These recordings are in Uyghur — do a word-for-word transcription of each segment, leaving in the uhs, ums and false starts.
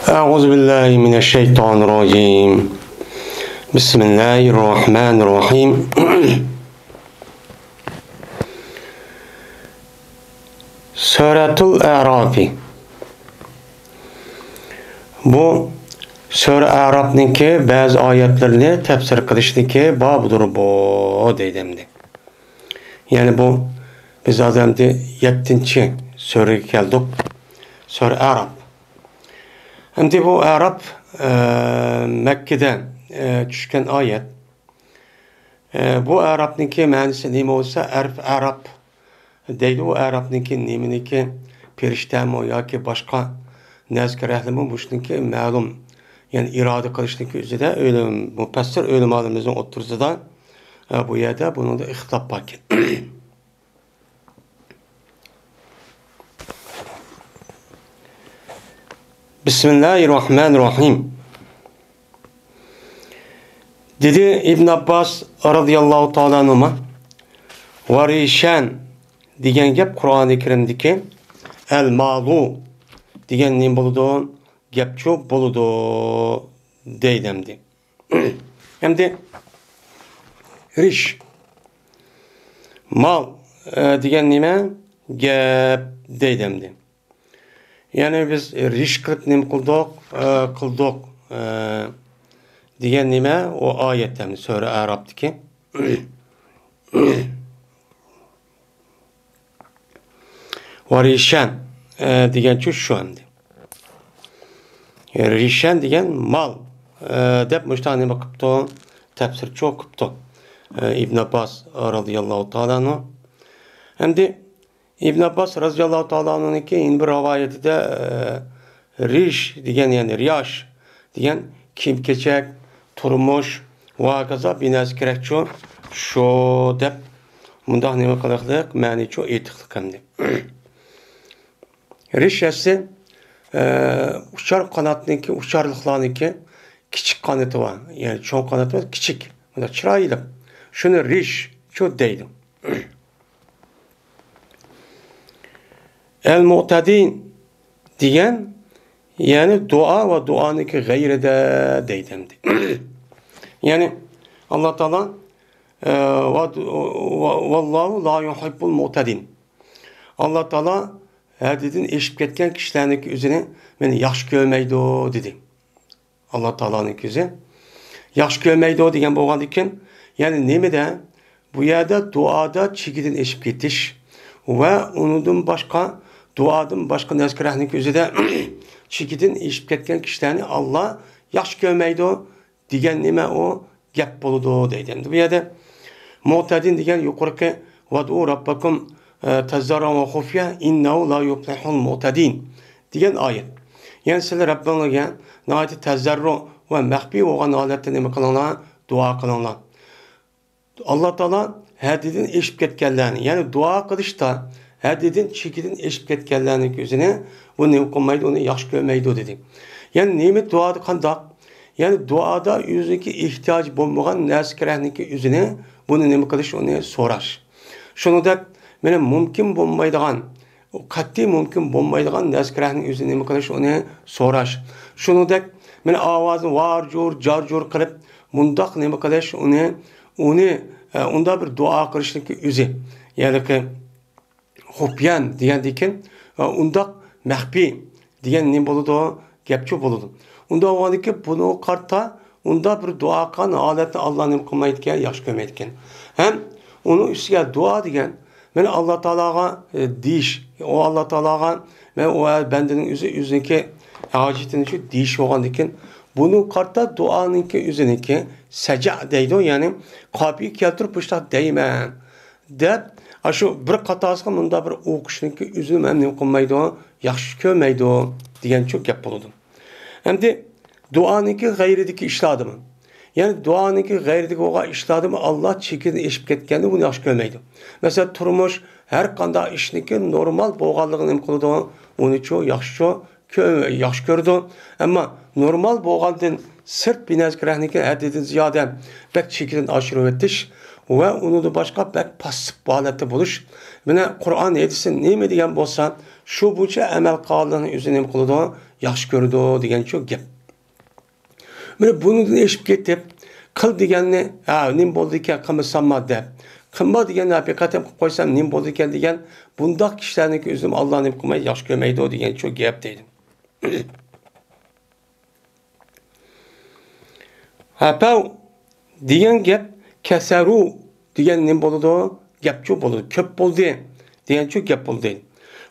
أعوذ بالله من الشيطان الرجيم. بسم الله الرحمن الرحيم. سۈرەتۇل ئەراف. بۇ سۈرە ئەراپنىڭكى بەزى ئايەتلىرىنى تەپسىر قىلىشنىڭكى بابىدۇر بۇ، دەيدۇ ئەمدى. يەنى بۇ، بىز ھازىر ئەمدى يەتتىنچى سۈرىگە كەلدۇق. سۈرە ئەراپ. ئەمدى بۇ ئەراپ، ئە، مەككىدە، ئە، چۈشكەن ئايەت. ئە، بۇ ئەراپنىڭكى مەنىسى نېمە بولسا، ئەرپ ئەراپ دەيدۇ. بۇ ئەراپنىڭكى نېمىنىڭكى، پېرىشتەمۇ ياكى باشقا نەزكە رەھلىمۇ، مۇشۇنىڭكى مەلۇم، يەنى ئىرادە قىلىشنىڭكى ئۆزىدە ئۆلۈم، مۇپەسسىر ئۆلىمالىرىمىزنىڭ ئوتتۇرىسىدا، ئە، بۇ يەردە بۇنىڭدا ئىختىلاپ باركەن. بىسمىللاھىررەھمانىررەھىم. دېدى ئىبن ئابباس رازىياللاھۇ تائالا ئەنھۇما، ۋەرىشەن دېگەن گەپ قۇرئانى كەرىمدىكى ئەل مالۇ دېگەن نېمە بولىدۇ؟ گەپچۇ بولىدۇ دەيدۇ ئەمدى. ئەمدى رىش، مال، ئە، دېگەن نېمە؟ گەپ دەيدۇ ئەمدى. يەنى بىز رىش قىلىپ نېمە قىلدۇق؟ ئە، قىلدۇق، ئە، دېگەن نېمە؟ ئۇ ئايەت ئەمدى سۈرە ئەراپتىكى. ۋەرىشەن، ئە، دېگەنچۇ شۇ ئەمدى. رىشەن دېگەن مال، ئە، دەپ مۇشۇنداق نېمە قىپتۇ؟ تەپسىرچۇ قىپتۇ، ئە، ئىبن ئابباس رازىياللاھۇ تائالا ئەنھۇ. ئەمدى ئىبن ئابباس رازىياللاھۇ تائالا ئەنھۇنىڭكى يەنە بىر رىۋايىتىدە، ئە، رىش دېگەن، يەنى رىياش دېگەن كىيىم-كېچەك، تۇرمۇش ۋە ھاكازا بىر نەرسە كېرەكچۇ، شۇ دەپ مۇنداق نېمە قىلىقلىق، مەنىچۇ ئېيتىقلىق ئەمدى. رىش ئەسلى، ئە، ئۇچار قاناتنىڭكى، ئۇچارلىقلارنىڭكى كىچىك قانىتى بار. يەنى چوڭ قانىتى بار، كىچىك. مۇنداق چىرايلىق. شۇنى رىشچۇ دەيدۇ. ئەل مۇئتەدىن دېگەن، يەنى دۇئا ۋە دۇئانىڭكى غەيرىدە دەيدۇ ئەمدى. يەنى ئاللا تائالا، ئە، ۋە، ۋە، ۋەللاھۇ لا يۇھىببۇل مۇئتەدىن. ئاللا تائالا ھەددىدىن ئېشىپ كەتكەن كىشىلەرنىڭكى ئۆزىنى مېنى ياخشى كۆرمەيدۇ، دېدى. ئاللا تائالانىڭكى ئۆزى ياخشى كۆرمەيدۇ دېگەن بولغاندىكىن، يەنى نېمىدە؟ بۇ يەردە دۇئادا چېكىدىن ئېشىپ كېتىش ۋە ئۇنىڭدىن باشقا، دۇئادىن باشقا نەزكىرەھنىڭكى ئۆزىدە چېكىدىن ئېشىپ كەتكەن كىشىلەرنى ئاللا ياخشى كۆرمەيدۇ دېگەن نېمە ئۇ؟ گەپ بولىدۇ دەيدۇ. ئەمدى بۇ يەردە مۇئتەدىن دېگەن يۇقىرىقى ۋەدئۇ رەببەكۇم، ئە، تەززەررۇئەن ۋە خۇفيە ئىننەھۇ لا يۇفلىھۇل مۇئتەدىن دېگەن ئايەت. يەنى سىلەر رەببىڭلارغا ناھايىتى تەززەررۇ ۋە مەخپىي بولغان ھالەتتە نېمە قىلىڭلار؟ دۇئا قىلىڭلار. ئاللا تائالا ھەددىدىن ئېشىپ كەتكەنلەرنى، يەنى دۇئا قىلىشتا ھەددىدىن، چېكىدىن ئېشىپ كەتكەنلەرنىڭكى ئۆزىنى بۇ نېمە قىلمايدۇ، ئۇنى ياخشى كۆرمەيدۇ دېدى. يەنى نېمە دۇئادا قانداق؟ يەنى دۇئادا ئۆزىنىڭكى ئېھتىياجى بولمىغان نەرسە كېرەكنىڭكى ئۆزىنى، بۇنى نېمە قىلىش، ئۇنى سوراش. شۇنىڭدەك مېنى مۇمكىن بولمايدىغان، قەتئىي مۇمكىن بولمايدىغان نەرسە كېرەكنىڭ ئۆزىنى نېمە قىلىش، ئۇنى سوراش. شۇنىڭدەك مېنى ئاۋازىنى ۋار-جۇر، جار-جۇر قىلىپ، مۇنداق نېمە قىلىش، ئۇنى، ئۇنى، ئە، ئۇنداق بىر دۇئا قىلىشنىڭكى ئۆزى. يەنى خۇپيەن دېگەندىكىن، ئە، ئۇنداق مەخپىي دېگەن نېمە بولىدۇ؟ گەپچۇ بولىدۇ. ئۇنداق بولغاندىكىن بۇنىڭغا قارىتا ئۇنداق بىر دۇئا قىلغان ھالەتنى ئاللا نېمە قىلمايدىكەن؟ ياخشى كۆرمەيدىكەن. ھەم ئۇنىڭ ئۈستىگە دۇئا دېگەن، مەن ئاللا تائالاغا، ئە، دېيىش، ئۇ ئاللا تائالاغا، مەن ئۇ بەندىنىڭ ئۆزى ئۆزىنىڭكى ھاجىتىنى شۇ دېيىش بولغاندىكىن، بۇنىڭغا قارىتا دۇئانىڭكى ئۆزىنىڭكى سەجە دەيدۇ، يەنى قاپىيە كەلتۈرۈپ مۇشۇنداق دەيمەن دەپ، ئاشۇ بىر قاتارسىغا مۇنداق بىر ئوقۇشنىڭكى ئۆزىنى مەن نېمە قىلمايدۇ، ياخشى كۆرمەيدۇ دېگەنچۇ گەپ بولىدۇ. ئەمدى دۇئانىڭكى غەيرىدىكى ئىشلاردىمۇ، يەنى دۇئانىڭكى غەيرىدىكى بولغان ئىشلاردىمۇ ئاللا چېكىدىن ئېشىپ كەتكەندە بۇنى ياخشى كۆرمەيدۇ. مەسىلەن، تۇرمۇش، ھەر قانداق ئىشنىڭكى نورمال بولغانلىقىنى نېمە قىلىدۇ؟ ئۇنىچۇ ياخشىچۇ كۆ-، ياخشى كۆرىدۇ. ئەمما نورمال بولغاندىن سىرت بىر نەرسە كېرەكنىكى ھەددىدىن زىيادە بەك چېكىدىن ئاشۇرۇۋېتىش ۋە ئۇنىڭدىن باشقا بەك پاسسىپ ھالەتتە بولۇش. مانا قۇرئان ھەدىسى نېمە دېگەن بولسا، شۇ بويىچە ئەمەل قىلغانلىقنى ئۆزى نېمە قىلىدۇ؟ ياخشى كۆرىدۇ دېگەن شۇ گەپ. مانا بۇنىڭدىن ئېشىپ كېتىپ، قىل دېگەننى، ھە، نېمە بولدىكەن، قىلمىسامما دەپ، قىلما دېگەننى ھەقىقەتەن قىلىپ قويسام نېمە بولىدىكەن دېگەن بۇنداق كىشىلەرنىڭكى ئۆزىمۇ ئاللا نېمە قىلماي ياخشى كۆرمەيدۇ دېگەن شۇ گەپ دەيدۇ. ھەپەۋ دېگەن گەپ كەسەرۇ دېگەن نېمە بولىدۇ؟ گەپچۇ بولىدۇ. كۆپ بولدى دېگەنچۇ گەپ بولدى.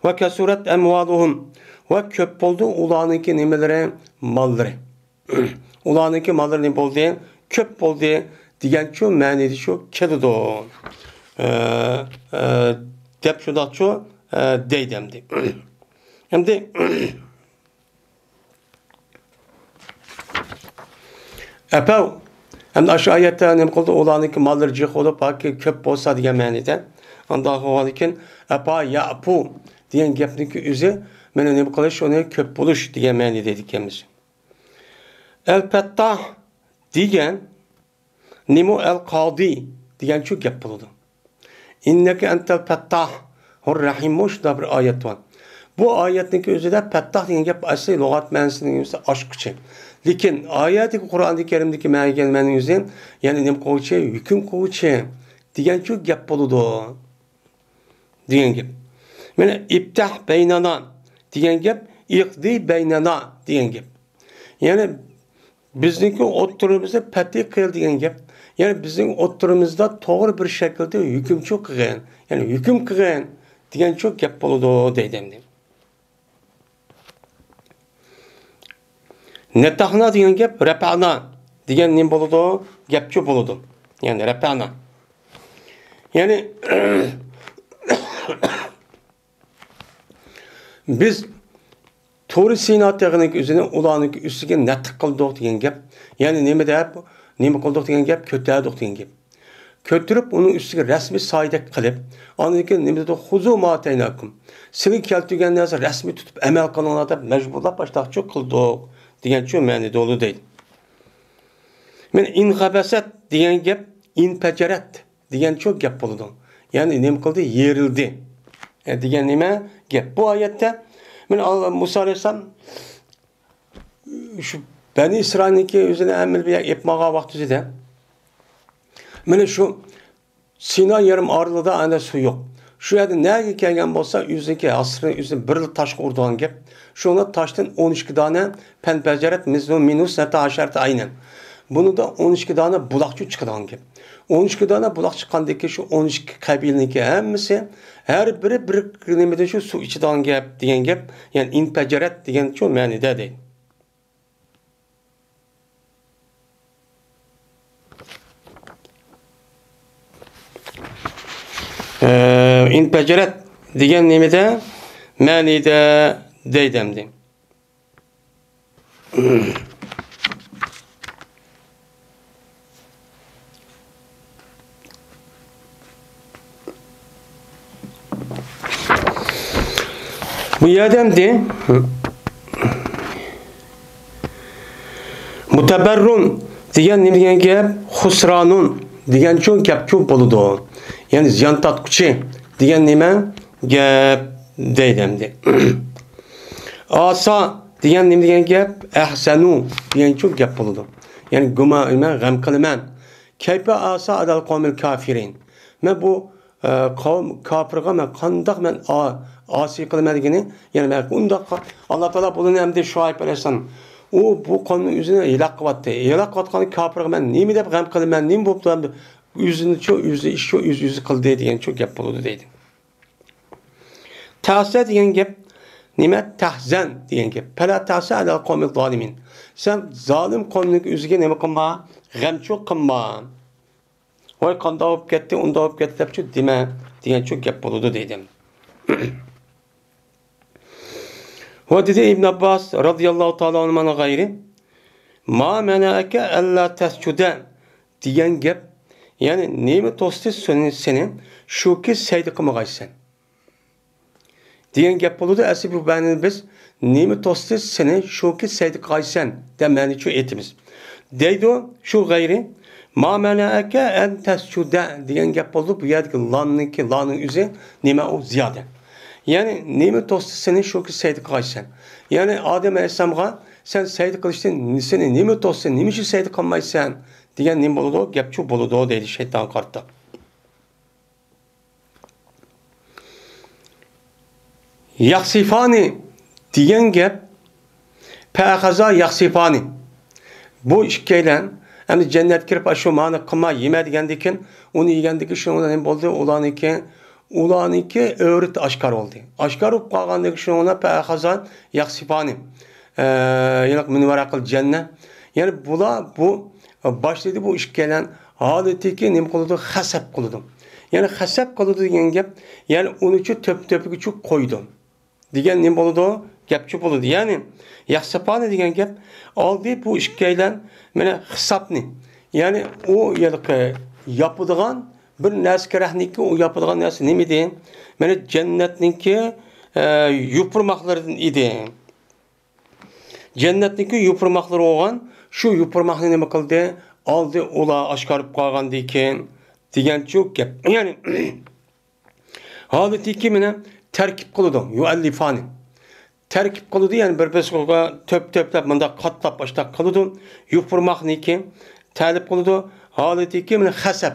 ۋە كەسۇرەت ئەمۋالۇھۇم، ۋە كۆپ بولدى ئۇلارنىڭكى نېمىلىرى؟ ماللىرى. ئۇلارنىڭكى ماللىرى نېمە بولدى؟ كۆپ بولدى دېگەنچۇ مەنىدە شۇ كېلىدۇ. ئە، ئە، دەپ شۇنداقچۇ، ئە، دەيدۇ ئەمدى. ئەمدى ئەپەۋ. ئەمدى ئاشۇ ئايەتتە نېمە قىلدى؟ ئۇلارنىڭكى ماللىرى جىق بولۇپ، باكى كۆپ بولسا دېگەن مەنىدە. ئانداق بولغاندىكىن، ئەپا يەپۇ دېگەن گەپنىڭكى ئۆزى، مانا نېمە قىلىش، ئۇنى كۆپ بولۇش دېگەن مەنىدە ئىكەنمىز. ئەلپەتتاھ دېگەن نېمە ئەل قادى دېگەنچۇ گەپ بولىدۇ. ئىننەكە ئەنتەل پەتتاھ ھۇر رەھىم، شۇنداق بىر ئايەت بار. بۇ ئايەتنىڭكى ئۆزىدە پەتتاھ دېگەن گەپ ئەسلى لۇغەت مەنىسىنىڭ ئۆزى ئاچقۇچى. لېكىن ئايەتتىكى قۇرئاندىكى كەرىمدىكى مەنىگە كەلمەننىڭ ئۆزى، يەنى نېمە قىلغۇچى؟ ھۆكۈم قىلغۇچى دېگەنچۇ گەپ بولىدۇ. دېگەن گەپ. مانا ئىپتەھ بەينانا دېگەن گەپ، ئىقدى بەينانا دېگەن گەپ. يەنى بىزنىڭكى ئوتتۇرىمىزدا پەتھى قىل دېگەن گەپ. يەنى بىزنىڭ ئوتتۇرىمىزدا توغرا بىر شەكىلدە ھۆكۈمچى قىلغىن، يەنى ھۆكۈم قىلغىن دېگەنچۇ گەپ بولىدۇ دەيدۇ ئەمدى. نەتەھنا دېگەن گەپ رەپەنا دېگەن نېمە بولىدۇ؟ گەپچۇ بولىدۇ. يەنى رەپەنا. يەنى بىز تۇرى سىنا تېغىنىڭكى ئۆزىنى ئۇلارنىڭكى ئۈستىگە نەتق قىلدۇق دېگەن گەپ. يەنى نېمە دەپ، نېمە قىلدۇق دېگەن گەپ، كۆتەردۇق دېگەن گەپ. كۆتۈرۈپ، ئۇنىڭ ئۈستىگە رەسمىي سايىدەك قىلىپ، ئاندىن كېيىن نېمە دېدۇق؟ خۇزۇ ما ئاتەيناكۇم. سىلەرگە كەلتۈرگەن نەرسە رەسمىي تۇتۇپ ئەمەل قىلىڭلار دەپ مەجبۇرلاپ ئاشۇنداقچۇ قىلدۇق دېگەنچۇ مەنىدە بولىدۇ دەيدۇ. مەن ئىنخەبەسەت دېگەن گەپ ئىنپەجەرەت دېگەنچۇ گەپ بولىدۇ. يەنى نېمە قىلدى؟ يېرىلدى. ئە، دېگەن نېمە گەپ؟ بۇ ئايەتتە مەن ئال-، مۇسا ئەلەيھىسسالام شۇ بەنى ئىسرائىلنىڭكى ئۆزىنى ھەممىنى بىر يەرگە ئېلىپ ماڭغان ۋاقتىدا، مانا شۇ سىنا يېرىم ئارىلىدا ئەنە سۇ يوق. شۇ يەردە نەگە كەلگەن بولسا، ئۆزىنىڭكى ھاسىرىنى ئۆزىنى بىرلا تاشقا ئۇرىدىغان گەپ. شۇڭا تاشتىن ئون ئىككى دانە پەنپەجەرەت مىزنۇ مىنۇ سەتا ئاشارەت ئاينەن. بۇنىڭدا ئون ئىككى دانە بۇلاقچۇ چىقىدىغان گەپ. ئون ئىككى دانە بۇلاق چىققاندىكى شۇ ئون ئىككى قەبىلىنىڭكى ھەممىسى ھەر بىرى بىر نېمىدىن شۇ سۇ ئىچىدىغان گەپ دېگەن گەپ. يەنى ئىنپەجەرەت دېگەن شۇ مەنىدە دەيدۇ. ئە، ئىنپەجەرەت دېگەن نېمىدە؟ مەنىدە دەيدۇ ئەمدى. بۇ يەردە ئەمدى مۇتەبەررۇن دېگەن نېمە دېگەن گەپ؟ خۇسرانۇن دېگەنچۇ گەپچۇ بولىدۇ. يەنى زىيان تارتقۇچى دېگەن نېمە گەپ دەيدۇ ئەمدى. ئاسا دېگەن نېمە دېگەن گەپ؟ ئەھزەنۇ دېگەنچۇ گەپ بولىدۇ. يەنى گۇمان، غەم قىلىمەن. كەيپە ئاسا ئەلەل قەۋمىل كافىرىن. مەن بۇ، ئە، قەۋم كاپىرغا مەن قانداق مەن ئا-، ئاسىي قىلىمەن دېگىنى، يەنى مەن ئۇنداق، ئاللا تائالا بۇلارنى ئەمدى شۇئەيب ئەلەيھىسسالام، ئۇ بۇ قەۋمنىڭ ئۆزىنى ھالاك قىلىۋەتتى. ھالاك قىلىۋاتقان كاپىرغا مەن نېمە دەپ غەم قىلىمەن، نېمە بوپتۇ ئەمدى؟ ئۆزىنىچۇ، ئۆزى ئىشچۇ، ئۆز-ئۆزى قىلدى دېگەنچۇ گەپ بولىدۇ دەيدۇ. تەسە دېگەن گەپ نېمە؟ تەھزەن دېگەن گەپ. پەلا تەسە ئەلەل قەۋمىز زالىمىن. سەن زالىم قەۋمنىڭ ئۆزىگە نېمە قىلما؟ غەمچۇ قىلما. ۋاي، قانداق بولۇپ كەتتى، ئۇنداق بولۇپ كەتتى دەپچۇ دېمە دېگەنچۇ گەپ بولىدۇ دەيدۇ. ۋە دېدى ئىبن ئابباس رازىياللاھۇ تائالا ئەنھۇما غەيرى، ما مەنەئەكە ئەللا تەسجۇدە دېگەن گەپ، يەنى نېمە توستى سېنى، سېنى شۇكى سەجدە قىلمىغايسەن دېگەن گەپ بولىدۇ. ئەسلى بۇ مەنىنى بىز نېمە توستى سېنى شۇكى سەجدە قىلغايسەن دەپ مەنىچۇ ئېيتىمىز. دەيدۇ شۇ غەيرى، ما مەنەئەكە ئەن تەسجۇدە دېگەن گەپ بولىدۇ. بۇ يەردىكى لامنىڭكى، لانىڭ ئۆزى نېمە ئۇ؟ زىيادە. يەنى نېمە توستى سېنى شۇ كۈن سەجدە قىلغايسەن؟ يەنى ئادەم ئەلەيھىسسالامغا سەن سەجدە قىلىشتىن سېنى نېمە توستى، نېمە ئۈچۈن سەجدە قىلمايسەن دېگەن نېمە بولىدۇ؟ گەپچۇ بولىدۇ دەيدۇ شەيتانغا قارىتا. يەخسىفانى دېگەن گەپ، پەخەزا يەخسىفانى. بۇ ئىككىيلەن ئەمدى جەننەتكە كىرىپ، ئاشۇ مانى قىلما، يېمە دېگەندىكىن، ئۇنى يېگەندىكىن شۇنىڭ بىلەن نېمە بولدى؟ ئۇلارنىڭكى، ئۇلارنىڭكى ئۆرىتى ئاشكارا بولدى. ئاشكارا بولۇپ قالغاندىكىن شۇنىڭ بىلەن پەخەزا يەخسىفانى. ئە، يەنى مىن ۋەرەقىل جەننە. يەنى بۇلار بۇ باشلىدى بۇ ئىككىيلەن ھالىتىكى نېمە قىلىدۇ؟ خەسەپ قىلىدۇ. يەنى خەسەپ قىلىدۇ دېگەن گەپ، يەنى ئۇنىچۇ تۆپ-تۆپىگىچۇ قويىدۇ دېگەن نېمە بولىدۇ؟ گەپچۇ بولىدۇ. يەنى يەخسىپانى دېگەن گەپ ئالدى بۇ ئىككىيلەن مانا خىسابنى، يەنى ئۇ ھېلىقى ياپىدىغان بىر نەرسە كېرەكنىكى، ئۇ ياپىدىغان نەرسە نېمە ئىدى؟ مانا جەننەتنىڭكى، ئە، يوپۇرماقلىرىدىن ئىدى. جەننەتنىڭكى يوپۇرماقلىرى بولغان، شۇ يوپۇرماقنى نېمە قىلدى؟ ئالدى ئۇلار ئاشكارا بولۇپ قالغاندىن كېيىن دېگەنچۇ گەپ. يەنى ھالىتىكى مانا تەركىب قىلىدۇ، يۇئەللىفانى. تەركىب قىلىدۇ، يەنى بىر-بىرسىگە تۆپ-تۆپلەپ مۇنداق قاتلاپ ئاشۇنداق قىلىدۇ. يوپۇرماقنىكى تەلىپ قىلىدۇ. ھالىتىكى مانا خەسەپ،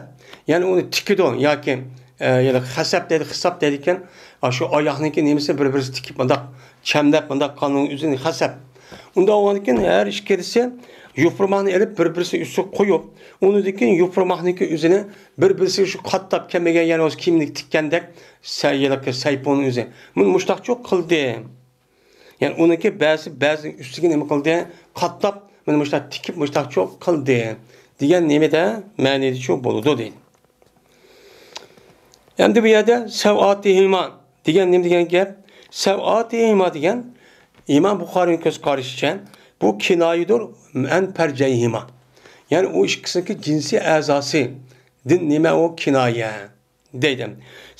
يەنى ئۇنى تىكىدۇ ياكى، ئە، يەنى خەسەپ دەيدۇ، خىساب دەيدىكەن. ئاشۇ ئاياغنىڭكى نېمىسىنى بىر-بىرسى تىكىپ مۇنداق چەملەپ مۇنداق قىلغاننىڭ ئۆزىنى خەسەپ. ئۇنداق بولغاندىكىن ھەر ئىككىلىسى يوپۇرماقنى ئېلىپ بىر-بىرسىنىڭ ئۈستىگە قويۇپ، ئۇنىڭدىن كېيىن يوپۇرماقنىڭكى ئۆزىنى بىر-بىرسىگە شۇ قاتلاپ كەلمىگەن، يەنى ئۇ كىيىمنى تىككەندەك سەييىلىكى سەيپۇنىڭ ئۆزى. مۇنى مۇشتاقچۇ قىلدى. يەنى ئۇنىڭكى بەزى، بەزى ئۈستىگە نېمە قىلدى؟ قاتلاپ، مانا مۇشتاق تىكىپ، مۇشتاقچۇ قىلدى دېگەن نېمىدە مەنىدىچۇ بولىدۇ دەيدۇ. ئەمدى بۇ يەردە سەۋئاتىھىما دېگەن نېمە دېگەن گەپ؟ سەۋئاتىھىما دېگەن ئىمام بۇخارىنىڭ كۆز قارىشىچە بۇ كىنايىدۇر ئەن پەرجەيھىما. يەنى ئۇ ئىككىسىنىڭكى جىنسىي ئەزاسىدىن نېمە ئۇ كىنايە؟ دەيدۇ.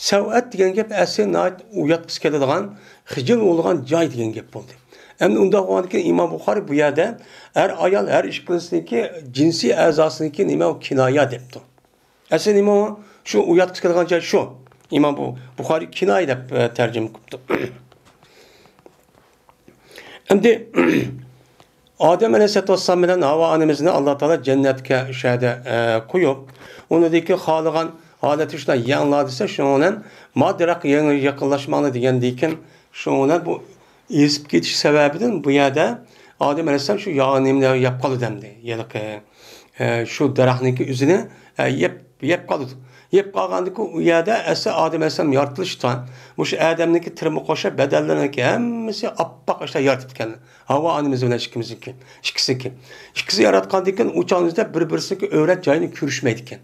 سەۋئەت دېگەن گەپ ئەسلى ناھايىتى ئۇياتقۇسى كېلىدىغان، خىجىل بولىدىغان جاي دېگەن گەپ بولدى. ئەمدى ئۇنداق بولغاندىكىن ئىمام بۇخارى بۇ يەردە ئەر-ئايال ھەر ئىككىلىسىنىڭكى جىنسىي ئەزاسىنىڭكى نېمە ئۇ كىنايە دەپتۇ. ئەسلى نېمە ئۇ؟ شۇ ئۇياتقۇسى كېلىدىغان جاي شۇ. ئىمام بۇ بۇخارى كىنايە دەپ، ئە، تەرجىمە قىپتۇ. ئەمدى ئادەم ئەلەيھىسسالاتۇ ۋەسسالام بىلەن ھاۋا ئانىمىزنى ئاللا تائالا جەننەتكە شۇ يەردە، ئە، قويۇپ، ئۇنىڭدىكى خالىغان ھالەتتە شۇنداق يەڭلار دېسە، شۇنىڭ بىلەن ما دەرەخكە يېڭى يېقىنلاشماڭلار دېگەندىكىن، شۇنىڭ بىلەن بۇ ئېزىپ كېتىش سەۋەبىدىن بۇ يەردە ئادەم ئەلەيھىسسالام شۇ ياغ نېمىلەر يەپ قالىدۇ ئەمدى. ھېلىقى، ئە، شۇ دەرەخنىڭكى ئۆزىنى، ئە، يەپ، يەپ قالىدۇ. يەپ قالغاندىكىن ئۇ يەردە ئەسلى ئادەم ئەلەيھىسسالام يارىتىلىشتا مۇشۇ ئادەمنىڭكى تىرمىقى ئوخشاپ بەدەنلىرىنىڭكى ھەممىسى ئاپئاق ئاشۇنداق يارىتىپتىكەن. ھاۋا ئانىمىز بىلەن ئىككىمىزنىڭكى، ئىككىسىنىڭكى. ئىككىسى ياراتقاندىن كېيىن ئۇ چاغنىڭ ئۆزىدە بىر-بىرسىنىڭكى ئۆرەت جايىنى كۆرۈشمەيدىكەن.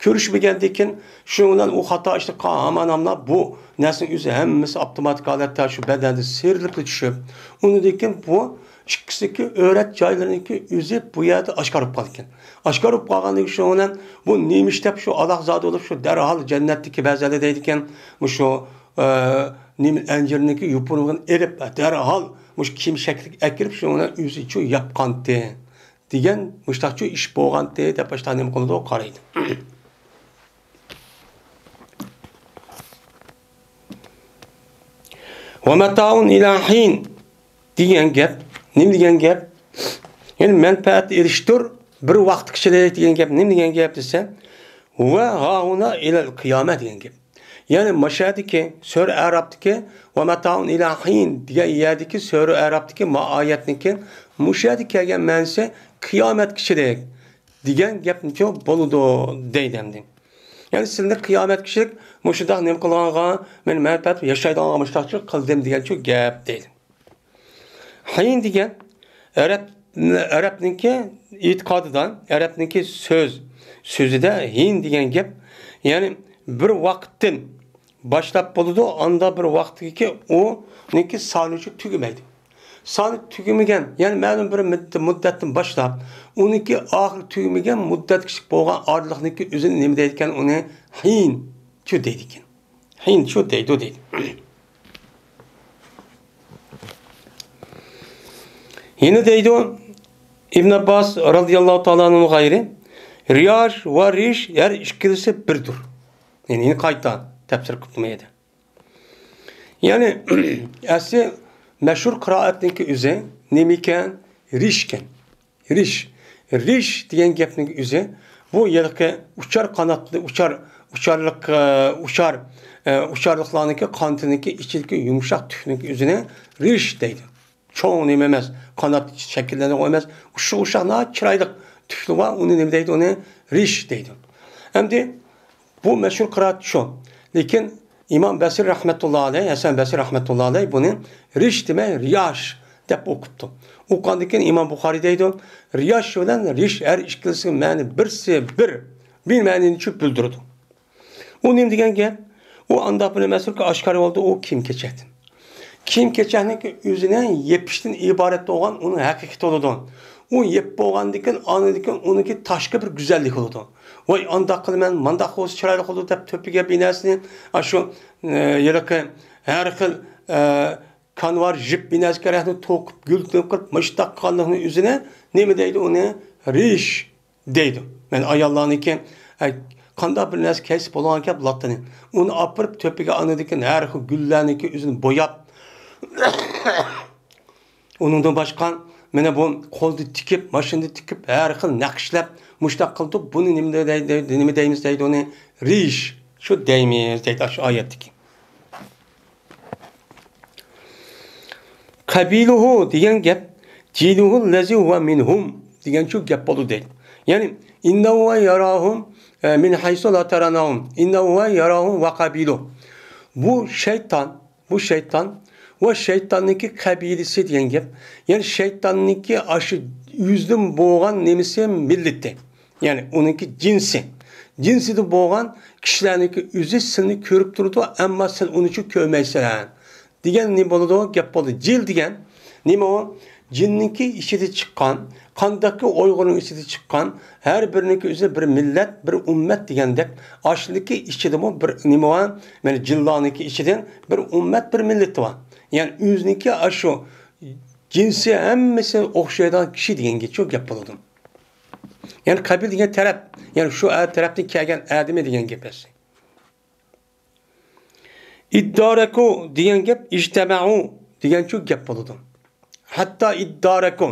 كۆرۈشمىگەندىن كېيىن شۇنىڭ بىلەن ئۇ خاتا ئىشنى قىلغان ھامان ئادەملەر بۇ نەرسىنىڭ ئۆزى ھەممىسى ئاپتوماتىك ھالەتتە شۇ بەدەندىن سىيرىلىپلا چۈشۈپ، ئۇنىڭدىن كېيىن بۇ ئىككىسىنىڭكى ئۆرەت جايلىرىنىڭكى ئۆزى بۇ يەردە ئاشكارا بولۇپ قالىدىكەن. ئاشكارا بولۇپ قالغاندىن كېيىن شۇنىڭ بىلەن بۇ نېمە ئىش دەپ شۇ ئالاقزادە بولۇپ شۇ دەرھال جەننەتتىكى بەزىلەر دەيدىكەن، مۇشۇ، ئە، نېمە ئەنجىرنىڭكى يوپۇرمىقىنى ئېلىپ دەرھال مۇشۇ كىيىم شەكلىگە ئەكىرىپ شۇنىڭ بىلەن ئۆزىچۇ ياپقانتى. دېگەن مۇشتاقچۇ ئىش بولغانتى دەپ ئاشتا نېمە قىلىدۇ، قارايدۇ. ۋە مەتائۇن ئىلە ھىن دېگەن گەپ نېمە دېگەن گەپ؟ يەنى مەنپەئەت ئېرىشتۇر بىر ۋاقىتقىچىلىك دېگەن گەپ نېمە دېگەن گەپ دېسە، ۋە ھاھۇنا ئىلەل قىيامە دېگەن گەپ. يەنى مۇشۇ يەردىكى سۈرە ئەرابتىكى ۋە مەتائۇن ئىلە ھىن دېگەن يەردىكى سۈرە ئەرابتىكى ما ئايەتنىڭكى مۇشۇ يەردە كەلگەن مەنىسى قىيامەتكىچىلىك دېگەن گەپنىچۇ بولىدۇ دەيدۇ ئەمدى. يەنى سىلىنى قىيامەتكىچىلىك مۇشۇنداق نېمە قىلغانغا، مېنى مەنپەئەت ياشايدىغانغا مۇشۇنداقچۇ قىلدىم دېگەنچۇ گەپ دەيدۇ. ھىن دېگەن ئەرەب، ئەرەبنىڭكى ئېتىقادىدا، ئەرەبنىڭكى سۆز، سۆزىدە ھىن دېگەن گەپ، يەنى بىر ۋاقىتتىن باشلاپ بولىدۇ، ئاندا بىر ۋاقىتتىكى ئۇنىڭكى سانىچۇ تۈگىمەيدۇ. سانى تۈگىمىگەن، يەنى مەلۇم بىر مۇدد-، مۇددەتتىن باشلاپ، ئۇنىڭكى ئاخىرى تۈگىمىگەن مۇددەتكىچىلىك بولغان ئارىلىقنىڭكى ئۆزىنى نېمە دەيدىكەن؟ ئۇنى ھىن چۇ دەيدىكەن. ھىن چۇ دەيدۇ دەيدۇ. يەنە دەيدۇ، ئىبن ئابباس رازىياللاھۇ تائالا ئەنھۇ غەيرى، رىياش ۋە رىش ھەر ئىككىلىسى بىردۇر. يەنى يەنە قايتا تەپسىر قىپتۇ مۇ يەردە. يەنى، ئەسلى مەشھۇر قىرائەتنىڭكى ئۆزى نېمىكەن؟ رىشكەن. رىش. رىش دېگەن گەپنىڭ ئۆزى، بۇ ھېلىقى ئۇچار قاناتلىق، ئۇچار، ئۇچارلىق، ئە، ئۇچار، ئە، ئۇچارلىقلارنىڭكى قانىتىنىڭكى ئىچىدىكى يۇمشاق تۈكنىڭ ئۆزىنى رىش دەيدۇ. چوڭ نېمە ئەمەس، قانات شەكىللەنگەن ئەمەس، ئۇششاق-ئۇششاق ناھايىتى چىرايلىق تۈكلۈك بار، ئۇنى نېمە دەيدۇ؟ ئۇنى رىش دەيدۇ. ئەمدى بۇ مەشھۇر قىرائەت شۇ. لېكىن ئىمام بەسرى رەھمەتۇللا ئەلەي، ھەسەن بەسرى رەھمەتۇللا ئەلەي بۇنى رىش دېمەي، رىياش دەپ ئوقۇپتۇ. ئوقۇغاندىن كېيىن ئىمام بۇخارىي دەيدۇ، رىياش بىلەن رىش ھەر ئىككىلىسىنىڭ مەنى بىرسى بىر، بىر مەنىنى چۈ بىلدۈرىدۇ. ئۇ نېمە دېگەن گەپ؟ ئۇ ئانداق بىر نەرسىكى ئاشكارا بولدى، ئۇ كىيىم-كېچەكتىن. كىيىم-كېچەكنىڭكى ئۆزىنى يېپىشتىن ئىبارەت بولغان ئۇنىڭ ھەقىقىتى بولىدۇ. ئۇ يېپىپ بولغاندىن كېيىن، ئاندىن كېيىن ئۇنىڭكى تاشقى بىر گۈزەللىكى بولىدۇ. ۋاي، ئانداق قىلىمەن، مانداق بولسا چىرايلىق بولىدۇ دەپ تۆپىگە بىر نەرسىنى، ئاشۇ، ئە، ھېلىقى ھەر خىل، ئە، كانۋار، جىپ بىر نەرسە كېرەكنى توقۇپ، گۈل قىلىپ، مۇشتاق قىلغانلىقنىڭ ئۆزىنى نېمە دەيدۇ؟ ئۇنى رىش دەيدۇ. مەن ئاياللارنىڭكى، ئە، قانداق بىر نەرسە كەيسە بولغانكەن بۇلاتتىنى. ئۇنى ئاپىرىپ تۆپىگە ئانىدىكىن ھەر خىل گۈللەرنىڭكى ئۆزىنى بوياپ، ئۇنىڭدىن باشقا مانا بۇ قولدا تىكىپ، ماشىنىدا تىكىپ، ھەر خىل نەقىشلەپ، مۇشتاق قىلدۇق. بۇنى نېمە دەي-، دەي-، نېمە دەيمىز دەيدۇ ئۇنى؟ رىش. شۇ دەيمىز دەيدۇ شۇ ئايەتتىكى. قەبىلۇھۇ دېگەن گەپ، جىلۇھۇ لەزى ھۇۋا مىنھۇم دېگەن شۇ گەپ بولدى دەيدۇ. يەنى، ئىننەھۇ ياراھۇم، ئە، مىن ھەيسۇ لا تەرەنەھۇم، ئىننەھۇ ياراھۇم ۋە قەبىلۇ. بۇ شەيتان، بۇ شەيتان ۋە شەيتاننىڭكى قەبىلىسى دېگەن گەپ. يەنى شەيتاننىڭكى ئاشۇ ئۆزىدىن بولغان نېمىسى، مىللىتى. يەنى ئۇنىڭكى جىنسى. جىنسىدە بولغان كىشىلەرنىڭكى ئۆزى سېنى كۆرۈپ تۇرىدۇ، ئەمما سەن ئۇنى چۈ كۆرمەيسەن. دېگەن نېمە بولىدۇ؟ گەپ بولدى. جىل دېگەن نېمە ئۇ؟ جىننىڭكى ئىچىدە چىققان، قانداقكى ئۇيغۇرنىڭ ئىچىدە چىققان، ھەر بىرىنىڭكى ئۆزى بىر مىللەت، بىر ئۈممەت دېگەندەك، ئاشۇنىڭكى ئىچىدىمۇ بىر نېمە بار؟ مانا جىنلارنىڭكى ئىچىدىن بىر ئۈممەت، بىر مىللىتى بار. يەنى ئۆزىنىڭكى ئاشۇ جىنسى ھەممىسى ئوخشايدىغان كىشى دېگەنگىچۇ گەپ بولىدۇ. يەنى قەبىلە دېگەن تەرەپ، يەنى شۇ ئە-، تەرەپتىن كەلگەن ئادىمى دېگەن گەپ ئەسلى. ئىددارەكۇ دېگەن گەپ ئىجتەمەئۇ دېگەنچۇ گەپ بولىدۇ. ھەتتا ئىددارەكۇ.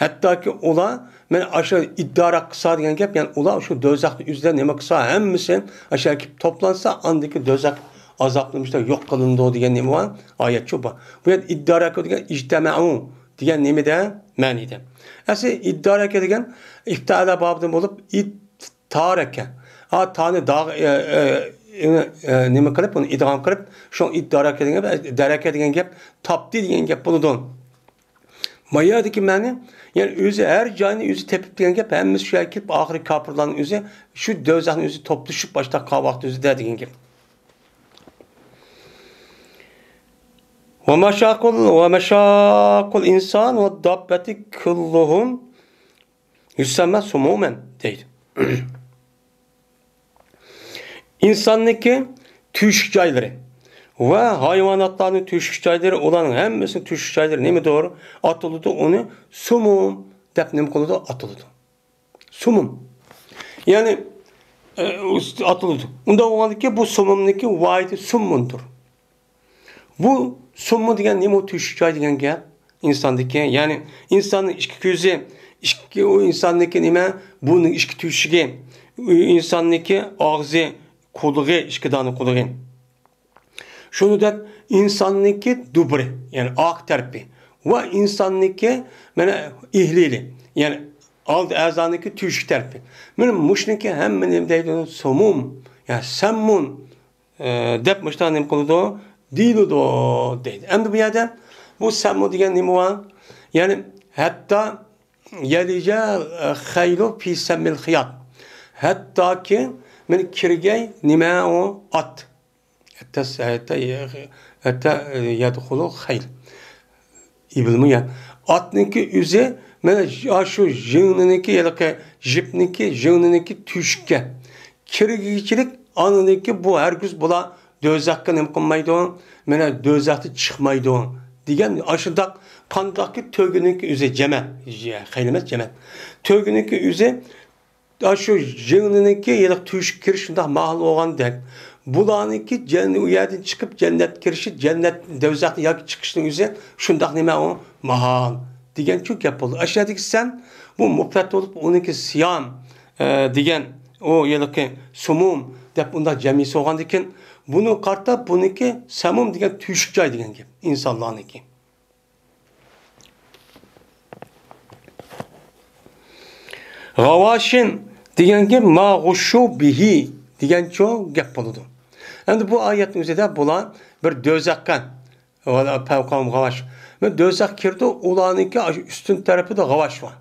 ھەتتاكى ئۇلار، مەن ئاشۇ ئىددارە قىلسا دېگەن گەپ، يەنى ئۇلار شۇ دوزاخنى ئۆزىدە نېمە قىلسا، ھەممىسى ئاشۇ يەرگە كېلىپ توپلانسا، ئاندىكى دوزاخ ئازابلىنىشتا يوق قىلىنىدۇ دېگەن نېمە بار؟ ئايەتچۇ بار. بۇ يەردە ئىددارەكۇ دېگەن ئىجتەمەئۇ دېگەن نېمىدە؟ مەنىدە. ئەسلى ئىددارەكە دېگەن ئىفتائەلە بابىدىن بولۇپ، ئىد تارەكە. ھا، تانى داغ-، ئە، ئە، ئە، نېمە قىلىپ، ئۇنى ئىدغام قىلىپ، شۇ ئىددارەكە دېگەن گەپ، دەرەكە دېگەن گەپ، تاپتى دېگەن گەپ بولىدۇ. ما يەردىكى مەنى، يەنى ئۆزى ھەر جاينى ئۆزى تېپىپ دېگەن گەپ، ھەممىسى شۇ يەرگە كېلىپ، ئاخىرى كاپىرلارنىڭ ئۆزى شۇ دوزاخنى ئۆزى توپلىشىپ، باشلاپ قالغان ۋاقتى ئۆزىدە دېگەن گەپ. ومشاق، ومشاق الإنسان والدابة كلهم يسمى سموما دەيدۇ. ئىنساننىڭكى تۆشۈك جايلىرى ۋە ھايۋاناتلارنىڭ تۆشۈك جايلىرى، ئۇلارنىڭ ھەممىسىنىڭ تۆشۈك جايلىرى نېمىدۇر؟ ئاتىلىدۇ، ئۇنى سۇمۇم دەپ نېمە قىلىدۇ؟ ئاتىلىدۇ. سۇمۇم. يەنى، ئە، ئاتىلىدۇ. ئۇنداق بولغاندىكىن بۇ سۇمۇمنىڭكى ۋاھىدى سۇممۇندۇر. بۇ سۇممۇ دېگەن نېمە؟ ئۇ تۆشۈك جاي دېگەن گەپ ئىنساندىكى. يەنى ئىنساننىڭ ئىككى كۆزى، ئىككى، ئۇ ئىنساننىڭكى نېمە؟ بۇنىڭ ئىككى تۆشۈكى، ئۇ ئىنساننىڭكى ئاغزى، قۇلىقى، ئىككى دانە قۇلىقى. شۇنى دەپ ئىنساننىڭكى دۇبۇرى، يەنى ئارقا تەرىپى ۋە ئىنساننىڭكى مانا ئىھلىلى، يەنى ئالدى ئەزانىڭكى تۆشۈك تەرىپى. مانا مۇشۇنىڭكى ھەممە نېمە دەيدۇ؟ سۇمۇم، يەنى سەممۇن. ئە، دەپ مۇشۇنداق نېمە قىلىدۇ؟ دېيىلىدۇ دەيدۇ. ئەمدى بۇ يەردە بۇ سەممۇ دېگەن نېمە بار؟ يەنى ھەتتا يەلىجە، ئە، خەيلۇ پى سەممىل خىيات. ھەتتاكى مەن كىرگەي نېمە ئۇ ئات. ھەتتا، ھەتتا، ھەتتا، ئە، يەدخۇلۇل خەيل. ئىبىلمۇ يەن. ئاتنىڭكى ئۆزى، مانا، شۇ ژىڭنىنىڭكى، ھېلىقى جىپنىڭكى، ژىڭنىنىڭكى تۆشۈككە كىرگۈچىلىك، ئاندىن كېيىن بۇ ھەرگىز بۇلار دوزاخقا نېمە قىلمايدۇ، مانا، دوزاختىن چىقمايدۇ دېگەن ئاشۇنداق قانداقكى تۆگىنىڭكى ئۆزى جەمەت، خەيل ئەمەس، جەمەت. تۆگىنىڭكى ئۆزى ئاشۇ ژىڭنىنىڭكى ھېلىقى تۆشۈككە كىرىش شۇنداق ماھال بولغاندەك، بۇلارنىڭكى جەن-، ئۇ يەردىن چىقىپ جەننەتكە كىرىشى، جەننەت، دوزاختىن ياكى چىقىشنىڭ ئۆزى شۇنداق نېمە ئۇ؟ ماھال دېگەنچۇ گەپ بولىدۇ. ئاشۇ يەردىكى سەم، بۇ مۇپرەت بولۇپ، ئۇنىڭكى سىيام، ئە، دېگەن، ئۇ ھېلىقى سۇمۇم دەپ ئۇنداق جەمئىيسى بولغاندىكىن، بۇنىڭغا قارىتا بۇنىڭكى سەمۇم دېگەن تۆشۈك جاي دېگەن گەپ، ئىنسانلارنىڭكى. غاۋاشىن دېگەن گەپ ما غۇششۇ بىھى دېگەنچۇ گەپ بولىدۇ. ئەمدى بۇ ئايەتنىڭ ئۆزىدە بۇلار بىر دوزاخقا، ۋەلا پەۋقەھۇم غاۋاش، بىر دوزاخقا كىرىدۇ، ئۇلارنىڭكى ئاشۇ ئۈستۈن تەرىپىدە غاۋاش بار.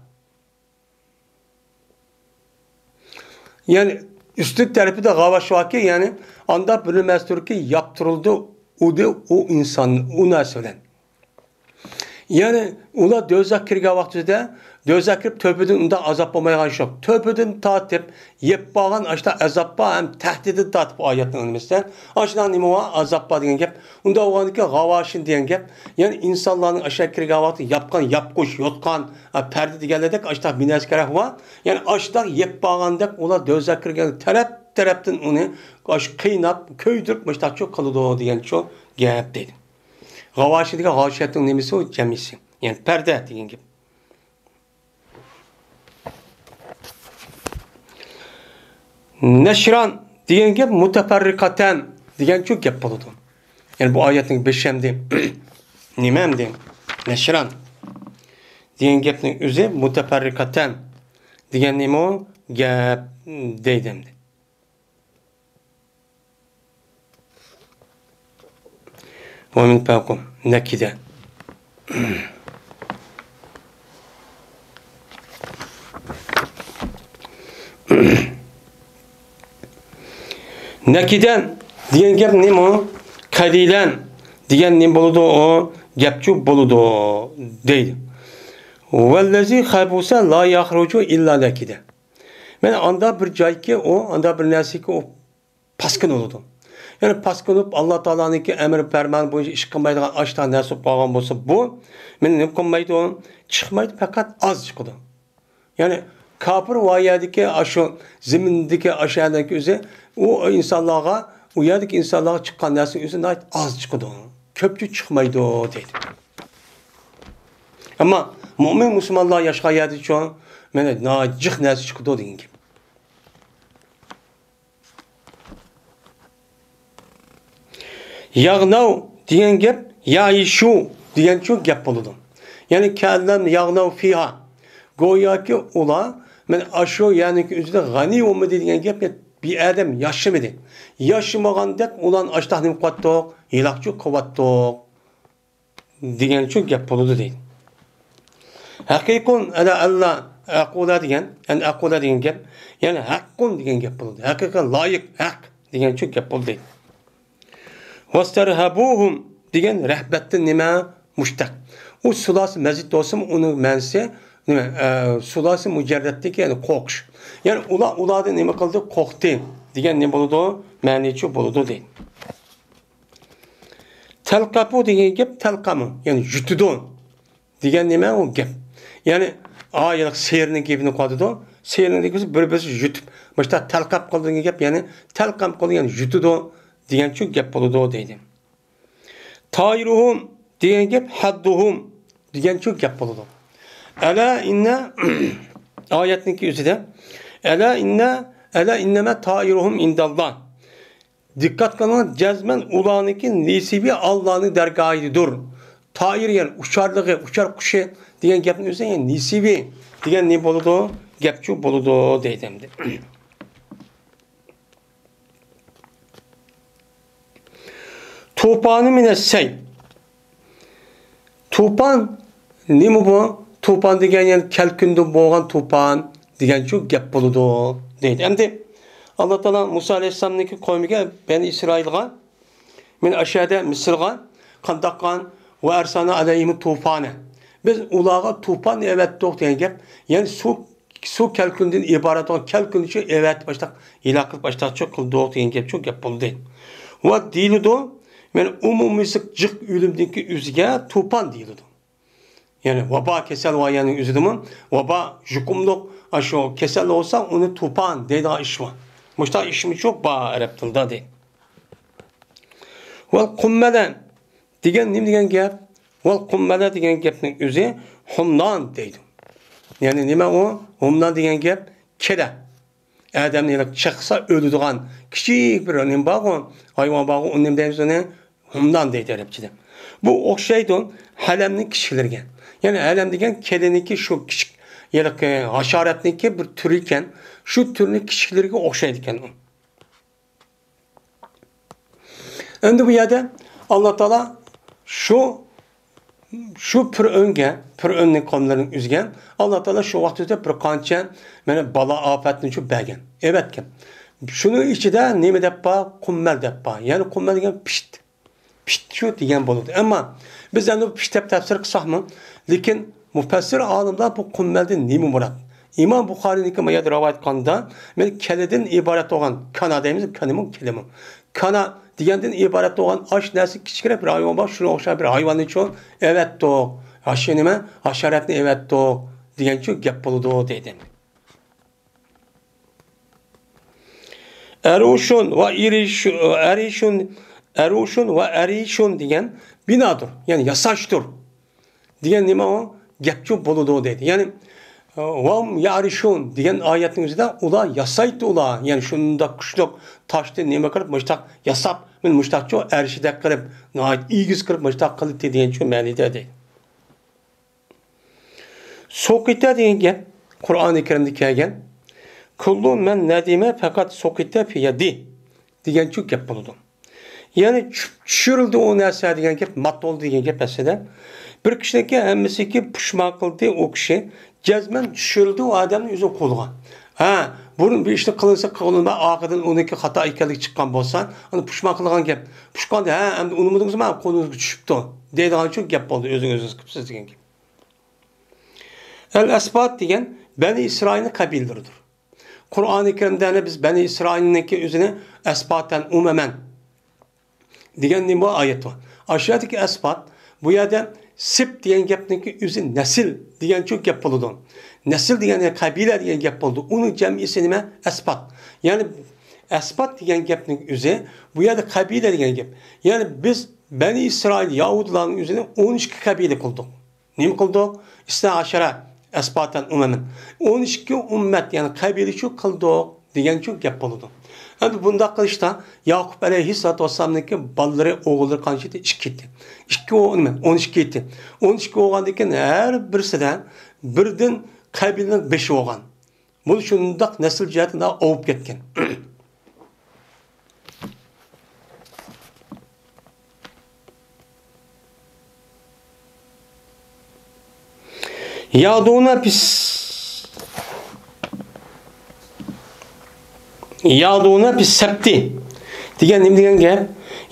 يەنى ئۈستۈن تەرىپىدە غاۋاش باركى، يەنى ئاندا بىر نېمە تۇركى ياپتۇرۇلدى، ئۇدى ئۇ ئىنسان، ئۇ نەرسە بىلەن. يەنى ئۇلار دوزاخ كىرگەن ۋاقتىدا، دوزاخ كىرىپ تۆپىدىن ئۇنداق ئازاب بولمايدىغان ئىش يوق. تۆپىدىن تارتىپ يەپ بارغان ئاشتا ئازاب بار ھەم تەھدىتىدىن تارتىپ ئايەتنىڭ نېمىسىدە ئاشۇنداق نېمە بار، ئازاب بار دېگەن گەپ. ئۇنداق بولغاندىكىن غاۋاشىن دېگەن گەپ، يەنى ئىنسانلارنىڭ ئاشۇ كىرگەن ۋاقتىدا ياپقان ياپقۇچ، يوتقان، ئە، پەردە دېگەنلەردەك ئاشۇنداق بىر نەرسە كېرەك بار. يەنى ئاشۇنداق يەپ بارغاندەك ئۇلار دوزاخ كىرگەن تەرەپ تەرەپتىن ئۇنى ئاشۇ قىيناپ، كۆيدۈرۈپ مۇشۇنداقچۇ قىلىدۇ دېگەنچۇ گەپ دەيدۇ. غاۋاشى دېگەن غاشىيەتنىڭ نېمىسى ئۇ؟ جەمئىسى. يەنى پەردە دېگەن گەپ. نەشران دېگەن گەپ مۇتەپەررىقەتەن دېگەنچۇ گەپ بولىدۇ. يەنى بۇ ئايەتنىڭ بېشى ئەمدى نېمە ئەمدى؟ نەشران دېگەن گەپنىڭ ئۆزى مۇتەپەررىقەتەن دېگەن نېمە ئۇ؟ گەپ دەيدۇ ئەمدى. ۋە مىن فەۋقىھىم نەكىدە. نەكىدەن دېگەن گەپ نېمە ئۇ؟ قەلىلەن دېگەن نېمە بولىدۇ ئۇ؟ گەپچۇ بولىدۇ دەيدۇ. ۋەللەزى خەبۇسە لا يەخرۇجۇ ئىللا نەكىدە. مانا ئاندا بىر جايكى ئۇ، ئاندا بىر نەرسىكى ئۇ پاسكىنا بولىدۇ. يەنى پاسكىنا بولۇپ، ئاللا تائالانىڭكى ئەمر پەرمانى بويىچە ئىش قىلمايدىغان ئاشۇنداق نەرسە بولۇپ قالغان بولسا، بۇ مانا نېمە قىلمايدۇ؟ چىقمايدۇ، پەقەت ئاز چىقىدۇ. يەنى كاپىر ۋە يەردىكى ئاشۇ زېمىندىكى ئاشۇ يەردىكى ئۆزى ئۇ ئىنسانلارغا، ئۇ يەردىكى ئىنسانلارغا چىققان نەرسىنىڭ ئۆزى ناھايىتى ئاز چىقىدۇ. كۆپچە چىقمايدۇ دەيدۇ. ئەمما مۇئمىن مۇسۇلمانلار ياشىغان يەردىچۇ مانا ناھايىتى جىق نەرسە چىقىدۇ دېگەن گەپ. ياغناۋ دېگەن گەپ يائىشۇ دېگەنچۇ گەپ بولىدۇ. يەنى كەئەللەم ياغناۋ فىھا. گوياكى ئۇلار مانا ئاشۇ يەرنىڭكى ئۆزىدە غەنى بولمىدى دېگەن گەپ، بىئادەم ياشىمىدى. ياشىمىغاندەك ئۇلارنى ئاشتاق نېمە قىلىۋاتتۇق؟ ھېلاكچۇ قىلىۋاتتۇق. دېگەنچۇ گەپ بولىدۇ دەيدۇ. ھەقىقۇن ئەلە ئەللا ئەقۇلە دېگەن، ئەن ئەقۇلە دېگەن گەپ، يەنى ھەققۇن دېگەن گەپ بولىدۇ. ھەقىقەت لايىق، ھەق دېگەنچۇ گەپ بولىدۇ دەيدۇ. ۋەستەرھەبۇھۇم دېگەن رەھبەتتىن نېمە؟ مۇشتەق. ئۇ سۇلاسى مەزىد بولسىمۇ ئۇنىڭ مەنىسى نېمە؟ ئە، سۇلاسى مۇجەررەتتىكى، يەنى قورقۇش. يەنى ئۇلار، ئۇلاردىن نېمە قىلدى؟ قورقتى دېگەن نېمە بولىدۇ؟ مەنىچۇ بولىدۇ دەيدۇ. تەلقەپۇ دېگەن گەپ تەلقەمۇ، يەنى يۇتىدۇ دېگەن نېمە ئۇ گەپ. يەنى ئايلىق سېرىنىڭ گېپىنى قىلىۋاتىدۇ. سېرىنىڭ گېپى بىر-بىرسى يۇتۇپ، مۇشۇنداق تەلقەپ قىلىدۇ دېگەن گەپ، يەنى تەلقەم قىلىدۇ، يەنى يۇتىدۇ دېگەنچۇ گەپ بولىدۇ دەيدۇ. تائىرۇھۇم دېگەن گەپ ھەددۇھۇم دېگەنچۇ گەپ بولىدۇ. ئەلا ئىننە ئايەتنىڭكى ئۆزىدە ئەلا ئىننە، ئەلا ئىننەمە تائىرۇھۇم ئىنداللا. دىققەت قىلىڭ، جەزمەن ئۇلارنىڭكى نېسىۋى ئاللانىڭ دەرگاھىدىدۇر. تائىر، يەنى ئۇچارلىقى، ئۇچار قۇشى دېگەن گەپنىڭ ئۆزى، يەنى نېسىۋى دېگەن نېمە بولىدۇ؟ گەپچۇ بولىدۇ دەيدۇ ئەمدى. توپانى مىنەسسەيل. توپان نېمە بۇ؟ توپان دېگەن يەنى كەلكۈندە بولغان توپان دېگەنچۇ گەپ بولىدۇ دەيدۇ. ئەمدى ئاللا تائالا مۇسا ئەلەيھىسسالامنىڭكى قوۋمىگە، بەنى ئىسرائىلغا، مەن ئاشۇ يەردە مىسىرغا قانداق قىلغان؟ ۋە ئەرسەلنا ئەلەيھىمۇ توپانە. بىز ئۇلارغا توپان ئەۋەتتۇق دېگەن گەپ. يەنى سۇ، سۇ كەلكۈندىن ئىبارەت بولغان كەلكۈننىچۇ ئەۋەتىپ باشلاپ ھېلاك قىلىپ باشلاپچۇ قىلدۇق دېگەن گەپچۇ گەپ بولدى. ۋە دېيىلىدۇ، مەن ئومۇمىي جىق ئۆلۈمدىكى ئۆزىگە توپان دېيىلىدۇ. يەنى ۋابا كېسەل ۋە يەنى ئۆزىدىمۇ ۋابا يۇقۇملۇق ئاشۇ كېسەل بولسا ئۇنى توپان دەيدىغان ئىش بار. مۇشۇنداق ئىشمۇچۇ بار ئەرەب تىلىدا دەيدۇ. ۋەل قۇممەلە دېگەن نېمە دېگەن گەپ؟ ۋەل قۇممەلە دېگەن گەپنىڭ ئۆزى ھۇمنان دەيدۇ. يەنى نېمە ئۇ؟ ھۇمنان دېگەن گەپ كېلە. ئادەمنى ھېلىقى چېقسا ئۆلىدىغان كىچىك بىر نېمە بارغۇ، ھايۋان بارغۇ، ئۇنى نېمە دەيمىز ئۇنى؟ ھۇمنان دەيدۇ ئەرەبچىدە. بۇ ئوخشايدۇ ھەلەمنىڭ كىچىكلىرىگە. يەنى ھەلەم دېگەن كېلىنىڭكى شۇ كىچىك، ھېلىقى ھاشاراتنىڭكى بىر تۈرى ئىكەن، شۇ تۈرنىڭ كىچىكلىرىگە ئوخشايدىكەن ئۇ. ئەمدى بۇ يەردە ئاللا تائالا شۇ، شۇ پىرئۆنگە، پىرئۆننىڭ قوملىرىنى ئۈزگەن، ئاللا تائالا شۇ ۋاقىتتا بىر قانچە مانا بالا ئاپەتنى شۇ بەرگەن، ئەۋەتكەن. شۇنىڭ ئىچىدە نېمە دەپ بار؟ قۇممەل دەپ بار. يەنى قۇممەل دېگەن پىشت. پىشت شۇ دېگەن بولىدۇ. ئەمما بىز ئەمدى پىشت دەپ تەپسىر قىلساقمۇ، لېكىن مۇپەسسىر ئالىملار بۇ قۇممەلدىن نېمە مۇراد؟ ئىمام بۇخارىينىڭكى ما يەردە رىۋايەت قىلغاندا، مەن كەلىدىن ئىبارەت بولغان، كانا دەيمىز، كەلىمۇ، كەلىمۇ. كانا دېگەندىن ئىبارەت بولغان ئاش نەرسە كىچىكرەك بىر ھايۋان بار، شۇنىڭغا ئوخشاش بىر ھايۋاننى شۇ ئەۋەتتۇق. ھاشا نېمە؟ ھاشاراتنى ئەۋەتتۇق دېگەنچۇ گەپ بولىدۇ دەيدۇ. ئەرۇشۇن ۋە ئېرىشۇ-، ئەرىشۇن، ئەرۇشۇن ۋە ئەرىشۇن دېگەن بىنادۇر، يەنى ياساشتۇر دېگەن نېمە ئۇ؟ گەپچۇ بولىدۇ دەيدۇ. يەنى، ۋەم يەرىشۇن دېگەن ئايەتنىڭ ئۆزىدە ئۇلار ياسايتتى ئۇلار. يەنى شۇنداق كۈچلۈك تاشتىن نېمە قىلىپ، مۇشتاق ياساپ، مەن مۇشتاقچۇ ئەرشىدەك قىلىپ، ناھايىتى ئېگىز قىلىپ مۇشتاق قىلدى دېگەنچۇ مەنىدە دەيدۇ. سوقىتە دېگەن گەپ قۇرئانى كەرىمدە كەلگەن. كۇللۇ مەن نەدىمە پەقەت سوقىتە فىيەدى دېگەنچۇ گەپ بولىدۇ. يەنى چۈ-، چۈشۈرۈلدى ئۇ نەرسە دېگەن گەپ، مات بولدى دېگەن گەپ ئەسلىدە. بىر كىشىنىڭكى ھەممىسىكى پۇشمان قىلدى ئۇ كىشى. جەزمەن چۈشۈرۈلدى ئۇ ئادەمنى ئۆزىنى قوغلىغان. ھە، بۇرۇن بىر ئىشنى قىلىنسا قىلىنماي، ئارقىدىن ئۇنىڭكى خاتا ئىكەنلىكى چىققان بولسا، ئۇنى پۇشمان قىلىدىغان گەپ. پۇشمان، ھە، ئەمدى ئۇنىمىدىڭىزمۇ، قولىڭىزغا چۈشۈپتۇ دەيدىغانچۇ گەپ بولدى، ئۆزىڭىز ئۆزىڭىز قىپسىز دېگەن گەپ. ئەل ئەسبات دېگەن بەنى ئىسرائىلنىڭ قەبىلىلىرىدۇر. قۇرئانى كەرىمدە ئەنە بىز بەنى ئىسرائىلنىڭكى ئۆزىنى ئەسباتەن ئۇمەمەن دېگەن نېمە بار؟ ئايەت بار. ئاشۇ يەردىكى ئەسبات، بۇ يەردە سىبت دېگەن گەپنىڭكى ئۆزى نەسىل دېگەنچۇ گەپ بولىدۇ. نەسىل دېگەن قەبىلە دېگەن گەپ بولىدۇ. ئۇنىڭ جەمئىسى نېمە؟ ئەسبات. يەنى ئەسبات دېگەن گەپنىڭ ئۆزى، بۇ يەردە قەبىلە دېگەن گەپ. يەنى بىز بەنى ئىسرائىل، يەھۇدىيلارنىڭ ئۆزىنى ئون ئىككى قەبىلە قىلدۇق. نېمە قىلدۇق؟ ئىسنا ئەشەرە ئەسباتەن ئۇمەمەن. ئون ئىككى ئۈممەت، يەنى قەبىلە شۇ قىلدۇق دېگەنچۇ گەپ بولىدۇ. ئەمدى بۇنداق قىلىشتا ياقۇپ ئەلەيھىسسالاتۇ ۋەسسالامنىڭكى بالىلىرى، ئوغۇللىرى قانچە ئىدى؟ ئىككى ئىدى. ئىككى ئو-، نېمە، ئون ئىككى ئىدى. ئون ئىككى بولغاندىن كېيىن ھەر بىرسىدە بىردىن قەبىلىنىڭ بېشى بولغان. بۇ شۇنداق نەسىل جەھەتتىن ئاۋۇپ كەتكەن. يادۇنە پىس-، يادۇنە پىس سەبتى دېگەن نېمە دېگەن گەپ؟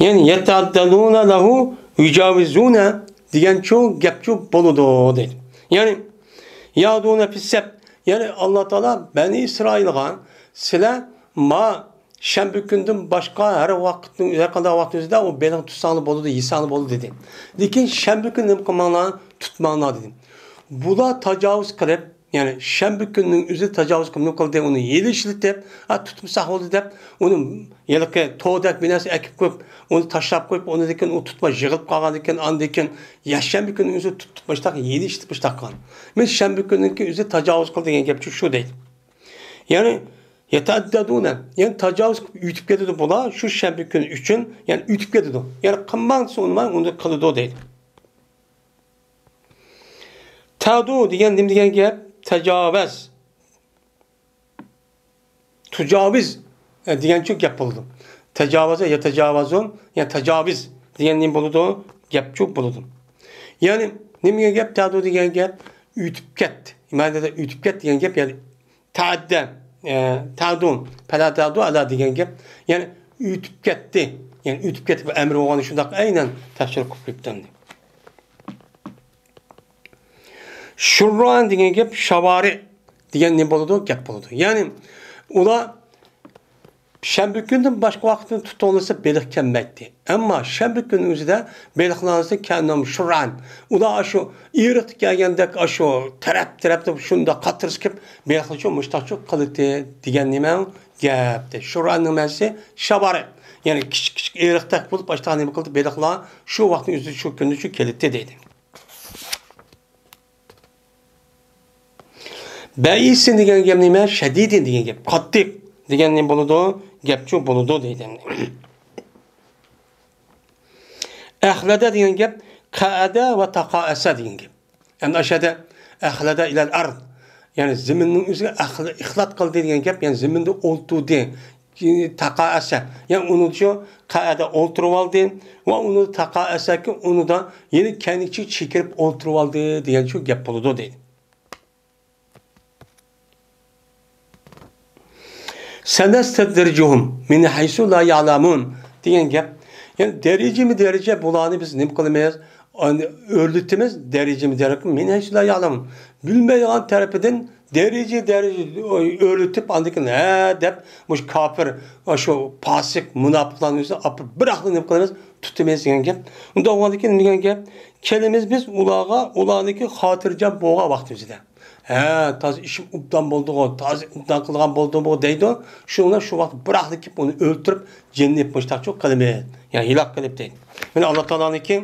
يەنى يەتەئەددەدۇنە لەھۇ يۇجاۋىزۇنە دېگەنچۇ گەپچۇ بولىدۇ دەيدۇ. يەنى يادۇنە پىس سەبت، يەنى ئاللا تائالا بەنى ئىسرائىلغا سىلەر ما شەنبە كۈندىن باشقا ھەر ۋاقىتنىڭ، ھەر قانداق ۋاقىت ئۆزىدە ئۇ بېلىق تۇتساڭلار بولىدۇ، يېسەڭلار بولىدۇ دېدى. لېكىن شەنبە كۈنى نېمە قىلماڭلار؟ تۇتماڭلار دېدى. بۇلار تاجاۋۇز قىلىپ، يەنى شەنبە كۈنىنىڭ ئۆزى تاجاۋۇز قىلىپ نېمە قىلدى؟ ئۇنى ھىيلە ئىشلىتىپ، ھە، تۇتمىساق بولدى دەپ، ئۇنى ھېلىقى توردەك بىر نەرسە ئەكىپ قويۇپ، ئۇنى تاشلاپ قويۇپ، ئۇنىڭدىن كېيىن ئۇ تۇتماي يىغىلىپ قالغاندىن كېيىن، ئاندىن كېيىن يەكشەنبە كۈنى ئۆزى تۇتۇپ مۇشتاق ھىيلە ئىشلىتىپ مۇشتاق قىلغان. مەن شەنبە كۈنىنىڭكى ئۆزى تاجاۋۇز قىلدى دېگەن گەپچۇ شۇ دەيدۇ. يەنى يەتەئەددەدۇنە، يەنى تاجاۋۇز قىلىپ ئۆتۈپ كېتىدۇ بۇلار، شۇ شەنبە كۈنى ئۈچۈن، يەنى ئۆتۈپ كېتىدۇ. يەنى قىلماڭ دېسە ئۇنىماي، ئۇنى قىلىدۇ دەيدۇ. تەدۇ دېگەن نېمە دېگەن گەپ؟ تاجاۋەز. تۇجاۋىز، ئە، دېگەنچۇ گەپ بولىدۇ. تاجاۋەزە يەتەجاۋەزۇن، يەنى تاجاۋىز دېگەن نېمە بولىدۇ؟ گەپچۇ بولىدۇ. يەنى نېمە دېگەن گەپ؟ تەدۇ دېگەن گەپ ئۆتۈپ كەت. مەنىدە ئۆتۈپ كەت دېگەن گەپ، يەنى تەئەددە، ئە، تەدۇ، پەلا تەدۇ ئەلا دېگەن گەپ. يەنى ئۆتۈپ كەتتى. يەنى ئۆتۈپ كەتتى، بىر ئەمر بولغان شۇنداق ئەينەن تەپسىر قىلىپ ئۆتتى. شۇرران دېگەن گەپ شاۋارى دېگەن نېمە بولىدۇ؟ گەپ بولىدۇ. يەنى ئۇلار شەنبە كۈندىن باشقا ۋاقىتنى تۇتۇۋالمىسا بېلىق كەلمەيتتى. ئەمما شەنبە كۈنى ئۆزىدە بېلىقلارنى كەنۇم شۇرران. ئۇلار ئاشۇ ئېرىققا كەلگەندەك ئاشۇ تەرەپ-تەرەپتە شۇنداق قاتتىرىسى كېلىپ بېلىقنى شۇ مۇشتاقچۇ قىلىتتى دېگەن نېمە؟ گەپتە. شۇرراننىڭ مەنىسى شاۋارى. يەنى كىچىك كىچىك ئېرىقتەك بولۇپ، ئاشتاق نېمە قىلدى، بېلىقلار شۇ ۋاقىتنىڭ ئۆزىدە شۇ كۈندە شۇ كېلىتتى دەيدۇ. بەئىسىن دېگەن گەپ نېمە؟ شەدىدىن دېگەن گەپ. قاتتىق دېگەن نېمە بولىدۇ؟ گەپچۇ بولىدۇ دەيدۇ. ئەخلەدە دېگەن گەپ قەئەدە ۋە تاقائەسە دېگەن گەپ. ئەمدى ئاشۇ يەردە ئەخلەدە ئىلەل ئەرد، يەنى زېمىننىڭ ئۆزىگە ئەخلە-، ئىخلات قىلدى دېگەن گەپ، يەنى زېمىندە ئولتۇردى. تاقائەسە، يەنى ئۇنى شۇ قەئەدە ئولتۇرۇۋالدى ۋە ئۇنى تاقائەسەكى ئۇنىدا يەنە كەينىگە چېكىرىپ ئولتۇرۇۋالدى دېگەن شۇ گەپ بولىدۇ دەيدۇ. سەنەستەدرىجۇھۇم مىن ھەيسۇ لا يەلەمۇن دېگەن گەپ. يەنى دەرىجىمۇ دەرىجە بۇلارنى بىز نېمە قىلىمىز؟ ئەنە ئۆرلىتىمىز، دەرىجىمۇ دەرىجە مىن ھەيسۇ لا يەلەمۇن. بىلمەيدىغان تەرىپىدىن دەرىجە دەرىجە ئۆرلىتىپ، ئاندىن كېيىن ھە دەپ مۇشۇ كاپىر، شۇ پاسىق، مۇناپىقلارنى ئۆزىنى ئاپىرىپ بىراقلا نېمە قىلىمىز؟ تۇتىمىز دېگەن گەپ. ئۇنداق بولغاندىن كېيىن دېگەن گەپ، كېلىمىز بىز ئۇلارغا، ئۇلارنىڭكى خاتىرجەم بولغان ۋاقتىمىزدا. ھە، تازا ئىشىم ئوبدان بولدىغۇ، تازا ئوبدان قىلغان بولدۇمغۇ دەيدۇ. شۇنىڭ بىلەن شۇ ۋاقىت بىراقلا كېلىپ ئۇنى ئۆلتۈرۈپ، جېنىنى مۇشتاقچۇ قىلىمىز. يەنى ھېلاك قىلىپ دەيدۇ. مانا ئاللا تائالانىڭكى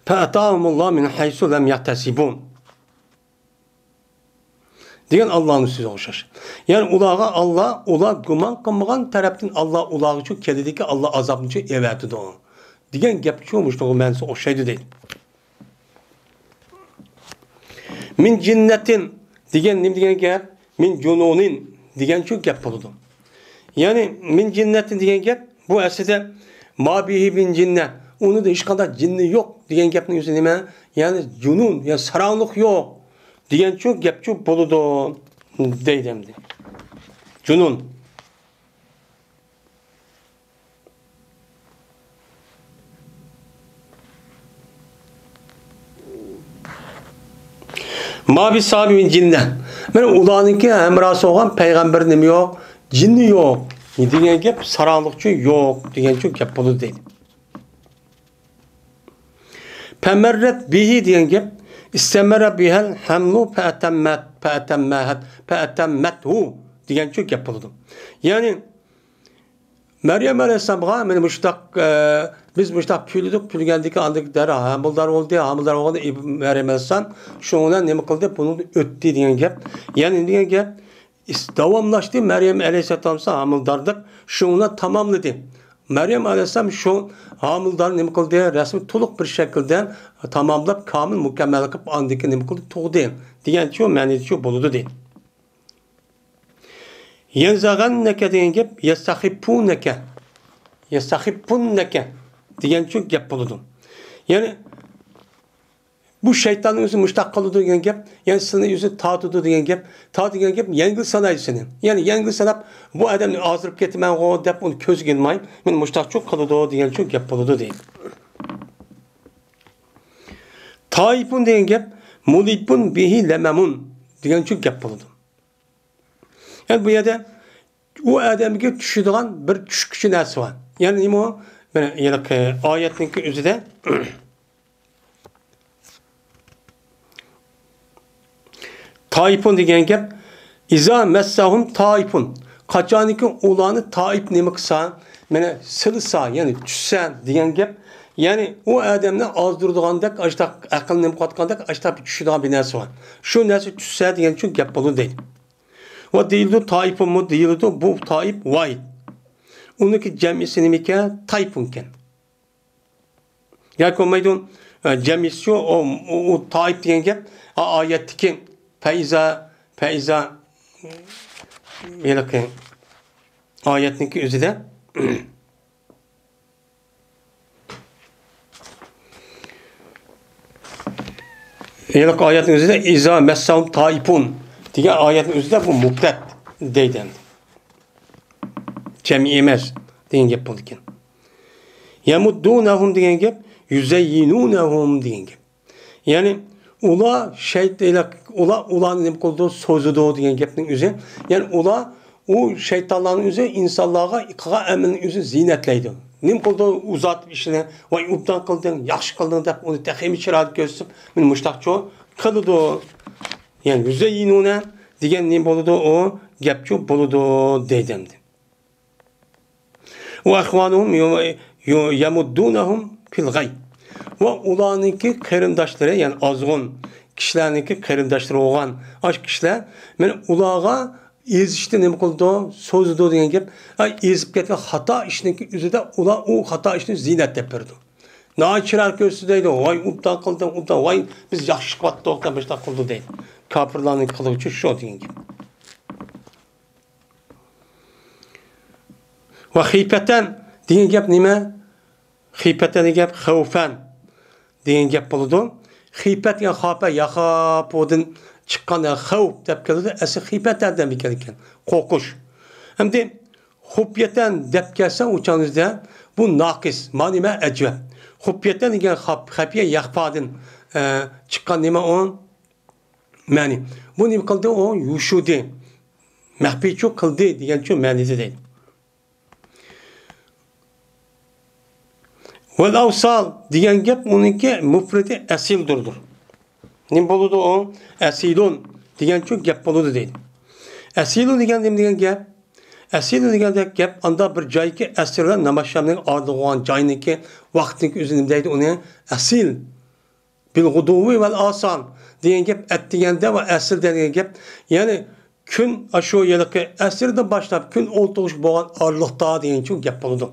فَأَتَاهُمُ اللّٰهُ مِنْ حَيْثُ لَمْ يَحْتَسِبُوا دېگەن ئاللانىڭ سۆزىگە ئوخشاش. يەنى ئۇلارغا ئاللا، ئۇلار گۇمان قىلمىغان تەرەپتىن ئاللا ئۇلارغىچۇ كېلىدىكى ئاللا ئازابنىچۇ ئەۋەتىدۇ دېگەن گەپچۇ مۇشۇنىڭغا مەنىسى ئوخشايدۇ دەيدۇ. مىن جىننەتىن دېگەن نېمە دېگەن گەپ؟ مىن جۇنۇنىن دېگەنچۇ گەپ بولىدۇ. يەنى مىن جىننەتىن دېگەن گەپ، بۇ ئەسلىدە ما بىھى مىن جىننە، ئۇنىڭدا ھېچقانداق جىننى يوق دېگەن گەپنىڭ ئۆزى نېمە؟ يەنى جۇنۇن، يەنى ساراڭلىق يوق دېگەنچۇ گەپچۇ بولىدۇ دەيدۇ ئەمدى. جۇنۇن. ما بىساھىبىھىم مىن جىننە. مانا ئۇلارنىڭكى ھەمراھسى بولغان پەيغەمبەر نېمە يوق؟ جىننى يوق دېگەن گەپ، ساراڭلىقچۇ يوق دېگەنچۇ گەپ بولىدۇ دەيدۇ. فَمَرَّتْ بِهِ دېگەن گەپ، ئىستەمەررە بىھەل ھەملۇ فەئەتەممەت، فەئەتەممەھەت، فەئەتەممەتھۇ دېگەنچۇ گەپ بولىدۇ. يەنى مەريەم ئەلەيھىسسالامغا مانا مۇشۇنداق، ئە، بىز مۇشۇنداق پۈۋلىدۇق، پۈۋلىگەندىن كېيىن ئاندىن دەرھال ھامىلىدار بولدى، ھامىلىدار بولغاندا ئىب-، مەريەم ئەلەيھىسسالام شۇنىڭ بىلەن نېمە قىلدى؟ بۇنىڭدىن ئۆتتى دېگەن گەپ. يەنى دېگەن گەپ، ئىس-، داۋاملاشتى. مەريەم ئەلەيھىسسالام ھامىلىدارلىق شۇنىڭ بىلەن تاماملىدى. مەريەم ئەلەيھىسسالام شۇ ھامىلىدارنى نېمە قىلدى؟ رەسمىي تولۇق بىر شەكىلدە تاماملاپ، كامىل مۇكەممەل قىلىپ، ئاندىن كېيىن نېمە قىلدى؟ تۇغدى دېگەنچۇ مەنىدىچۇ بولىدۇ دەيدۇ. يەنزەغەننەكە دېگەن گەپ، يەستەخىپپۇنەكە. يەستەخىپپۇنەكە دېگەنچۇ گەپ بولىدۇ. يەنى بۇ شەيتاننىڭ ئۆزى مۇشتاق قىلىدۇ دېگەن گەپ، يەنى سېنى ئۆزى تارتىدۇ دېگەن گەپ. تارت دېگەن گەپ، يەڭگىل سانايدۇ سېنى. يەنى يەڭگىل ساناپ، بۇ ئادەمنى ئازدۇرۇپ كېتىمەنغۇ دەپ ئۇنى كۆزگە ئىلماي، مېنى مۇشتاقچۇ قىلىدۇ دېگەنچۇ گەپ بولىدۇ دەيدۇ. تائىپۇن دېگەن گەپ، مۇلىپۇن بىھى لەمەمۇن دېگەنچۇ گەپ بولىدۇ. يەنى بۇ يەردە ئۇ ئادەمگە چۈشىدىغان بىر چۈشكۈچى نەرسە بار. يەنى نېمە ئۇ؟ مانا ھېلىقى ئايەتنىڭكى ئۆزىدە تائىپۇن دېگەن گەپ، ئىزا مەسسەھۇم تائىپۇن. قاچانكى ئۇلارنى تائىپ نېمە قىلسا، مانا سىلىسا، يەنى چۈشسە دېگەن گەپ. يەنى ئۇ ئادەمنى ئازدۇرىدىغاندەك، ئاشتاق ئەقىل نېمە قىلىۋاتقاندەك، ئاشتاق چۈشىدىغان بىر نەرسە بار. شۇ نەرسە چۈشسە دېگەن شۇ گەپ بولىدۇ دەيدۇ. ۋە دېيىلىدۇ تائىپۇنمۇ دېيىلىدۇ، بۇ تائىپ ۋاھىد. ئۇنىڭكى جەمئىسى نېمىكەن؟ تايپۇنكەن. ياكى بولمايدۇ، ئە، جەمئىسى شۇ، ئۇ، ئۇ، ئۇ تائىپ دېگەن گەپ، ئا-، ئايەتتىكى فەئىزا، فەئىزا، ھېلىقى ئايەتنىڭكى ئۆزىدە. ھېلىقى ئايەتنىڭ ئۆزىدە ئىزا مەسسەھۇم تائىپۇن دېگەن ئايەتنىڭ ئۆزىدە بۇ مۇپرەت دەيدۇ ئەمدى. جەمئىي ئەمەس دېگەن گەپ بولىدىكەن. يەمۇددۇنەھۇم دېگەن گەپ، يۇزەييىنۇنەھۇم دېگەن گەپ. يەنى ئۇلار شەيت-، ئۇلار، ئۇلارنى نېمە قىلىدۇ؟ سوزىدۇ دېگەن گەپنىڭ ئۆزى. يەنى ئۇلار، ئۇ شەيتانلارنىڭ ئۆزى ئىنسانلارغا قىلغان ئەمىلنىڭ ئۆزىنى زىينەتلەيدۇ. نېمە قىلىدۇ؟ ئۇزارتىپ ئىشىنى، ۋاي ئوبدان قىلدىڭ، ياخشى قىلدىڭ دەپ ئۇنى تېخىمۇ چىرايلىق كۆرسىتىپ، مانا مۇشتاقچۇ قىلىدۇ. يەنى يۇزەييىنۇنە دېگەن نېمە بولىدۇ؟ ئۇ گەپچۇ بولىدۇ دەيدۇ ئەمدى. وإخوانهم يم-، ي-، يمدونهم في الغي. ۋە ئۇلارنىڭكى قېرىنداشلىرى، يەنى ئازغۇن كىشىلەرنىڭكى قېرىنداشلىرى بولغان ئاشۇ كىشىلەر مانا ئۇلارغا ئېزىشنى نېمە قىلىدۇ؟ سوزىدۇ دېگەن گەپ. ئاي، ئېزىپ كەتكەن خاتا ئىشنىڭكى ئۆزىدە ئۇلار ئۇ خاتا ئىشنى زىينەت دەپ بېرىدۇ. ناھايىتى چىرايلىق كۆرسىتىدۇ دەيدۇ. ۋاي، ئوبدان قىلدىڭ، ئوبدان، ۋاي، بىز ياخشى ئىش قىلىۋاتتۇق دەپ مۇشۇنداق قىلىدۇ دەيدۇ. كاپىرلارنىڭ قىلغۇچى شۇ دېگەن گەپ. ۋە خىپەتەن دېگەن گەپ نېمە؟ خىپەتەن دېگەن گەپ خەۋفەن دېگەن گەپ بولىدۇ. خىپەت دېگەن خاپە، ياخاپۇدىن چىققان، يەنى خەۋپ دەپ كېلىدۇ. ئەسلى خىپەتەن دەپ كەلگەن. قورقۇش. ئەمدى خۇپيەتەن دەپ كەلسە، ئۇ چاغدا بۇ ناقىس. مانا نېمە ئەجەب. خۇپيەتەن دېگەن خاپ-، خەپىيە يەخپادىن، ئە، چىققان نېمە ئۇ؟ مەنى. بۇ نېمە قىلدى؟ ئۇ يوشۇردى. مەخپىيچۇ قىلدى دېگەنچۇ مەنىدە دەيدۇ. ۋەل ئەۋسال دېگەن گەپ ئۇنىڭكى مۇپرىدى ئەسىلدۇردۇر. نېمە بولىدۇ ئۇ؟ ئەسىلۇن دېگەنچۇ گەپ بولىدۇ دەيدۇ. ئەسىلۇن دېگەن نېمە دېگەن گەپ؟ ئەسىلۇن دېگەندەك گەپ ئاندا بىر جايكى ئەسىر بىلەن نامازشامنىڭ ئارىلىقى بولغان جاينىڭكى ۋاقتىنىڭكى ئۆزى نېمە دەيدۇ ئۇنى؟ ئەسىل. بىلغۇدۇۋۋى ۋەل ئاسال دېگەن گەپ ئەتىگەندە ۋە ئەسىردە دېگەن گەپ. يەنى كۈن ئاشۇ ھېلىقى ئەسىردىن باشلاپ كۈن ئولتۇرۇش بولغان ئارىلىقتا دېگەنچۇ گەپ بولىدۇ.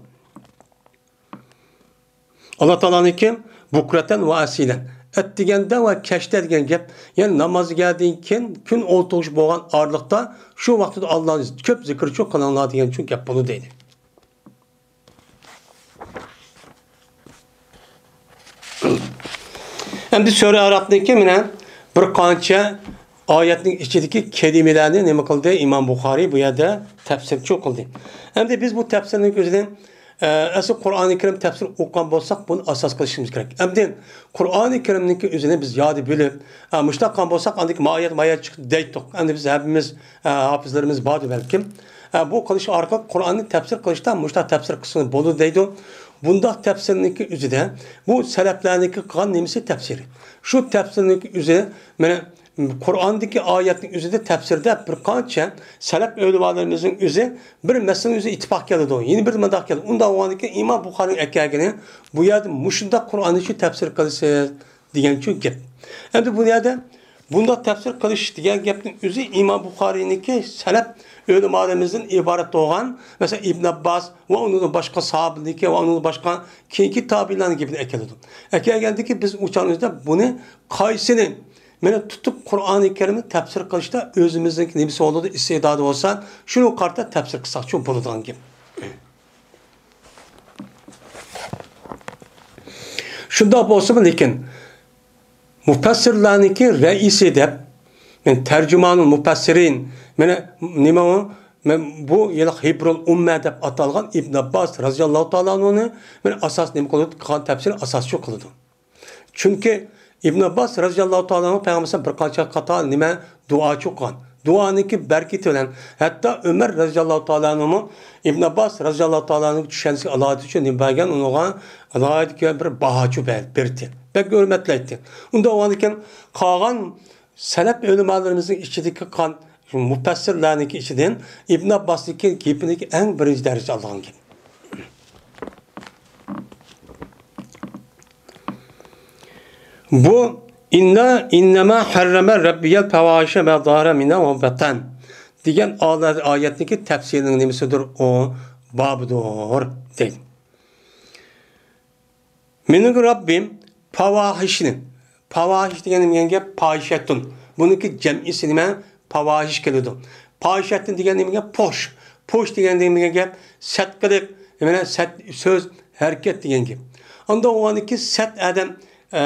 ئاللا تائالانىڭكى بۇكرەتەن ۋە ئەسىلەن، ئەتىگەندە ۋە كەچتە دېگەن گەپ، يەنى نامازغا كەلگەندىن كېيىن كۈن ئولتۇرۇش بولغان ئارىلىقتا شۇ ۋاقىتتا ئاللانى كۆپ زىكىرچۇ قىلىڭلار دېگەنچۇ گەپ بولىدۇ دەيدۇ. ئەمدى سۈرە ئەئرافنىڭكى مانا بىر قانچە ئايەتنىڭ ئىچىدىكى كەلىمىلەرنى نېمە قىلدى؟ ئىمام بۇخارىي بۇ يەردە تەپسىرچۇ قىلدى. ئەمدى بىز بۇ تەپسىرنىڭ ئۆزىنى، ئە، ئەسلى قۇرئانى كەرىم تەپسىر ئوقۇغان بولساق، بۇنى ئاساس قىلىشىمىز كېرەك. ئەمدى قۇرئانى كەرىمنىڭكى ئۆزىنى بىز ياد بىلىپ، ئە، مۇشۇنداق قىلغان بولساق، ئاندىن كېيىن ما ئايەت، ما ئايەت چىقتى دەيتتۇق. ئەمدى بىز ھەممىمىز، ئە، ھاپىزلىرىمىز باردۇ بەلكىم. ئە، بۇ قىلىش ئارقىلىق قۇرئاننى تەپسىر قىلىشتا مۇشۇنداق تەپسىر قىلسىڭىز بولىدۇ دەيدۇ. بۇنداق تەپسىرنىڭكى ئۆزىدە بۇ سەلەپلەرنىڭكى قىلغان نېمىسى تەپسىرى. شۇ تەپسىرنىڭكى ئۆزى، مانا، قۇرئاندىكى ئايەتنىڭ ئۆزىدە تەپسىردە بىر قانچە سەلەپ ئۆلىمالىرىمىزنىڭ ئۆزى بىر مەسىلىنىڭ ئۆزى ئىتتىپاق كېلىدۇ. يەنە بىر مۇنداق كېلىدۇ. ئۇنداق بولغاندىكىن ئىمام بۇخارىنىڭ ئەكەلگىنى بۇ يەردە مۇشۇنداق قۇرئاننى شۇ تەپسىر قىلىسىز دېگەنچۇ گەپ. ئەمدى بۇ يەردە بۇنداق تەپسىر قىلىش دېگەن گەپنىڭ ئۆزى ئىمام بۇخارىينىڭكى سەلەپ ئۆلىمالىرىمىزدىن ئىبارەت بولغان، مەسىلەن، ئىبن ئابباس ۋە ئۇنىڭدىن باشقا ساھابىنىڭكى ۋە ئۇنىڭدىن باشقا كېيىنكى تابىئىنلارنىڭ گېپىنى ئەكېلىدۇ. ئەكەلگەندىكى بىز ئۇ چاغنىڭ ئۆزىدە بۇنى قايسىنى، مانا، تۇتۇپ قۇرئانى كەرىمنى تەپسىر قىلىشتا ئۆزىمىزنىڭكى نېمىسى بولىدۇ، ئىستىدادى بولسا، شۇنىڭغا قارىتا تەپسىر قىلساقچۇ بولىدىغان گەپ. شۇنداق بولسىمۇ، لېكىن مۇپەسسىرلەرنىڭكى رەئىسى دەپ، يەنى تەرجىمانۇل مۇپەسسىرىن، مانا نېمە ئۇ؟ مانا بۇ ھېلىقى ھىبرۇل ئۇممە دەپ ئاتالغان ئىبن ئابباس رازىياللاھۇ تائالا ئەنھۇنى مانا ئاساس نېمە قىلىدۇ؟ قىلغان تەپسىرى ئاساسچۇ قىلىدۇ. چۈنكى ئىبن ئابباس رازىياللاھۇ تائالا ئەنھۇ پەيغەمبەر بىر قانچە قاتار نېمە دۇئاچۇ قىلغان. دۇئانىڭكى بەرىكىتى بىلەن ھەتتا ئۆمەر رازىياللاھۇ تائالا ئەنھۇمۇ ئىبن ئابباس رازىياللاھۇ تائالا ئەنھۇنىڭ چۈشەنچىسىگە ئالاھىدە ئۈچۈن نېمە بەرگەن، ئۇنىڭغا ئالاھىدە بىر باھاچۇ بەر-، بېرىتتى. بەك ھۆرمەتلەيتتى. ئۇنداق بولغاندىكىن قالغان سەلەپ ئۆلىمالىرىمىزنىڭ ئىچىدىكى قان مۇپەسسىرلەرنىڭكى ئىچىدىن ئىبن ئابباسنىڭكى گېپىنىڭكى ئەڭ بىرىنچى دەرىجە ئالغان گەپ. بۇ ئىننا، ئىننەما ھەررەمە رەببىيەل پەۋاھىشە مە زاھەرە مىنھا ۋە بەتەن دېگەن ئالا-، ئايەتنىڭكى تەپسىرىنىڭ نېمىسىدۇر؟ ئۇ بابىدۇر دەيدۇ. مېنىڭ رەببىم پاۋاھىشنى، پاۋاھىش دېگەن نېمە دېگەن گەپ؟ پاھىشەتۇن. بۇنىڭكى جەمئىسى نېمە؟ پاۋاھىش كېلىدۇ. پاھىشەتۇن دېگەن نېمە گەپ؟ پوش. پوش دېگەن نېمە گەپ؟ سەت قىلىق، يەنە سەت سۆز، ھەرىكەت دېگەن گەپ. ئاندىن ئۇنىڭكى سەت ئادەم، ئە،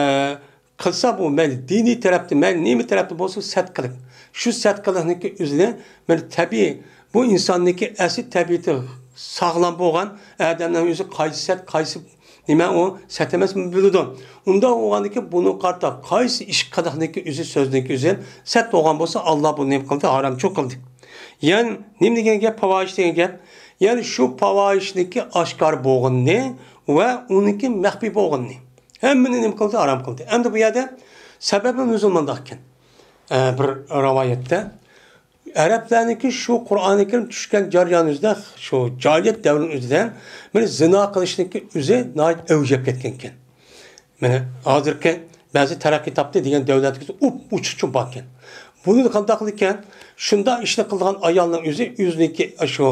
قىلسا بۇ مەيلى دىنىي تەرەپتە، مەيلى نېمە تەرەپتە بولسۇن، سەت قىلىق. شۇ سەت قىلىقنىڭكى ئۆزىنى مانا تەبىئىي، بۇ ئىنساننىڭكى ئەسلى تەبىئىتى ساغلام بولغان ئادەمنىڭ ئۆزى قايسى سەت، قايسى نېمە ئۇ سەت ئەمەسمۇ بىلىدۇ. ئۇنداق بولغاندىكىن بۇنىڭغا قارىتا قايسى ئىش قىلىقنىڭكى ئۆزى، سۆزنىڭكى ئۆزى سەت بولغان بولسا، ئاللا بۇنى نېمە قىلدى؟ ھارامچۇ قىلدى. يەنى نېمە دېگەن گەپ؟ پاۋاھىش دېگەن گەپ. يەنى شۇ پاۋاھىشنىڭكى ئاشكارا بولغىنىنى ۋە ئۇنىڭكى مەخپىي بولغىنىنى. ھەممىنى نېمە قىلدى؟ ھارام قىلدى. ئەمدى بۇ يەردە سەبەبى نۇزۇل مۇنداق ئىكەن. ئە، بىر رىۋايەتتە، ئەرەبلەرنىڭكى شۇ قۇرئانى كەرىم چۈشكەن جەريان ئۆزىدە، شۇ جاھىلىيەت دەۋرىنىڭ ئۆزىدە، مانا زىنا قىلىشنىڭكى ئۆزى ناھايىتى ئەۋج ئېلىپ كەتكەنىكەن. مانا ھازىرقى بەزى تەرەققىي تاپتى دېگەن دۆلەتلەردە ئوچۇق باركەن. بۇنى قانداق قىلىدىكەن؟ شۇنداق ئىشنى قىلىدىغان ئايالنىڭ ئۆزى ئۆزىنىڭكى شۇ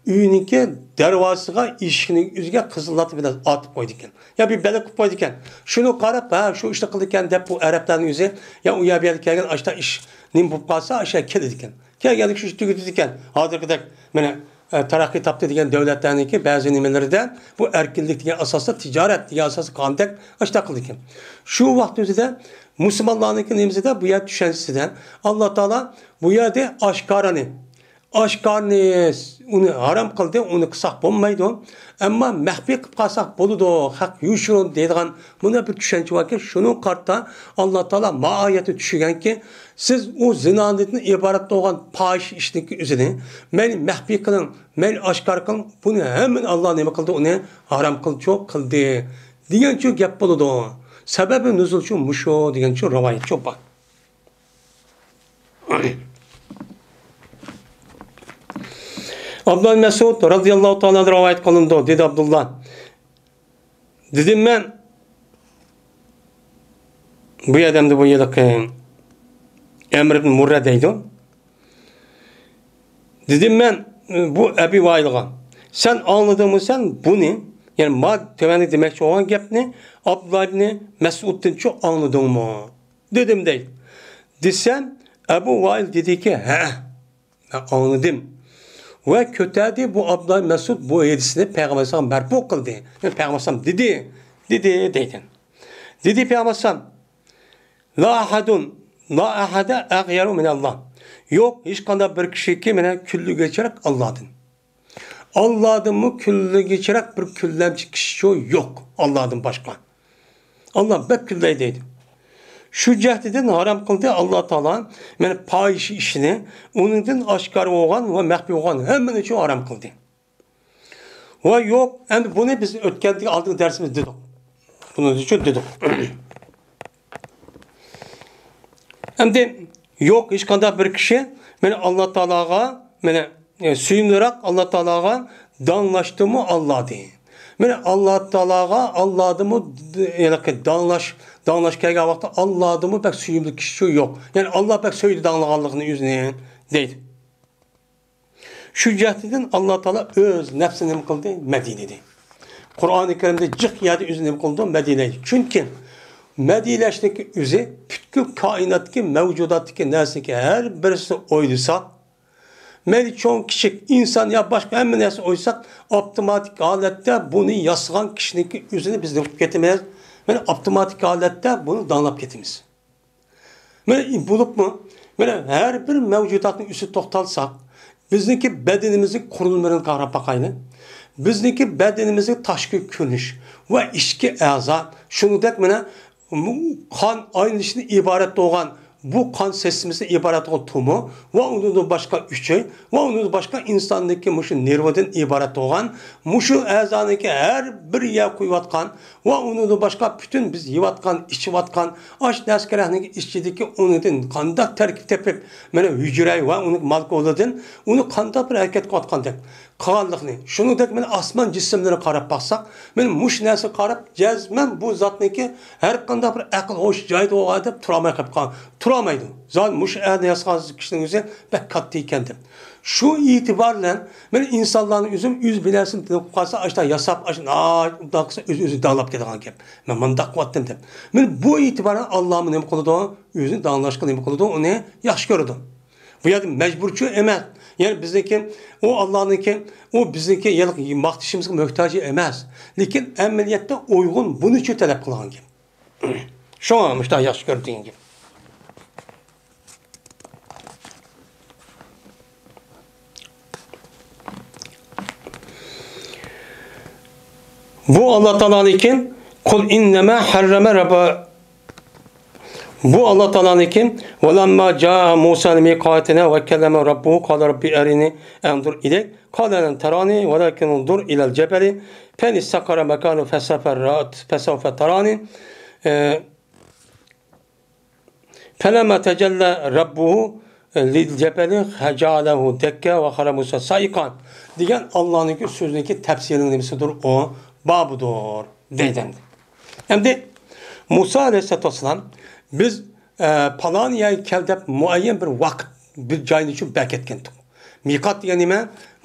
ئۆيىنىڭكى دەرۋازىسىغا، ئىشىكىنىڭ ئۆزىگە قىزىل لاتا بىلەن ئاتىپ قويىدىكەن. يا بىر بەلگە قويۇپ قويىدىكەن. شۇنى قاراپ، ھە، شۇ ئىشنى قىلىدىكەن دەپ بۇ ئەرەبلەرنىڭ ئۆزى، يا ئۇ يەر بۇ يەرگە كەلگەن ئاشتا ئىش نېمە بولۇپ قالسا، ئاشۇ يەرگە كېلىدىكەن. كەلگەندىكىن شۇ تۈگىتىدىكەن. ھازىرقىدەك مانا، ئە، تەرەققىي تاپتى دېگەن دۆلەتلەرنىڭكى بەزى نېمىلىرىدە بۇ ئەركىنلىك دېگەن ئاساستا، تىجارەت دېگەن ئاساستا قاندەك ئاشتا قىلىدىكەن. شۇ ۋاقىت ئۆزىدە مۇسۇلمانلارنىڭكى نېمىسىدە، بۇ يەر چۈشەنچىسىدە ئاللا تائالا بۇ يەردە ئاشكارىنى ئاشكارىنى ئۇنى ھارام قىلدى، ئۇنى قىلساق بولمايدۇ. ئەمما مەخپىي قىلىپ قالساق بولىدۇ، خەق يوشۇرۇن دەيدىغان مۇنداق بىر چۈشەنچە باركەن، شۇنىڭغا قارىتا ئاللا تائالا ما ئايەتنى چۈشۈرگەنكى، سىز ئۇ زىنادىن ئىبارەت بولغان پاھىشە ئىشنىڭكى ئۆزىنى مەيلى مەخپىي قىلىڭ، مەيلى ئاشكارا قىلىڭ، بۇنى ھەممىنى ئاللا نېمە قىلدى، ئۇنى ھارام قىلچۇ قىلدى دېگەنچۇ گەپ بولىدۇ. سەۋەبى نۇزۇلچۇ مۇشۇ دېگەنچۇ رىۋايەتچۇ بار. ئابدۇللا مەسئۇد رازىياللاھۇ تائالا ئەنھۇ رىۋايەت قىلىنىدۇ، دېدى ئابدۇللا. دېدىم مەن، بۇ ئادەمدە بۇ ھېلىقى ئەمر ئىبن مۇررە دەيدۇ. دېدىم مەن بۇ ئەبى ۋائىلغا، سەن ئاڭلىدىڭمۇ سەن بۇنى؟ يەنى ما تۆۋەندە دېمەكچى بولغان گەپنى ئابدۇللا ئىبنى مەسئۇدتىنچۇ ئاڭلىدىڭمۇ؟ دېدىم دەيدۇ. دېسەم، ئەبۇ ۋائىل دېدىكى، ھە، مەن ئاڭلىدىم. ۋە كۆتەردى بۇ ئابدۇللا مەسئۇد بۇ ھەدىسنى پەيغەمبەر ئەلەيھىسسالامغا مەرپۇ قىلدى. يەنى پەيغەمبەر ئەلەيھىسسالام دېدى، دېدى دەيدۇ. دېدى پەيغەمبەر ئەلەيھىسسالام، لا ئەھەدۇن، لا ئەھەدە ئەغيەرۇ مىنەللا. يوق، ھېچقانداق بىر كىشىكى مانا كۈنلىگۈچىرەك ئاللادىن. ئاللادىنمۇ كۈنلىگۈچىرەك بىر كۈنلەمچى كىشىچۇ يوق، ئاللادىن باشقا. ئاللا بەك كۈنلەيدۇ دەيدۇ. شۇ جەھەتتىن ھارام قىلدى ئاللا تائالا، مانا پاھىشە ئىشنى، ئۇنىڭدىن ئاشكارا بولغان ۋە مەخپىي بولغان ھەممىنى ئۈچۈن ھارام قىلدى. ۋە يوق، ئەمدى بۇنى بىز ئۆتكەندىكى ئالدىنقى دەرسىمىزدە دېدۇق. بۇنىڭ ئۈچۈن دېدۇق. ئەمدى يوق، ھېچقانداق بىر كىشى مانا ئاللا تائالاغا، مانا، ئە، سۆيۈملۈراق، ئاللا تائالاغا داڭلاشتىمۇ ئاللا دېدى. مانا ئاللا تائالاغا، ئاللادىمۇ د-، ھېلىقى داڭلاش، داڭلاش كەلگەن ۋاقىتتا ئاللادىمۇ بەك سۆيۈملۈك كىشىچۇ يوق. يەنى ئاللا بەك سۆيىدۇ داڭلىغانلىقىنى ئۆزىنى دەيدۇ. شۇ جەھەتتىن ئاللا تائالا ئۆز نەپسىنى نېمە قىلدى؟ مەدھىيلىدى. قۇرئانى كەرىمدە جىق يەردە ئۆزىنى نېمە قىلىدۇ؟ مەدھىيلەيدۇ. چۈنكى مەدھىيلەشنىڭكى ئۆزى پۈتكۈل كائىناتتىكى، مەۋجۇداتتىكى نەرسىنىڭكى ھەر بىرسىنى ئويلىساق، مەيلى چوڭ، كىچىك، ئىنسان يا باشقا ھەممە نەرسىنى ئويلىساق، ئاپتوماتىك ھالەتتە بۇنى ياسىغان كىشىنىڭكى ئۆزىنى بىز نېمە قىلىپ كېتىمىز؟ مانا ئاپتوماتىك ھالەتتە بۇنى داڭلاپ كېتىمىز. مانا بولۇپمۇ، مانا ھەر بىر مەۋجۇداتنىڭ ئۈستىدە توختالساق، بىزنىڭكى بەدىنىمىزنىڭ قۇرۇلمىلىرىنى قاراپ باقايلى. بىزنىڭكى بەدىنىمىزنىڭ تاشقى كۆرۈنۈش ۋە ئىچكى ئەزا، شۇنىڭدەك مانا قان ئايلىنىشىدىن ئىبارەت بولغان، بۇ قان سىستېمىسىدىن ئىبارەت بولغان تومۇر ۋە ئۇنىڭدىن باشقا ئۈچەي ۋە ئۇنىڭدىن باشقا ئىنساندىكى مۇشۇ نېرۋىدىن ئىبارەت بولغان مۇشۇ ئەزانىڭكى ھەر بىر يەر قويۇۋاتقان ۋە ئۇنىڭدىن باشقا پۈتۈن بىز يەۋاتقان، ئىچىۋاتقان ئاش نەرسە-كېرەكنىڭ ئىچىدىكى ئۇنىڭدىن قانداق تەركىب تېپىپ، مانا ھۈجرە ۋە ئۇنىڭ مولېكۇلىدىن ئۇنى قانداق بىر ھەرىكەت قىلىۋاتقاندەك قىلغانلىقىنى، شۇنىڭدەك مانا ئاسمان جىسىملىرىغا قاراپ باقساق، مانا مۇشۇ نەرسىگە قاراپ جەزمەن بۇ زاتنىڭكى ھەر قانداق بىر ئەقىل ھوش جايىدا بولغان دەپ تۇرالماي قېلىپ قال-، تۇرالمايدۇ. زادى مۇشۇ ئەلنى ياسىغان كىشىنىڭ ئۆزى بەك كاتتا ئىكەن دەپ. شۇ ئېتىبار بىلەن مانا ئىنسانلارنىڭ ئۆزىمۇ ئۆز بىناسىنى تىنىپ قالسا، ئاشۇنداق ياساپ، ئاشۇنداق ئۇنداق قىلسا ئۆز-ئۆزىنى داڭلاپ كېتىدىغان گەپ. مەن مۇنداق قىلىۋاتتىم دەپ. مانا بۇ ئېتىبار بىلەن ئاللامۇ نېمە قىلىدۇ؟ ئۆزىنى داڭلاشقا نېمە قىلىدۇ؟ ئۇنى ياخشى كۆرىدۇ. بۇ يەردە مەجبۇرچۇ ئەمەس. يەنى بىزنىڭكى، ئۇ ئاللانىڭكى، ئۇ بىزنىڭكى يەنى ماختىشىمىزغا موھتاجى ئەمەس. لېكىن ئەمەلىيەتتە ئۇيغۇن بۇنىچۇ تەلەپ قىلغان گەپ. شۇڭا مۇشۇنداق ياخشى كۆرىدۇ دېگەن گەپ. بۇ ئاللا تائالانىڭكى، قۇل ئىننەما ھەررەمە رەببى، بۇ ئاللا تائالانىڭكى، ۋەلەمما جائە مۇسا لىمىقاتىنا ۋە كەللەمەھۇ رەببۇھۇ قالە رەببى ئەرىنى ئەنزۇر ئىلەيك، قالە لەن تەرانى ۋەلەكىن ئۇنزۇر ئىلەل جەبەلى فەئىن ئىستەقەررە مەكانەھۇ فەسەفە رە-، فەسەوفە تەرانى. ئە، فەلەمما تەجەللە رەببۇھۇ للجبل فجعله دكا وخر موسى صعقا دېگەن ئاللانىڭكى سۆزىنىڭكى تەپسىرىنىڭ نېمىسىدۇر ئۇ؟ بابىدۇر دەيدۇ ئەمدى. ئەمدى مۇسا ئەلەيھىسسالاتۇ ۋەسسالام، بىز، ئە، پالان يەرگە كەل دەپ مۇئەييەن بىر ۋاقىت، بىر جاينى شۇ بەرگەن ئىدۇق. مىقات دېگەن نېمە؟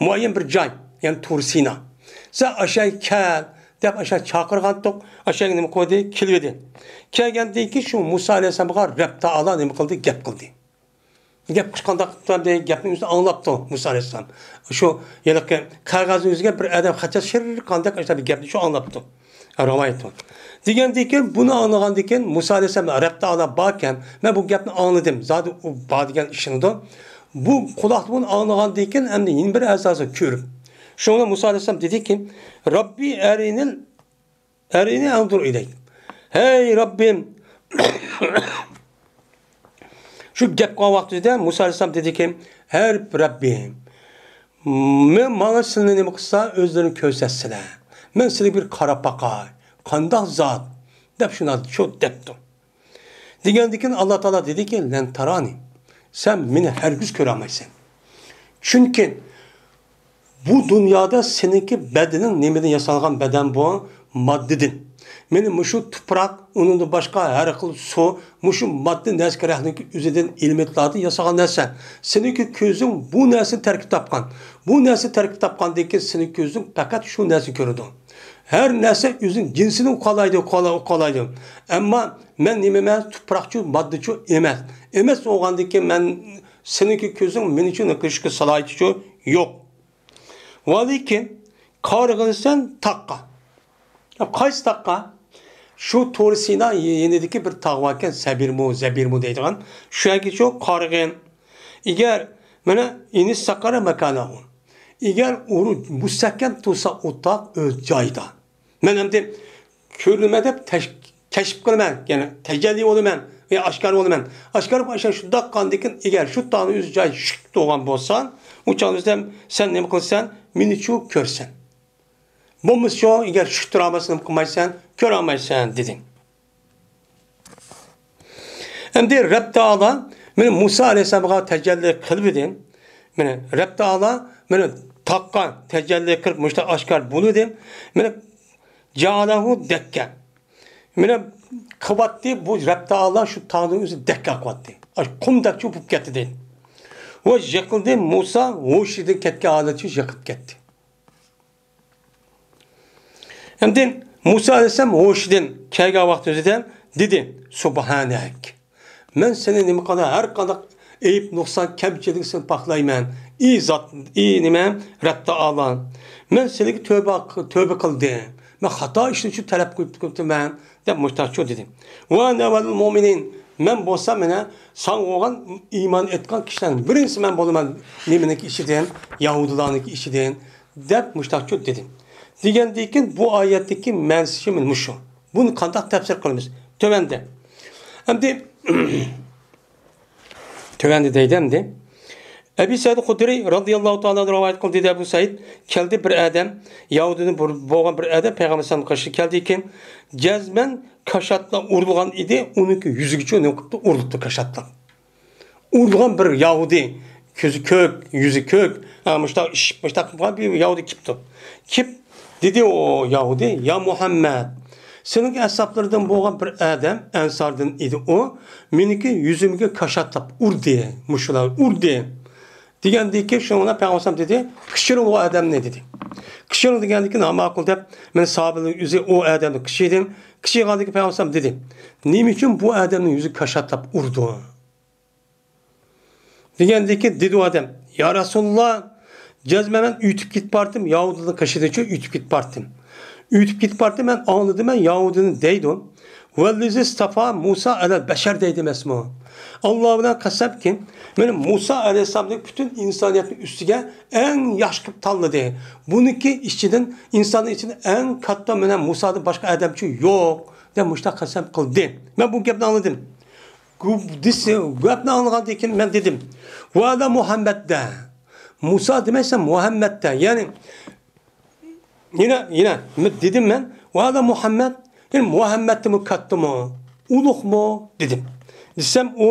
مۇئەييەن بىر جاي، يەنى تۇر سىنا. سەن ئاشۇ يەرگە كەل دەپ ئاشۇ يەرگە چاقىرغانتۇق، ئاشۇ يەرگە نېمە قىلدى؟ كېلىۋىدى. كەلگەندىن كېيىن شۇ مۇسا ئەلەيھىسسالامغا رەب تائالا نېمە قىلدى؟ گەپ قىلدى. گەپ قىلىش قانداق قىلىپتۇ؟ گەپنىڭ ئۆزىنى ئاڭلاپتۇ مۇسا ئەلەيھىسسالام. شۇ ھېلىقى قەغەزنىڭ يۈزىگە بىر ئادەم خەت يازسا شىرقىراندەك ئاشۇنداق بىر گەپنى شۇ ئاڭلاپتۇ. راۋايەت بۇ. دېگەندىن كېيىن، بۇنى ئاڭلىغاندىن كېيىن مۇسا ئەلەيھىسسالام رەب تائالا باركەن، مەن بۇ گەپنى ئاڭلىدىم. زادى ئۇ بار دېگەن ئىشىنىدۇ. بۇ قۇلاقتا بۇنى ئاڭلىغاندىن كېيىن ئەمدى يەنە بىر ئەزاسى كۆرۈپ. شۇڭا مۇسا ئەلەيھىسسالام دېدىكى، رەببى ئەرىنىل، ئەرىنى ئەنزۇر ئىلەيك. ھەي رەببىم، شۇ گەپ قىلغان ۋاقتىدا مۇسا ئەلەيھىسسالام دېدىكى، ھەي رەببىم، مەن، ماڭا سىلىنى نېمە قىلسا ئۆزلىرىنى كۆرسەتسىلە. مەن سىلىگە بىر قاراپ باقاي. قانداق زات؟ دەپ شۇنداق شۇ دەپتۇ. دېگەندىن كېيىن ئاللا تائالا دېدىكى، لەن تارانى، سەن مېنى ھەرگىز كۆرەلمەيسەن. چۈنكى بۇ دۇنيادا سېنىڭكى بەدىنىڭ نېمىدىن ياسالغان بەدەن بۇ؟ ماددىدىن. مېنى مۇشۇ تۇپراق، ئۇنىڭدىن باشقا ھەر خىل سۇ، مۇشۇ ماددىي نەرسە كېرەكلىكى ئۆزىدىن ئېلېمېنتلاردىن ياسىغان نەرسە. سېنىڭكى كۆزۈڭ بۇ نەرسىنى تەركىب تاپقان. بۇ نەرسە تەركىب تاپقاندىن كېيىن سېنىڭ كۆزۈڭ پەقەت شۇ نەرسىنى كۆرىدۇ. ھەر نەرسە ئۆزىنىڭ جىنسىنى ئۇقالايدۇ، ئۇقالا-، ئۇقالايدۇ. ئەمما مەن نېمىمەن؟ تۇپراقچۇ، ماددىچۇ ئەمەس. ئەمەس بولغاندىن كېيىن مەن، سېنىڭكى كۆزۈڭ مېنىڭچۇ كۆرۈشكە سالاھىيىتىچۇ يوق. ۋەلىكىن قارىغىنسەن تاغقا. قايسى تاغقا؟ شۇ تور سىنا يېنىدىكى بىر تاغ باركەن، زەبىرمۇ، زەبىرمۇ دەيدىغان. شۇ يەرگىچۇ قارىغىن. ئەگەر، مانا، ئىنىستەقەررە مەكانەھۇ. ئەگەر ئۇ مۇستەھكەم تۇرسا ئۇ تاغ ئۆز جايىدا. مەن ئەمدى كۆرۈنمە دەپ تەش-، كەشىپ قىلىمەن، يەنى تەجەللى بولىمەن ۋە ئاشكارا بولىمەن. ئاشكارا بولۇپ، ئاشۇ شۇنداق قاندىكىن، ئەگەر شۇ تاغنىڭ ئۆزى جايى چۈشۈپ تۇرغان بولسا، ئۇ چاغدا سەن، سەن نېمە قىلىسەن؟ مېنىچۇ كۆرسەن. بولمىسا شۇ، ئەگەر چۈشۈپ تۇرالمىسا نېمە قىلمايسەن؟ كۆرەلمەيسەن، دېدى. ئەمدى رەب تائالا مانا مۇسا ئەلەيھىسسالامغا تەجەللى قىلىۋىدى. مانا رەب تائالا مانا تاغقا تەجەللى قىلىپ مۇشۇنداق ئاشكارا بولىدۇ. مانا جەئەلەھۇ دەككە. مانا قىلىۋەتتى، بۇ رەب تائالا شۇ تاغنىڭ ئۆزى دەككە قىلىۋەتتى. ئاش قۇمدەكچۇ بولۇپ كەتتى دەيدۇ. ۋە يىقىلدى، مۇسا ھوشىدىن كەتكەن ھالەتچە يىقىلىپ كەتتى. ئەمدى مۇسا ئەلەيھىسسالام ھوشىدىن كەلگەن ۋاقتىدا دېدى، سۇبھانەك. مەن سېنى نېمە قىلدىم؟ ھەر قانداق ئەيىب، نۇقسان، كەمچىلىكنى پاكلايمەن. ئى زات، ئى نېمە؟ رەب تائالا. مەن سېنىڭكە تۆبە، تۆبە قىلدىم. مەن خاتا ئىشنى شۇ تەلەپ قىلىپ قىپتىمەن، دەپ مۇشتاقچۇ دېدى. ۋە ئەنە ئەۋۋەلۇل مۇئمىنىن. مەن بولسام مانا ساڭا بولغان ئىمان ئېيتقان كىشىلەرنىڭ بىرىنچىسى مەن بولىمەن. نېمىنىڭكى ئىچىدىن؟ يەھۇدىيلارنىڭكى ئىچىدىن. دەپ مۇشتاقچۇ دېدى. دېگەندىن كېيىن بۇ ئايەتتىكى مەنىسى مۇشۇ. بۇنى قانداق تەپسىر قىلىمىز؟ تۆۋەندە. ئەمدى، تۆۋەندە دەيدۇ ئەمدى. ئەبى سەئىد خۇدرىي رازىياللاھۇ تائالا ئەنھۇ رىۋايەت قىلدى دەيدۇ، ئەبۇ سەئىد كەلدى بىر ئادەم، يەھۇدىيدىن بىر، بولغان بىر ئادەم پەيغەمبەر ئەلەيھىسسالامنىڭ قېشىغا كەلدى كېيىن، جەزمەن كاشاتلا ئۇرۇلغان ئىدى، ئۇنىڭكى يۈزىگىچۇ نېمە قىپتۇ؟ ئۇرۇلۇپتۇ كاشاتلا. ئۇرۇلغان بىر يەھۇدىي، كۆزى كۆك، يۈزى كۆك، ھە، مۇشتاق ئىششىپ، مۇشتاق قىلغان بىر يەھۇدىي كېلىپتۇ. كېلىپ دېدى ئۇ يەھۇدىي، يا مۇھەممەد، سېنىڭ ئەسھابلىرىڭدىن بولغان بىر ئادەم، ئەنساردىن ئىدى ئۇ، مېنىڭكى يۈزۈمگە كاشاتلاپ ئۇردى، مۇشۇلار ئۇردى. دېگەندىن كېيىن شۇنىڭ بىلەن پەيغەمبەر ئەلەيھىسسالام دېدى، قىچىرىڭ ئۇ ئادەمنى دېدى. قىچىرىڭ دېگەندىن كېيىن، ھە، ماقۇل دەپ، مەن ساھابىلەرنىڭ ئۆزى ئۇ ئادەمنى قىچىردىم. قىچىرغاندىن كېيىن پەيغەمبەر ئەلەيھىسسالام دېدى، نېمە ئۈچۈن بۇ ئادەمنىڭ يۈزىگە كاشاتلاپ ئۇردۇڭ؟ دېگەندىن كېيىن دېدى ئۇ ئادەم، يا رەسۇلاللا، جەزمەن مەن ئۆتۈپ كېتىپ بارتىم، يەھۇدىينىڭ قېشىدىچۇ ئۆتۈپ كېتىپ بارتىم. ئۆتۈپ كېتىپ بارتىم، مەن ئاڭلىدىم، مەن يەھۇدىينى دەيدۇ. ۋەللەزى ئىستەفا مۇسا ئەلەل بەشەر دەيدۇ ئەمەسمۇ؟ ئاللا بىلەن قەسەمكى، مېنى مۇسا ئەلەيھىسسالامنى پۈتۈن ئىنسانىيەتنىڭ ئۈستىگە ئەڭ ياخشى قىلىپ تاللىدى. بۇنىڭكى ئىچىدىن، ئىنساننىڭ ئىچىدە ئەڭ كاتتا مېنىڭ مۇسادىن باشقا ئادەمچۇ يوق، دەپ مۇشۇنداق قەسەم قىلدى. مەن بۇ گەپنى ئاڭلىدىم. بۇ دېسە، گەپنى ئاڭلىغاندىن كېيىن مەن دېدىم، ۋەئەلا مۇھەممەد دە. مۇسا دېمەيسەن، مۇھەممەد دە. يەنى، يەنە، يەنە دېدىم مەن، ۋەئەلا مۇھەممەد، يەنى مۇھەممەدتىنمۇ كاتتىمۇ، ئۇلۇغمۇ؟ دېدىم. دېسەم، ئۇ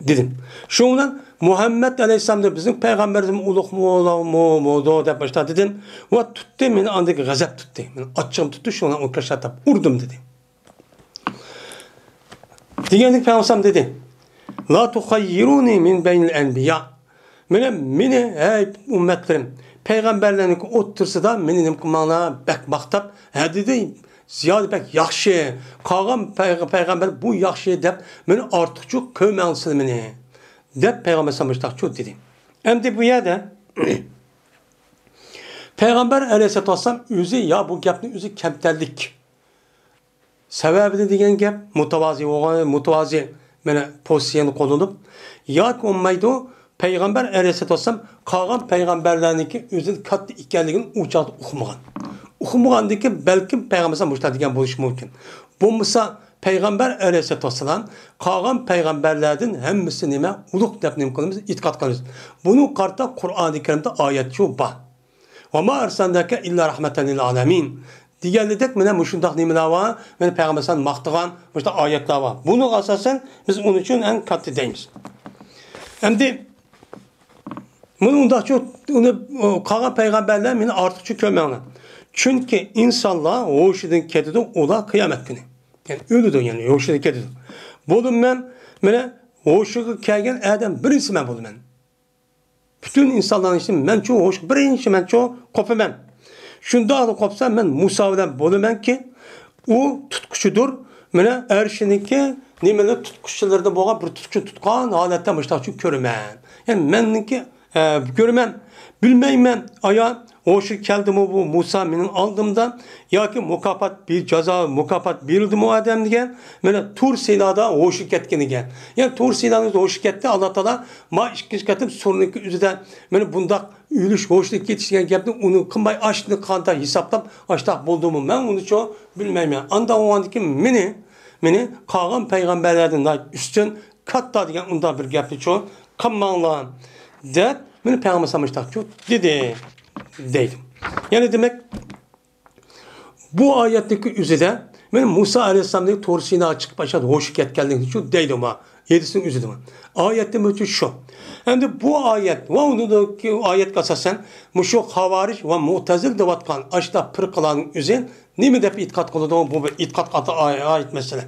دېدىم. شۇنىڭ بىلەن مۇھەممەد ئەلەيھىسسالامدىن بىزنىڭ پەيغەمبىرىمىزمۇ ئۇلۇغمۇ، ئۇلۇغمۇ، بولىدۇ دەپ باشتا دېدىم. ۋە تۇتتى، مېنى ئاندىن غەزەپ تۇتتى. مېنى ئاچچىقىم تۇتتى، شۇنىڭ بىلەن ئۇ كاشتاپ ئۇردۇم دېدى. دېگەندىكىن پەيغەمبەر دېدى، لا تخيروني من بين الأنبياء. مانا مېنى، ھەي ئۈممەتلىرىم، پەيغەمبەرلەرنىڭ ئوتتۇرىسىدا مېنى نېمە قىلماڭلار، بەك ماختاپ، ھە دېدى، زىيادە بەك ياخشى، قالغان پەيغە-، پەيغەمبەر بۇ ياخشى دەپ مېنى ئارتۇقچە كۆرمەڭلار مېنى، دەپ پەيغەمبەر ئەلەيھىسسالام مۇشۇنداق دېدى. ئەمدى بۇ يەردە پەيغەمبەر ئەلەيھىسسالاتۇ ۋەسسالام ئۆزى يا بۇ گەپنى ئۆزى كەمتەرلىك، سەۋەبىنى دېگەن گەپ، مۇتەۋازى بولغان، مۇتەۋازى، مانا، پوزىتسىيەنى قوللىنىپ، ياكى بولمايدۇ، پەيغەمبەر ئەلەيھىسسالاتۇ ۋەسسالام قالغان پەيغەمبەرلەرنىڭكى ئۆزىدىن كاتتا ئىكەنلىكىنى ئۇ چاغدا ئۇقمىغان. ئۇقمىغاندىكىن بەلكىم پەيغەمبەر ئەلەيھىسسالام مۇشۇنداق دېگەن بولۇشى مۇمكىن. بولمىسا پەيغەمبەر ئەلەيھىسسالاتۇ ۋەسسالام قالغان پەيغەمبەرلەردىن ھەممىسى نېمە؟ ئۇلۇغ دەپ نېمە قىلىمىز؟ ئېتىقاد قىلىمىز. بۇنىڭغا قارىتا قۇرئانى كەرىمدە ئايەتچۇ بار. ۋەما ئەرسەلناكە ئىللا رەھمەتەن لىل ئالەمىن. دېگەنلىدەك، مانا مۇشۇنداق نېمىلەر بار، مانا پەيغەمبەر ئەلەيھىسسالام ماختىغان مۇشۇنداق ئايەتلەر بار. بۇنىڭغا ئاساسەن بىز ئۇنىڭ ئۈچۈن ئەڭ كاتتا دەيمىز. ئەمدى مانا ئۇنداقچۇ ئۇنى، ئۇ، قالغان پەيغەمبەرلەر مېنى ئارتۇقچە كۆرمەڭلار. چۈنكى ئىنسانلار ھوشىدىن كېتىدۇ، ئۇلار قىيامەت كۈنى. يەنى ئۆلىدۇ، يەنى ھوشىدىن كېتىدۇ. بولۇپمۇ مەن، مانا ھوشىغا كەلگەن ئادەم بىرىنچىسى مەن بولىمەن. پۈتۈن ئىنسانلارنىڭ ئىچىدىن مەنچۇ ھوشۇ بىرىنچى مەنچۇ قوپىمەن. شۇنداقلا قوپسام، مەن مۇسا بىلەن بولىمەنكى، ئۇ تۇتقۇچىدۇر. مانا ئەرشىنىڭكى نېمىلەر تۇتقۇچىلىرىدا بولغان بىر تۇتقۇچىنى تۇتقان ھالەتتە مۇشۇنداقچۇ كۆرىمەن. يەنى مەننىڭكى، ئە، كۆرىمەن. بىلمەيمەن، ئايا ھوشى كەلدىمۇ بۇ مۇسا مېنىڭ ئالدىمدا ياكى مۇكاپات، بىر جازا، مۇكاپات بېرىلدىمۇ ئادەمگە؟ مانا تۇر سىنادا ھوشى كەتكىنىگە. يەنى تۇر سىنادا ھوشى كەتتى، ئاللا تائالا ما ئىككىنچى قېتىم سۇرنىڭكى ئۆزىدە مانا بۇنداق ئۆلۈش، ھوشىدىن كېتىش دېگەن گەپنى ئۇنى قىلماي ئاشتىنى قانداق ھېسابلاپ ئاشتاق بولدىمۇ؟ مەن ئۇنىچۇ بىلمەيمەن. ئاندا بولغاندىكىن مېنى، مېنى قالغان پەيغەمبەرلەردىن ناھايىتى ئۈستۈن، كاتتا دېگەن ئۇنداق بىر گەپنىچۇ قىلماڭلار، دەپ مانا پەيغەمبەر ئەلەيھىسسالام مۇشۇنداقچۇ دېدى، دەيدۇ. يەنى دېمەك، بۇ ئايەتتىكى ئۆزىدە مانا مۇسا ئەلەيھىسسالامنىڭ تۇر سىناغا چىقىپ ئاشۇ ھوشى كەتكەنلىكىنى شۇ دەيدۇ ما، ھەدىسنىڭ ئۆزىدە ما. ئايەتتە مەۋجۇت شۇ. ئەمدى بۇ ئايەت ۋە ئۇنىڭدىكى ئايەتكە ئاساسەن مۇشۇ خاۋارىج ۋە مۇئتەزىل دەۋاتقان ئاشۇنداق پىرقىلارنىڭ ئۆزى نېمە دەپ ئېتىقاد قىلىدۇ؟ بۇ بىر ئېتىقادقا ئائىت مەسىلە.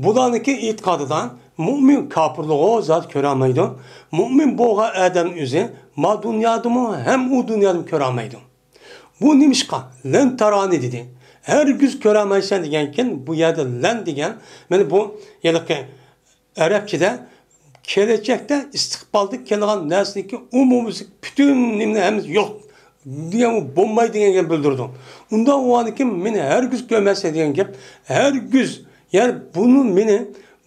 بۇلارنىڭكى ئېتىقادىدا مۇئمىن كاپىرلىقى زادى كۆرەلمەيدۇ. مۇئمىن بولغان ئادەم ئۆزى ما دۇنيادىمۇ ھەم ئۇ دۇنيادىمۇ كۆرەلمەيدۇ. بۇ نېمىشقا؟ لەن تارانى دېدى. ھەرگىز كۆرەلمەيسەن دېگەنكىن، بۇ يەردە لەن دېگەن، مانا بۇ ھېلىقى ئەرەبچىدە كېلەچەكتە ئىستىقبالدا كېلىدىغان نەرسىنىڭكى ئومۇمىي پۈتۈن نېمىنى ھەممىسى يوق دېگەن، بولمايدۇ دېگەن گەپ بىلدۈرىدۇ. ئۇنداق بولغاندىكىن مېنى ھەرگىز كۆرمەيسەن دېگەن گەپ، ھەرگىز، يەنى بۇنى مېنى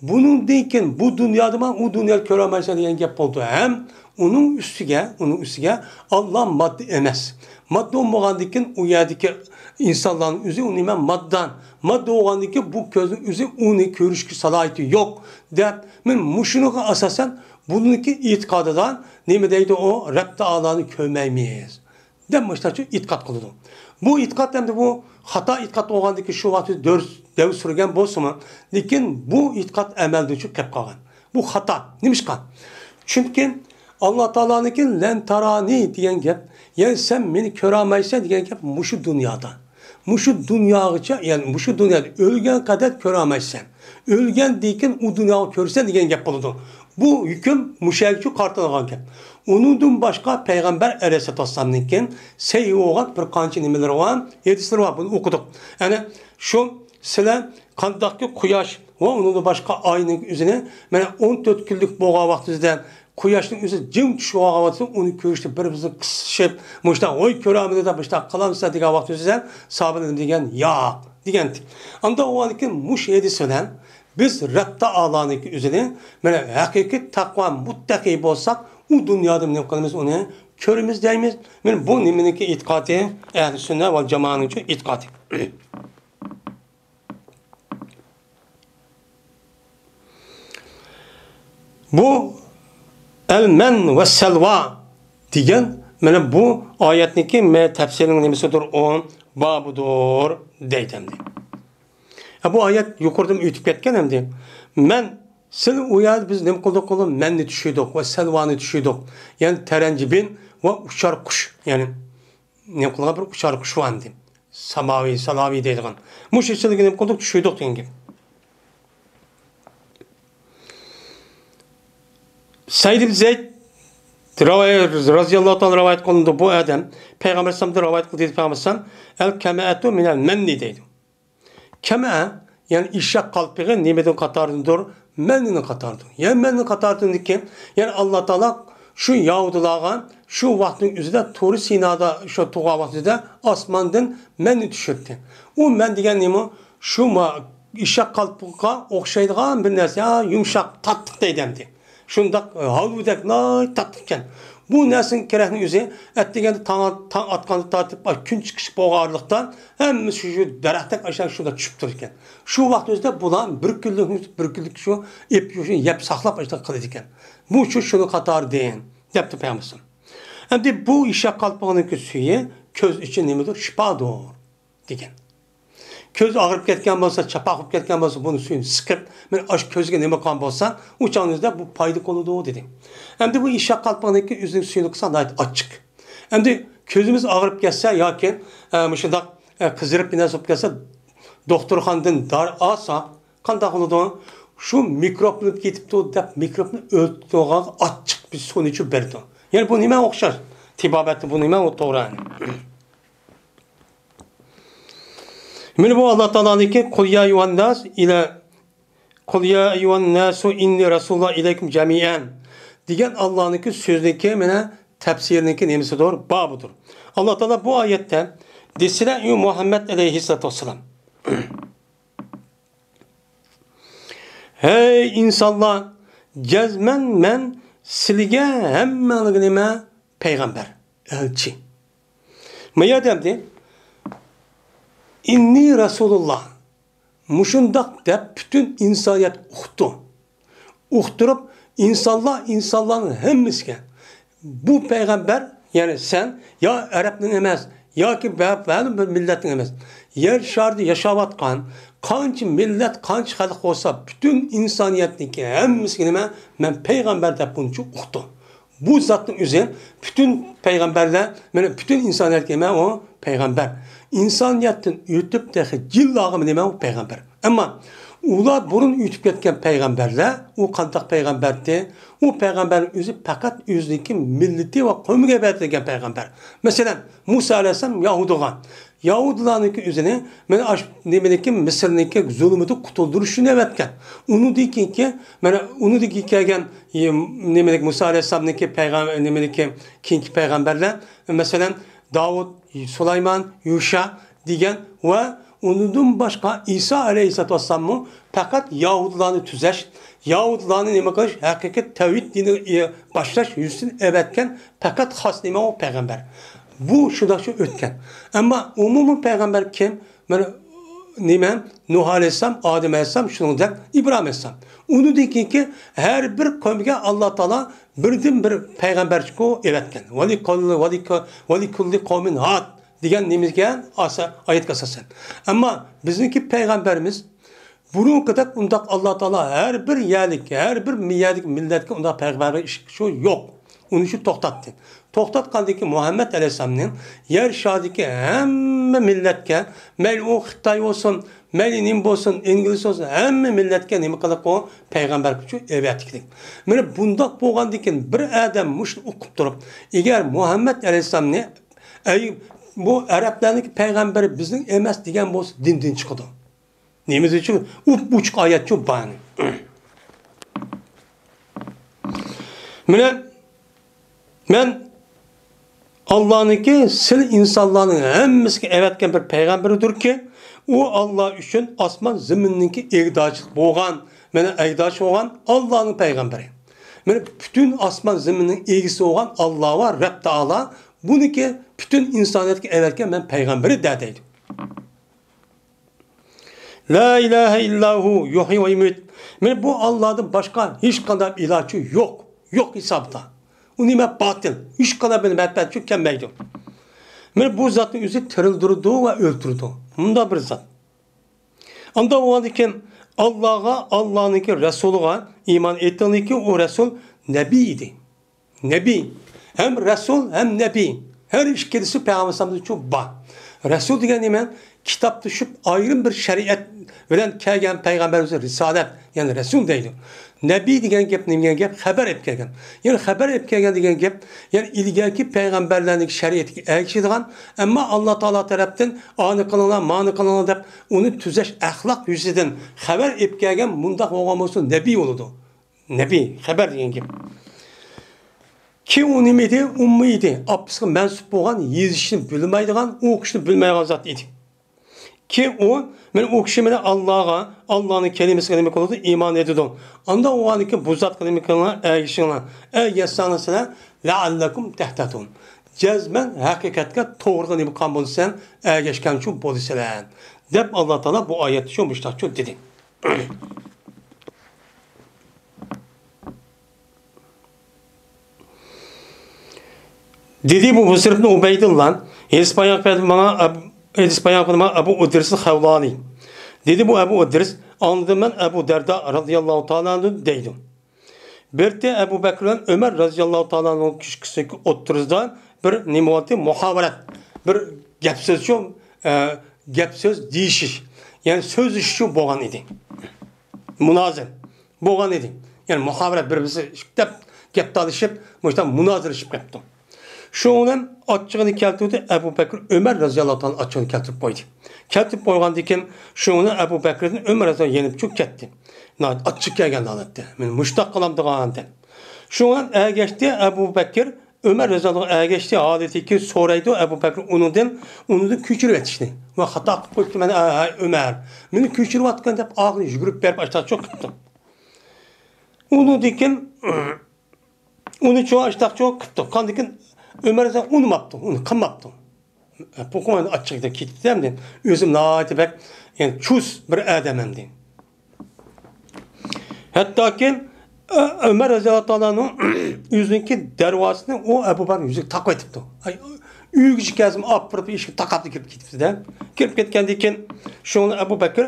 بۇنىڭدىن كېيىن بۇ دۇنيادىمۇ ئۇ دۇنيادا كۆرەلمەيسەن دېگەن گەپ بولىدۇ. ھەم ئۇنىڭ ئۈستىگە، ئۇنىڭ ئۈستىگە ئاللا ماددا ئەمەس. ماددا بولمىغاندىن كېيىن ئۇ يەردىكى ئىنسانلارنىڭ ئۆزى ئۇ نېمە؟ ماددا. ماددا بولغاندىن كېيىن بۇ كۆزنىڭ ئۆزى ئۇنى كۆرۈشكە سالاھىيىتى يوق، دەپ، مەن مۇشۇنىڭغا ئاساسەن بۇنىڭكى ئېتىقادىدا نېمە دەيدۇ ئۇ؟ رەب تائالانى كۆرمەيمىز دەپ مۇشۇنداقچە ئېتىقاد قىلىدۇ. بۇ ئېتىقاد ئەمدى بۇ خاتا ئېتىقاد بولغاندىكىن شۇ ۋاقىتتا دەۋر، دەۋر سۈرگەن بولسىمۇ، لېكىن بۇ ئېتىقاد ئەمەلدىن چۈشۈپ قېلىپ قالغان. بۇ خاتا. نېمىشقا؟ چۈنكى ئاللا تائالانىڭكى لەن تارانى دېگەن گەپ، يەنى سەن مېنى كۆرەلمەيسەن دېگەن گەپ مۇشۇ دۇنيادا. مۇشۇ دۇنياغىچە، يەنى مۇشۇ دۇنيادا ئۆلگەن قەدەر كۆرەلمەيسەن. ئۆلگەندىن كېيىن ئۇ دۇنياغا كۆرىسەن دېگەن گەپ بولىدۇ. بۇ ھۆكۈم مۇشۇ يەرگىچە قارىتىلغان گەپ. ئۇنىڭدىن باشقا پەيغەمبەر ئەلەيھىسسالاتۇ ۋەسسالامنىڭكى سەھىھ بولغان بىر قانچە نېمىلىرى بار، ھەدىسلىرى بار. بۇنى ئوقۇدۇق. ئەنە شۇ سىلەر قانداقكى قۇياش ۋە ئۇنىڭدىن باشقا ئاينىڭ ئۆزىنى، مانا، ئون تۆت كۈنلۈك بولغان ۋاقتىڭىزدا قۇياشنىڭ ئۆزى جىم چۈشۈپ قالغان ۋاقتىدا ئۇنى كۆرۈشتە بىر-بىرىگە قىسىشىپ، مۇشۇنداق، ۋاي كۆرەلمىدى دەپ مۇشۇنداق قىلامسىلەر دېگەن ۋاقتىڭىزدا ساھابىلەر دېگەن، ياق دېگەنتى. ئاندا ئۇ ۋاقىتتىن مۇشۇ ھەدىس بىلەن بىز رەب تائالانىڭكى ئۆزىنى، مانا، ھەقىقىي تەقۋا مۇتتەقى بولساق، ئۇ دۇنيادا نېمە قىلىمىز؟ ئۇنى كۆرىمىز دەيمىز. مانا بۇ نېمىنىڭكى ئېتىقادى؟ ئەھلى سۈننە ۋەل جامائەنىڭكى ئېتىقادى. بۇ ئەل مەن ۋە سەلۋا دېگەن، مانا بۇ ئايەتنىڭكى مە-، تەپسىرىنىڭ نېمىسىدۇر ئۇ؟ بابىدۇر دەيدۇ ئەمدى. ھە، بۇ ئايەت يۇقىرىدىن ئۆتۈپ كەتكەن ئەمدى. مەن سىلى ئۇ يەردە بىز نېمە قىلدۇق؟ قۇلۇم، مەننى چۈشۈردۇق ۋە سەلۋانى چۈشۈردۇق. يەنى تەرەنجىبىن ۋە ئۇچار قۇش. يەنى نېمە قىلغان بىر ئۇچار قۇش بار ئەمدى. ساماۋى، سالاۋى دەيدىغان. مۇشۇ سىلىگە نېمە قىلدۇق؟ چۈشۈردۇق دېگەن گەپ. سەئىد ئىبن زەيد رىۋايە-، رازىياللاھۇ تائالا رىۋايەت قىلىندى. بۇ ئادەم پەيغەمبەر ئەلەيھىسسالامدىن رىۋايەت قىلدى دېدى پەيغەمبەر ئەلەيھىسسالام، «ئەل كەمەئەتۇ مىنەل مەننى» دەيدۇ. كەمەئە، يەنى ئېشەك قالپىقى نېمىدىن قاتارىدۇر؟ مەننىنىڭ قاتارىدۇر. يەنى مەننىنىڭ قاتارىدىكى، يەنى ئاللا تائالا شۇ يەھۇدىيلارغا شۇ ۋاقىتنىڭ ئۆزىدە تۇرى سىنادا شۇ تۇرغان ۋاقتىدا ئاسماندىن مەننى چۈشۈردى. ئۇ مەن دېگەن نېمە؟ شۇ ما-، ئېشەك قالپىقىغا ئوخشايدىغان بىر نەرسە، يا يۇمشاق، تاتلىق دەيدۇ ئەمدى. شۇنداق، ئە، ھالۋىدەك ناھايىتى تاتلىقكەن. بۇ نەرسىنىڭ كېرەكنىڭ ئۆزى، ئەتىگەندە تاڭ، تاڭ ئاتقاندىن تارتىپ، ئاي، كۈن چىقىش بولغان ئارىلىقتا ھەممىسى شۇ دەرەختەك ئاشۇ شۇنداق چۈشۈپ تۇرىدىكەن. شۇ ۋاقىت ئۆزىدە بۇلار بىر كۈنلۈك، بىر كۈنلۈك شۇ ئېپىپ شۇنى يەپ ساقلاپ ئاشۇنداق قىلىدىكەن. بۇ شۇ شۇنىڭ قاتارىدىن، دەپتۇ پەيغەمبەر. ئەمدى بۇ ئېشەك قالپىقىنىڭكى سۈيى كۆز ئۈچۈن نېمىدۇر؟ شىپادۇر، دېگەن. كۆز ئاغرىپ كەتكەن بولسا، چاپاق بولۇپ كەتكەن بولسا، بۇنىڭ سۈيىنى سىقىپ، مەن ئاشۇ كۆزگە نېمە قىلغان بولسا، ئۇ چاغنىڭ ئۆزىدە بۇ پايدا قىلىدۇ، دېدى. ئەمدى بۇ ئېشەك قالپىقىنىڭكى ئۆزىنىڭ سۈيىنى قىلسا ناھايىتى ئاچچىق. ئەمدى كۆزىمىز ئاغرىپ كەتسە ياكى، ئە، مۇشۇنداق، ئە، قىزىرىپ بىر نەرسە بولۇپ كەتسە، دوختۇرخانىدىن دارى ئالسا، قانداق بولىدۇ؟ شۇ مىكروبنى كېتىپتۇ دەپ، مىكروبنى ئۆلتۈرىدىغان ئاچچىق بىر سۇنى ئىچىپ بېرىدۇ. يەنى بۇ نېمە ئوخشاش؟ تېبابەتتە بۇ نېمە ئۇ توغرا؟ مانا بۇ ئاللا تائالانىڭكى «قۇل يا ئەييۇھەن ناس ئىلە، قۇل يا ئەييۇھەن ناسۇ ئىننى رەسۇلۇللا ئىلەيكۇم جەمىئەن» دېگەن ئاللانىڭكى سۆزىنىڭكى مانا تەپسىرىنىڭكى نېمىسىدۇر؟ بابىدۇر. ئاللا تائالا بۇ ئايەتتە دېسىلە، ئى مۇھەممەد ئەلەيھىسسالاتۇ ۋەسسالام، ھەي ئىنسانلار، جەزمەن مەن سىلىگە ھەممەڭلارگە نېمە؟ پەيغەمبەر، ئەلچى. ما يەردە ئەمدى «ئىننى رەسۇلۇللا» مۇشۇنداق دەپ پۈتۈن ئىنسانىيەت ئۇقتى. ئۇقتۇرۇپ، ئىنسانلار، ئىنسانلارنىڭ ھەممىسىگە بۇ پەيغەمبەر، يەنى سەن يا ئەرەبنىڭ ئەمەس، ياكى بە-، بەزى بىر مىللەتنىڭ ئەمەس. يەر شارىدا ياشاۋاتقان قانچە مىللەت، قانچە خەلق بولسا، پۈتۈن ئىنسانىيەتنىڭكى ھەممىسىگە نېمە؟ مەن پەيغەمبەر دەپ بۇنچە ئۇقتى. بۇ زاتنىڭ ئۆزى پۈتۈن پەيغەمبەرلەر، مانا پۈتۈن ئىنسانىيەتكە نېمە ئۇ؟ پەيغەمبەر. ئىنسانىيەتتىن ئۆتۈپ تېخى جىنلارغىمۇ نېمە ئۇ؟ پەيغەمبەر. ئەمما ئۇلار بۇرۇن ئۆتۈپ كەتكەن پەيغەمبەرلەر، ئۇ قانداق پەيغەمبەرتى؟ ئۇ پەيغەمبەرنىڭ ئۆزى پەقەت ئۆزىنىڭكى مىللىتى ۋە قومىغا ئەۋەتىلگەن پەيغەمبەر. مەسىلەن، مۇسا ئەلەيھىسسالام يەھۇدىيغا، يەھۇدىيلارنىڭكى ئۆزىنى مانا ئاشۇ نېمىنىڭكى، مىسىرنىڭكى زۇلۇمىدىن قۇتۇلدۇرۇش ئۈچۈن ئەۋەتكەن. ئۇنىڭدىن كېيىنكى، مانا ئۇنىڭدىن كېيىن كەلگەن، ئى، نېمىنىڭكى، مۇسا ئەلەيھىسسالامنىڭكى پەيغەم-، نېمىنىڭكى كېيىنكى پەيغەمبەرلەر، مەسىلەن، داۋۇت، سۇلايمان، يۇشا دېگەن ۋە ئۇنىڭدىن باشقا ئىسا ئەلەيھىسسالاتۇ ۋەسسالاممۇ پەقەت يەھۇدىيلارنى تۈزەش، يەھۇدىيلارنى نېمە قىلىش، ھەقىقىي تەۋھىد دىنىنى، ئى، باشلاش يۈزىسىدىن ئەۋەتكەن پەقەت خاس نېمە ئۇ پەيغەمبەر. بۇ شۇنداق شۇ ئۆتكەن. ئەمما ئومۇمىي پەيغەمبەر كىم؟ مانا نېمە؟ نۇھ ئەلەيھىسسالام، ئادەم ئەلەيھىسسالام، شۇنىڭدەك ئىبراھىم ئەلەيھىسسالام. ئۇنىڭدىن كېيىنكى ھەر بىر قەۋمگە ئاللا تائالا بىردىن بىر پەيغەمبەرچىكۇ ئەۋەتكەن. ۋەلىكۇللى، ۋەلىكۇ-، ۋەلىكۇللى قەۋمىن ھاد دېگەن نېمىگە ئاسا-، ئايەتكە ئاساسەن. ئەمما بىزنىڭكى پەيغەمبەرىمىز بۇرۇنقىدەك ئۇنداق ئاللا تائالا ھەر بىر يەرلىك، ھەر بىر يەردىكى مىللەتكە ئۇنداق پەيغەمبەر ئىش شۇ يوق. ئۇنى شۇ توختاتتى. توختاتقاندىن كېيىن مۇھەممەد ئەلەيھىسسالامنى يەر شارىدىكى ھەممە مىللەتكە، مەيلى ئۇ خىتاي بولسۇن، مەيلى نېمە بولسۇن، ئىنگلىز بولسۇن، ھەممە مىللەتكە نېمە قىلىپ ئۇ پەيغەمبەر قىلىپ شۇ ئەۋەتكىلىك. مانا بۇنداق بولغاندىن كېيىن بىر ئادەم مۇشۇنى ئوقۇپ تۇرۇپ، ئەگەر مۇھەممەد ئەلەيھىسسالامنى، ئەي، بۇ ئەرەبلەرنىڭكى پەيغەمبىرى بىزنىڭ ئەمەس دېگەن بولسا دىندىن چىقىدۇ. نېمە ئۈچۈن؟ ئۇپ-ئوچۇق ئايەتچۇ بارنى. مانا مەن ئاللانىڭكى سىلى ئىنسانلارنىڭ ھەممىسىگە ئەۋەتكەن بىر پەيغەمبىرىدۇركى، ئۇ ئاللا ئۈچۈن ئاسمان زېمىننىڭكى ئىگىدارچىلىق بولغان، مانا ئىگىدارچى بولغان ئاللانىڭ پەيغەمبىرى. مانا پۈتۈن ئاسمان زېمىننىڭ ئىگىسى بولغان ئاللا ۋە رەب تائالا بۇنىڭكى پۈتۈن ئىنسانىيەتكە ئەۋەتكەن مەن پەيغەمبىرى دە دەيدۇ. لا ئىلاھە ئىللا ھۇ يۇھيى ۋە يۇمىت. مانا بۇ ئاللادىن باشقا ھېچقانداق ئىلاھچى يوق. يوق ھېسابىدا. ئۇ نېمە؟ باتىل. ھېچقانداق بىر مەنپەئەتچى كەلمەيدۇ. مانا بۇ زاتنىڭ ئۆزى تىرىلدۈرىدۇ ۋە ئۆلتۈرىدۇ. مۇنداق بىر زات. ئاندا بولغاندىن كېيىن ئاللاغا، ئاللانىڭكى رەسۇلىغا ئىمان ئېيتتىڭلىكى، ئۇ رەسۇل نەبىي ئىدى. نەبىي. ھەم رەسۇل، ھەم نەبىي. ھەر ئىككىلىسى پەيغەمبەر ئەلەيھىسسالامدىچۇ بار. رەسۇل دېگەن نېمە؟ كىتاب چۈشۈپ، ئايرىم بىر شەرىئەت بىلەن كەلگەن پەيغەمبەر ئۆزى رىسالەت، يەنى رەسۇل دەيدۇ. نەبىي دېگەن گەپ نېمە دېگەن گەپ؟ خەۋەر ئېلىپ كەلگەن. يەنى خەۋەر ئېلىپ كەلگەن دېگەن گەپ، يەنى ئىلگەركى پەيغەمبەرلەرنىڭ شەرىئىتىگە ئەگىشىدىغان، ئەمما ئاللا تائالا تەرەپتىن ئانى قىلىڭلار، مانى قىلىڭلار دەپ ئۇنى تۈزەش ئەخلاق يۈزىدىن خەۋەر ئېلىپ كەلگەن مۇنداق بولغان بولسا نەبىي بولىدۇ. نەبىي، خەۋەر دېگەن گەپ. كېيىن ئۇ نېمە ئىدى؟ ئۇممىي ئىدى. ئاپىسىغا مەنسۇپ بولغان، يېزىشنى بىلمەيدىغان، ئوقۇشنى بىلمەيدىغان زات ئىدى. كېيىن ئۇ، مەن ئۇ كىشى مەن ئاللاغا، ئاللانىڭ كەلىمىسىگە نېمە قىلىدۇ؟ ئىمان ئېيتىدۇ. ئاندا ئۇ ئاندىكىن بۇ زاتقا نېمە قىلىڭلار؟ ئەگىشىڭلار. ئەگەشسەڭلار سىلەر، لەئەللەكۇم تەھتەدۇن. جەزمەن ھەقىقەتكە توغرىغا نېمە قىلغان بولىسەن؟ ئەگەشكەنچۇ بولىسەن. دەپ ئاللا تائالا بۇ ئايەتتە شۇ مۇشتاقچۇ دېدى. دېدى بۇ مۇسرىف ئىبنى ئۇبەيدۇللا، ھەدىس بايان قىلدى ماڭا ئەب-، ھەدىس بايان قىلدى ماڭا ئەبۇ ئۇدرىس خەۋلانى. دېدى بۇ ئەبۇ ئۇدرىس، ئاڭلىدىم مەن ئەبۇ دەردا رازىياللاھۇ تائالا ئەنھۇ دەيدۇ. بىر قېتى ئەبۇ بەكرى بىلەن ئۆمەر رازىياللاھۇ تائالا ئەنھۇ كىشىسى ئوتتۇرىسىدا بىر نېمە بولاتتى؟ مۇھاۋىرەت، بىر گەپ سۆزچۇ، ئە، گەپ سۆز دېيىشىش، يەنى سۆزلىشىشچۇ بولغان ئىدى. مۇنازىرە بولغان ئىدى. يەنى مۇھاۋىرەت، بىر-بىرسى دەپ گەپ تالىشىپ، مۇشۇنداق مۇنازىرىلىشىپ كەپتۇ. شۇنىڭ بىلەن ئاچچىقىنى كەلتۈردى ئەبۇ بەكرى ئۆمەر رازىياللاھۇ تائالا ئاچچىقىنى كەلتۈرۈپ قويدى. كەلتۈرۈپ قويغاندىن كېيىن، شۇنىڭ بىلەن ئەبۇ بەكرىدىن ئۆمەر رازىياللاھۇ يېنىپ چۈشۈپ كەتتى. ناھايىتى ئاچچىقى كەلگەن ھالەتتە، مېنى مۇشتاق قىلامدىغان دەپ. شۇنىڭ بىلەن ئەگەشتى ئەبۇ بەكرى، ئۆمەر رازىياللاھۇ ئەگەشتى ھالىتىكى سورايدۇ ئەبۇ بەكرى ئۇنىڭدىن، ئۇنىڭدىن كەچۈرۈۋېتىشنى. ۋە خاتا قىلىپ قويۇپتىمەن، ھە، ھە، ئۆمەر. مېنى كەچۈرۈۋاتقىن دەپ ئاغزىنى يۈگۈرۈپ بېرىپ ئاشتاق چوق قىپتۇ. ئۇنىڭدىن كېيىن ئۇنى چوڭ ئاشتاق چوڭ قىپتۇ. قاندىكىن ئۆمەر رازىياللاھۇ ئۇنىماپتۇ، ئۇنى قىلماپتۇ. بۇ قويۇن ئاچچىقىدا كېتىپتۇ ئەمدى. ئۆزۈم ناھايىتى بەك، يەنى چۇس بىر ئادەم ئەمدى. ھەتتاكى ئۆمەر رازىياللاھۇ تائالانىڭ ئۆزىنىڭكى دەرۋازىسىنى ئۇ ئەبۇ بەكرى يۈزىگە تاقىۋېتىپتۇ. ئۆيگىچە كەلسىمۇ ئاپىرىپ ئىشىكنى تاقاپلا كىرىپ كېتىپتۇ-دە. كىرىپ كەتكەندىن كېيىن شۇڭا ئەبۇ بەكرى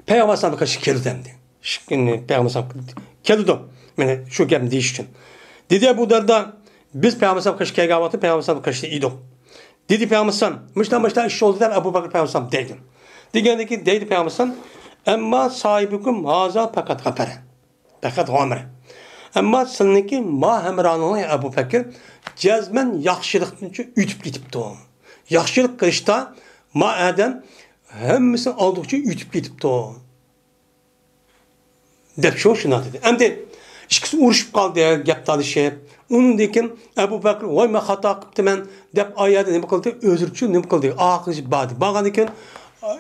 پەيغەمبەر ئەلەيھىسسالامغا قارشى كېلىدۇ ئەمدى. ئىشىكنى پەيغەمبەر ئەلەيھىسسالام كېلىدۇ. مانا شۇ گەپنى دېيىش ئۈچۈن. دېدى ئەبۇ دەردا، بىز پەيغەمبەر ئەلەيھىسسالام قېشىغا كەلگەن ۋاقىتتا پەيغەمبەر ئەلەيھىسسالام قېشىدا ئىدۇق. دېدى پەيغەمبەر ئەلەيھىسسالام، مۇشۇنداق، مۇشۇنداق ئىش بولدى دەپ ئەبۇ بەكرى پەيغەمبەر ئەلەيھىسسالام دەيدۇ. دېگەندىن كېيىن دەيدۇ پەيغەمبەر ئەلەيھىسسالام، ئەمما ساھىبىكۇم ھازا پەقەت غەپەرە. پەقەت غامىرە. ئەمما سىلىنىڭكى ما ھەمراھىڭلار ئەبۇ بەكرى جەزمەن ياخشىلىقتىنچۇ ئۆتۈپ كېتىپتۇ. ياخشىلىق قىلىشتا ما ئادەم ھەممىسىنى ئالدىغۇچە ئۆتۈپ كېتىپتۇ. دەپ شۇ شۇنداق دېدى. ئەمدى ئىككىسى ئۇرۇشۇپ قالدى، گەپ تالىشىپ. ئۇنىڭدىن كېيىن ئەبۇ بەكرى، ۋاي، مەن خاتا قىپتىمەن، دەپ ئايەتنى نېمە قىلدى؟ ئۆزرىچۇ نېمە قىلدى؟ ئارقىغا باردى. بارغاندىن كېيىن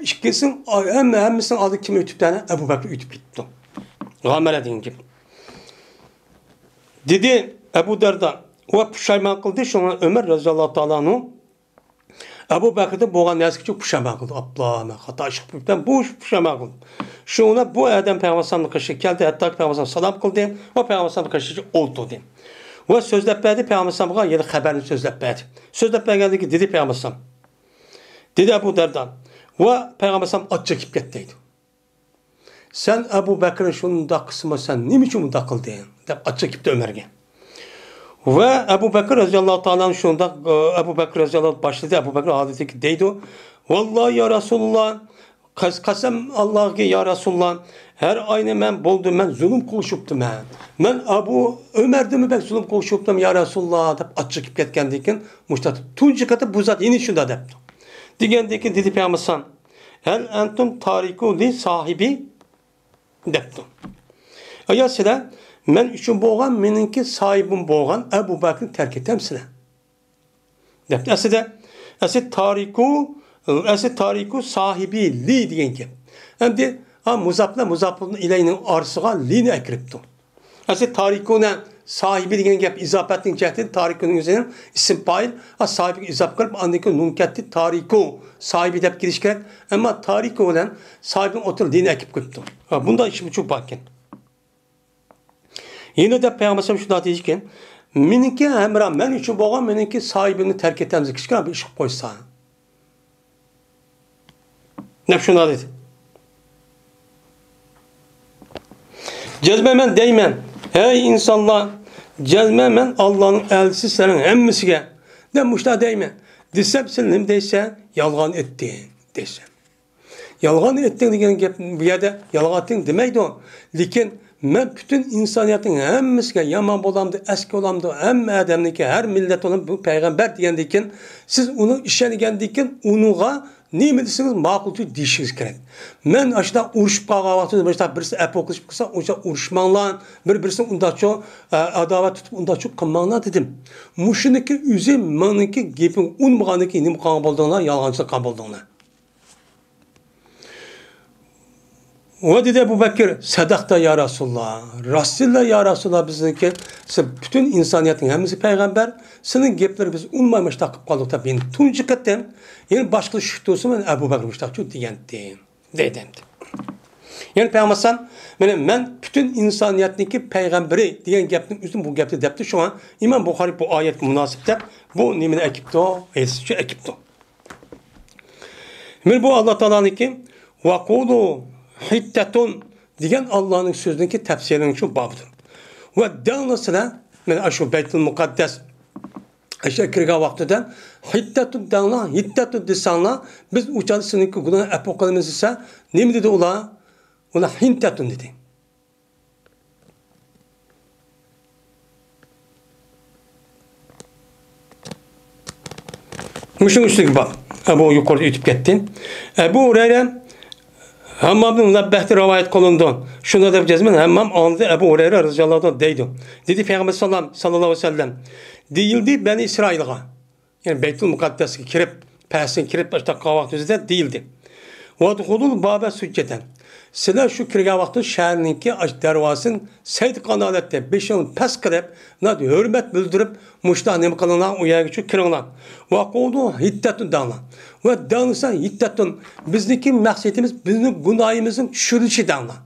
ئىككىسىنىڭ، ھەممە، ھەممىسىنىڭ ئالدىغا كىم ئۆتۈپتۇ؟ ئەنە ئەبۇ بەكرى ئۆتۈپ كېتىپتۇ. غامەرە دېگەن گەپ. دېدى ئەبۇ دەردا. ۋە پۇشايمان قىلدى. شۇڭا ئۆمەر رەزىياللاھۇ تائالا ئەنھۇ ئەبۇ بەكرىدە بولغان نەرسىگىچۇ پۇشايمان قىلدى. ئاپلا، مەن خاتا ئىش قىلىپ كېتىپتىمەن، بۇ پۇشايمان قىلدى. شۇڭا بۇ ئادەم پەيغەمبەر ئەلەيھىسسالامنىڭ قېشىغا كەلدى، ھەتتاكى پەيغەمبەر ئەلەيھىسسالام سالام قىلدى ۋە پەيغەمبەر ئەلەيھىسسالامنىڭ قېشىغا ئولتۇردى. ۋە سۆزلەپ بەردى، پەيغەمبەر ئەلەيھىسسالامغا يەنە خەۋەرنى سۆزلەپ بەردى. سۆزلەپ بەرگەندىن كېيىن دېدى پەيغەمبەر ئەلەيھىسسالام، دېدى ئەبۇ دەردا. ۋە پەيغەمبەر ئەلەيھىسسالام ئاچچىقى كېلىپ كەتتى دەيدۇ. سەن ئەبۇ بەكرىنى شۇنداق قىلسىمۇ، سەن نېمە ئۈچۈن بۇنداق قىلدىڭ؟ دەپ ئاچچىقى كېلىپتۇ ئۆمەرگە. ۋە ئەبۇ بەكرى رەزىياللاھۇ تائالا ئەنھۇ شۇنداق، ئەبۇ بەكرى رەزىياللاھۇ باشلىدى، ئەبۇ بەكرى ھالىتىگە دەيدۇ، ۋاللاھى يا رەسۇلاللا، قەس-، قەسەم ئاللاھقا يا رەسۇلاللا، ھەر ئاينى مەن بولدى، مەن زۇلۇم قىلىشىپتىمەن. مەن ئەبۇ ئۆمەردىنمۇ بەك زۇلۇم قىلىشىپتىم يا رەسۇلاللا، دەپ ئاچچىقى كېلىپ كەتكەندىن كېيىن مۇشۇنداق، تۇنجى قېتىم بۇ زات يەنە شۇنداق دەپتۇ. دېگەندىن كېيىن دېدى پەيغەمبەر ئەلەيھىسسالام، ھەل ئەنتۇم تارىكۇ لى ساھىبى؟ دەپتۇ. ئايا سىلەر مەن ئۈچۈن بولغان، مېنىڭكى ساھىبىم بولغان ئەبۇ بەكرىنى تەرك ئېتەمسىلەر؟ دەپتۇ. ئەسلىدە، ئەسلى تارىكۇ، ئەسلى تارىكۇ ساھىبى لى دېگەن گەپ. ئەمدى ھا مۇزاپلا مۇزاپۇن ئىلەينىڭ ئارىسىغا لىنى ئەكىرىپتۇ. ئەسلى تارىكۇنى ساھىبى دېگەن گەپ ئىزاپەتنىڭ جەھەتىدىن تارىكۇنىڭ ئۆزىنىڭ ئىسىم پائىل، ھا ساھىبىگە ئىزاپە قىلىپ، ئاندىن كېيىن نۇن كەتتى، تارىكۇ، ساھىبى دەپ كېلىشى كېرەك. ئەمما تارىكۇ بىلەن ساھىبىنىڭ ئوتتۇرىدا لىنى ئەكىپ قويۇپتۇ. ھا، بۇنداق ئىشمۇ چوق باركەن. يەنە دەپ پەيغەمبەر ئەلەيھىسسالام شۇنداق دېدىكەن، مېنىڭكى ھەمراھ، مەن ئۈچۈن بولغان مېنىڭكى ساھىبىمنى تەرك ئېتەمسىز، كىچىككىنە بىر ئىش قىلىپ قويسا. دەپ شۇنداق دېدى. جەزمەن مەن دەيمەن، ھەي ئىنسانلار، جەزمەن مەن ئاللانىڭ ئەلچىسى سىلەرنىڭ ھەممىسىگە دەپ مۇشۇنداق دەيمەن دېسەم، سىلەر نېمە دەيسەن؟ يالغان ئېيتتىڭ دەيسەن. يالغان ئېيتتىڭ دېگەن گەپ بۇ يەردە يالغان ئېيتتىڭ دېمەيدۇ. لېكىن مەن پۈتۈن ئىنسانىيەتنىڭ ھەممىسىگە، يامان بولامدۇ، ئەسكى بولامدۇ، ھەممە ئادەمنىڭكى، ھەر مىللەت بولامدۇ، بۇ پەيغەمبەر دېگەندىن كېيىن، سىز ئۇنىڭ ئىشەنگەندىن كېيىن ئۇنىڭغا نېمە دېسىڭىز ماقۇل تۇيۇپ دېيىشىڭىز كېرەك. مەن ئاشۇنداق ئۇرۇشۇپ قالغان ۋاقتىدا مۇشۇنداق بىرسى ئەپۇ قىلىشىپ قالسا، ئۇشۇنداق ئۇرۇشماڭلار، بىر-، بىرسىنى ئۇنداقچۇ، ئە، ئاداۋەت تۇتۇپ ئۇنداقچۇ قىلماڭلار دېدىم. مۇشۇنىڭكى ئۆزى مېنىڭكى گېپىم ئۇنمىغاندىن كېيىن نېمە قىلغان بولدۇڭلار؟ يالغانچىلىق قىلغان بولدۇڭلار. ۋە دېدى ئەبۇ بەكرى، سەدەقتە يا رەسۇلاللا، راستتىنلا يا رەسۇلاللا، بىزنىڭكى، سىز پۈتۈن ئىنسانىيەتنىڭ ھەممىسى پەيغەمبەر، سېنىڭ گەپلىرىڭ بىز ئۇنماي مۇشۇنداق قىلىپ قالدۇق دەپ يەنە تۇنجى قېتىم، يەنە باشقىلار شۈك تۇرسۇن، مەن ئەبۇ بەكرى مۇشۇنداقچۇ دېگەنتى، دەيدۇ ئەمدى. يەنە پەيغەمبەر ئەلەيھىسسالام، مانا مەن پۈتۈن ئىنسانىيەتنىڭكى پەيغەمبىرى دېگەن گەپنىڭ ئۆزىنى بۇ گەپتە دەپتۇ، شۇڭا ئىمام بۇخارىي بۇ ئايەتكە مۇناسىپ دەپ بۇ نېمىنى ئەكىپتۇ؟ ھەدىسنى شۇ ئەكىپتۇ. مانا بۇ ئاللا تائالانىڭكى ۋەقۇلۇ ھىتتەتۇن دېگەن ئاللانىڭ سۆزىنىڭكى تەپسىرىنىڭ شۇ بابىدۇر. ۋە دەڭلا سىلەر، مانا شۇ بەيتۇل مۇقەددەس ئەشە كىرگەن ۋاقتىدا ھىتتەتۇن دەڭلا، ھىتتەتۇن دېسەڭلا، بىز ئۇ چاغدا سېنىڭكى گۇناھىڭنى ئەپۇ قىلىمىز دېسە، نېمە دېدى ئۇلار؟ ئۇلار ھىنتەتۇن دېدى. مۇشۇنىڭ ئۈستىگە بار. ئەبۇ يۇقىرىدا ئۆتۈپ كەتتى. ئەبۇ ھۇرەيرە ھەممام بىن مۇنەببەھتىن رىۋايەت قىلىنىدۇ. شۇنداق دەپ جەزمەن ھەممام ئاڭلىدى ئەبۇ ھۇرەيرە رەزىياللاھۇ ئەنھۇدىن دەيدۇ. دېدى پەيغەمبەر ساللام-، ساللاللاھۇ ئەلەيھى ۋەسەللەم، دېيىلدى بەنى ئىسرائىلغا. يەنى بەيتۇل مۇقەددەسكە كىرىپ، پەسىگە كىرىپ، ئاشۇنداق قىلغان ۋاقتىمىزدا دېيىلدى. ۋەدخۇلۇل بابە سۇججەدەن. سىلەر شۇ كىرگەن ۋاقتىدا شەھەرنىڭكى ئاش-، دەرۋازىسىنى سەجدە قىلغان ھالەتتە، بېشىڭلارنى پەس قىلىپ، ناھايىتى ھۆرمەت بىلدۈرۈپ، مۇشۇنداق نېمە قىلىڭلار، ئۇ يەرگىچە كىرىڭلار. ۋەقۇلۇ ھىتتەتۇن دەڭلار. ۋە دەڭلىسە ھىتتەتۇن، بىزنىڭكى مەقسىتىمىز، بىزنىڭ گۇناھىمىزنىڭ چۈشۈرۈلۈشى دەڭلار.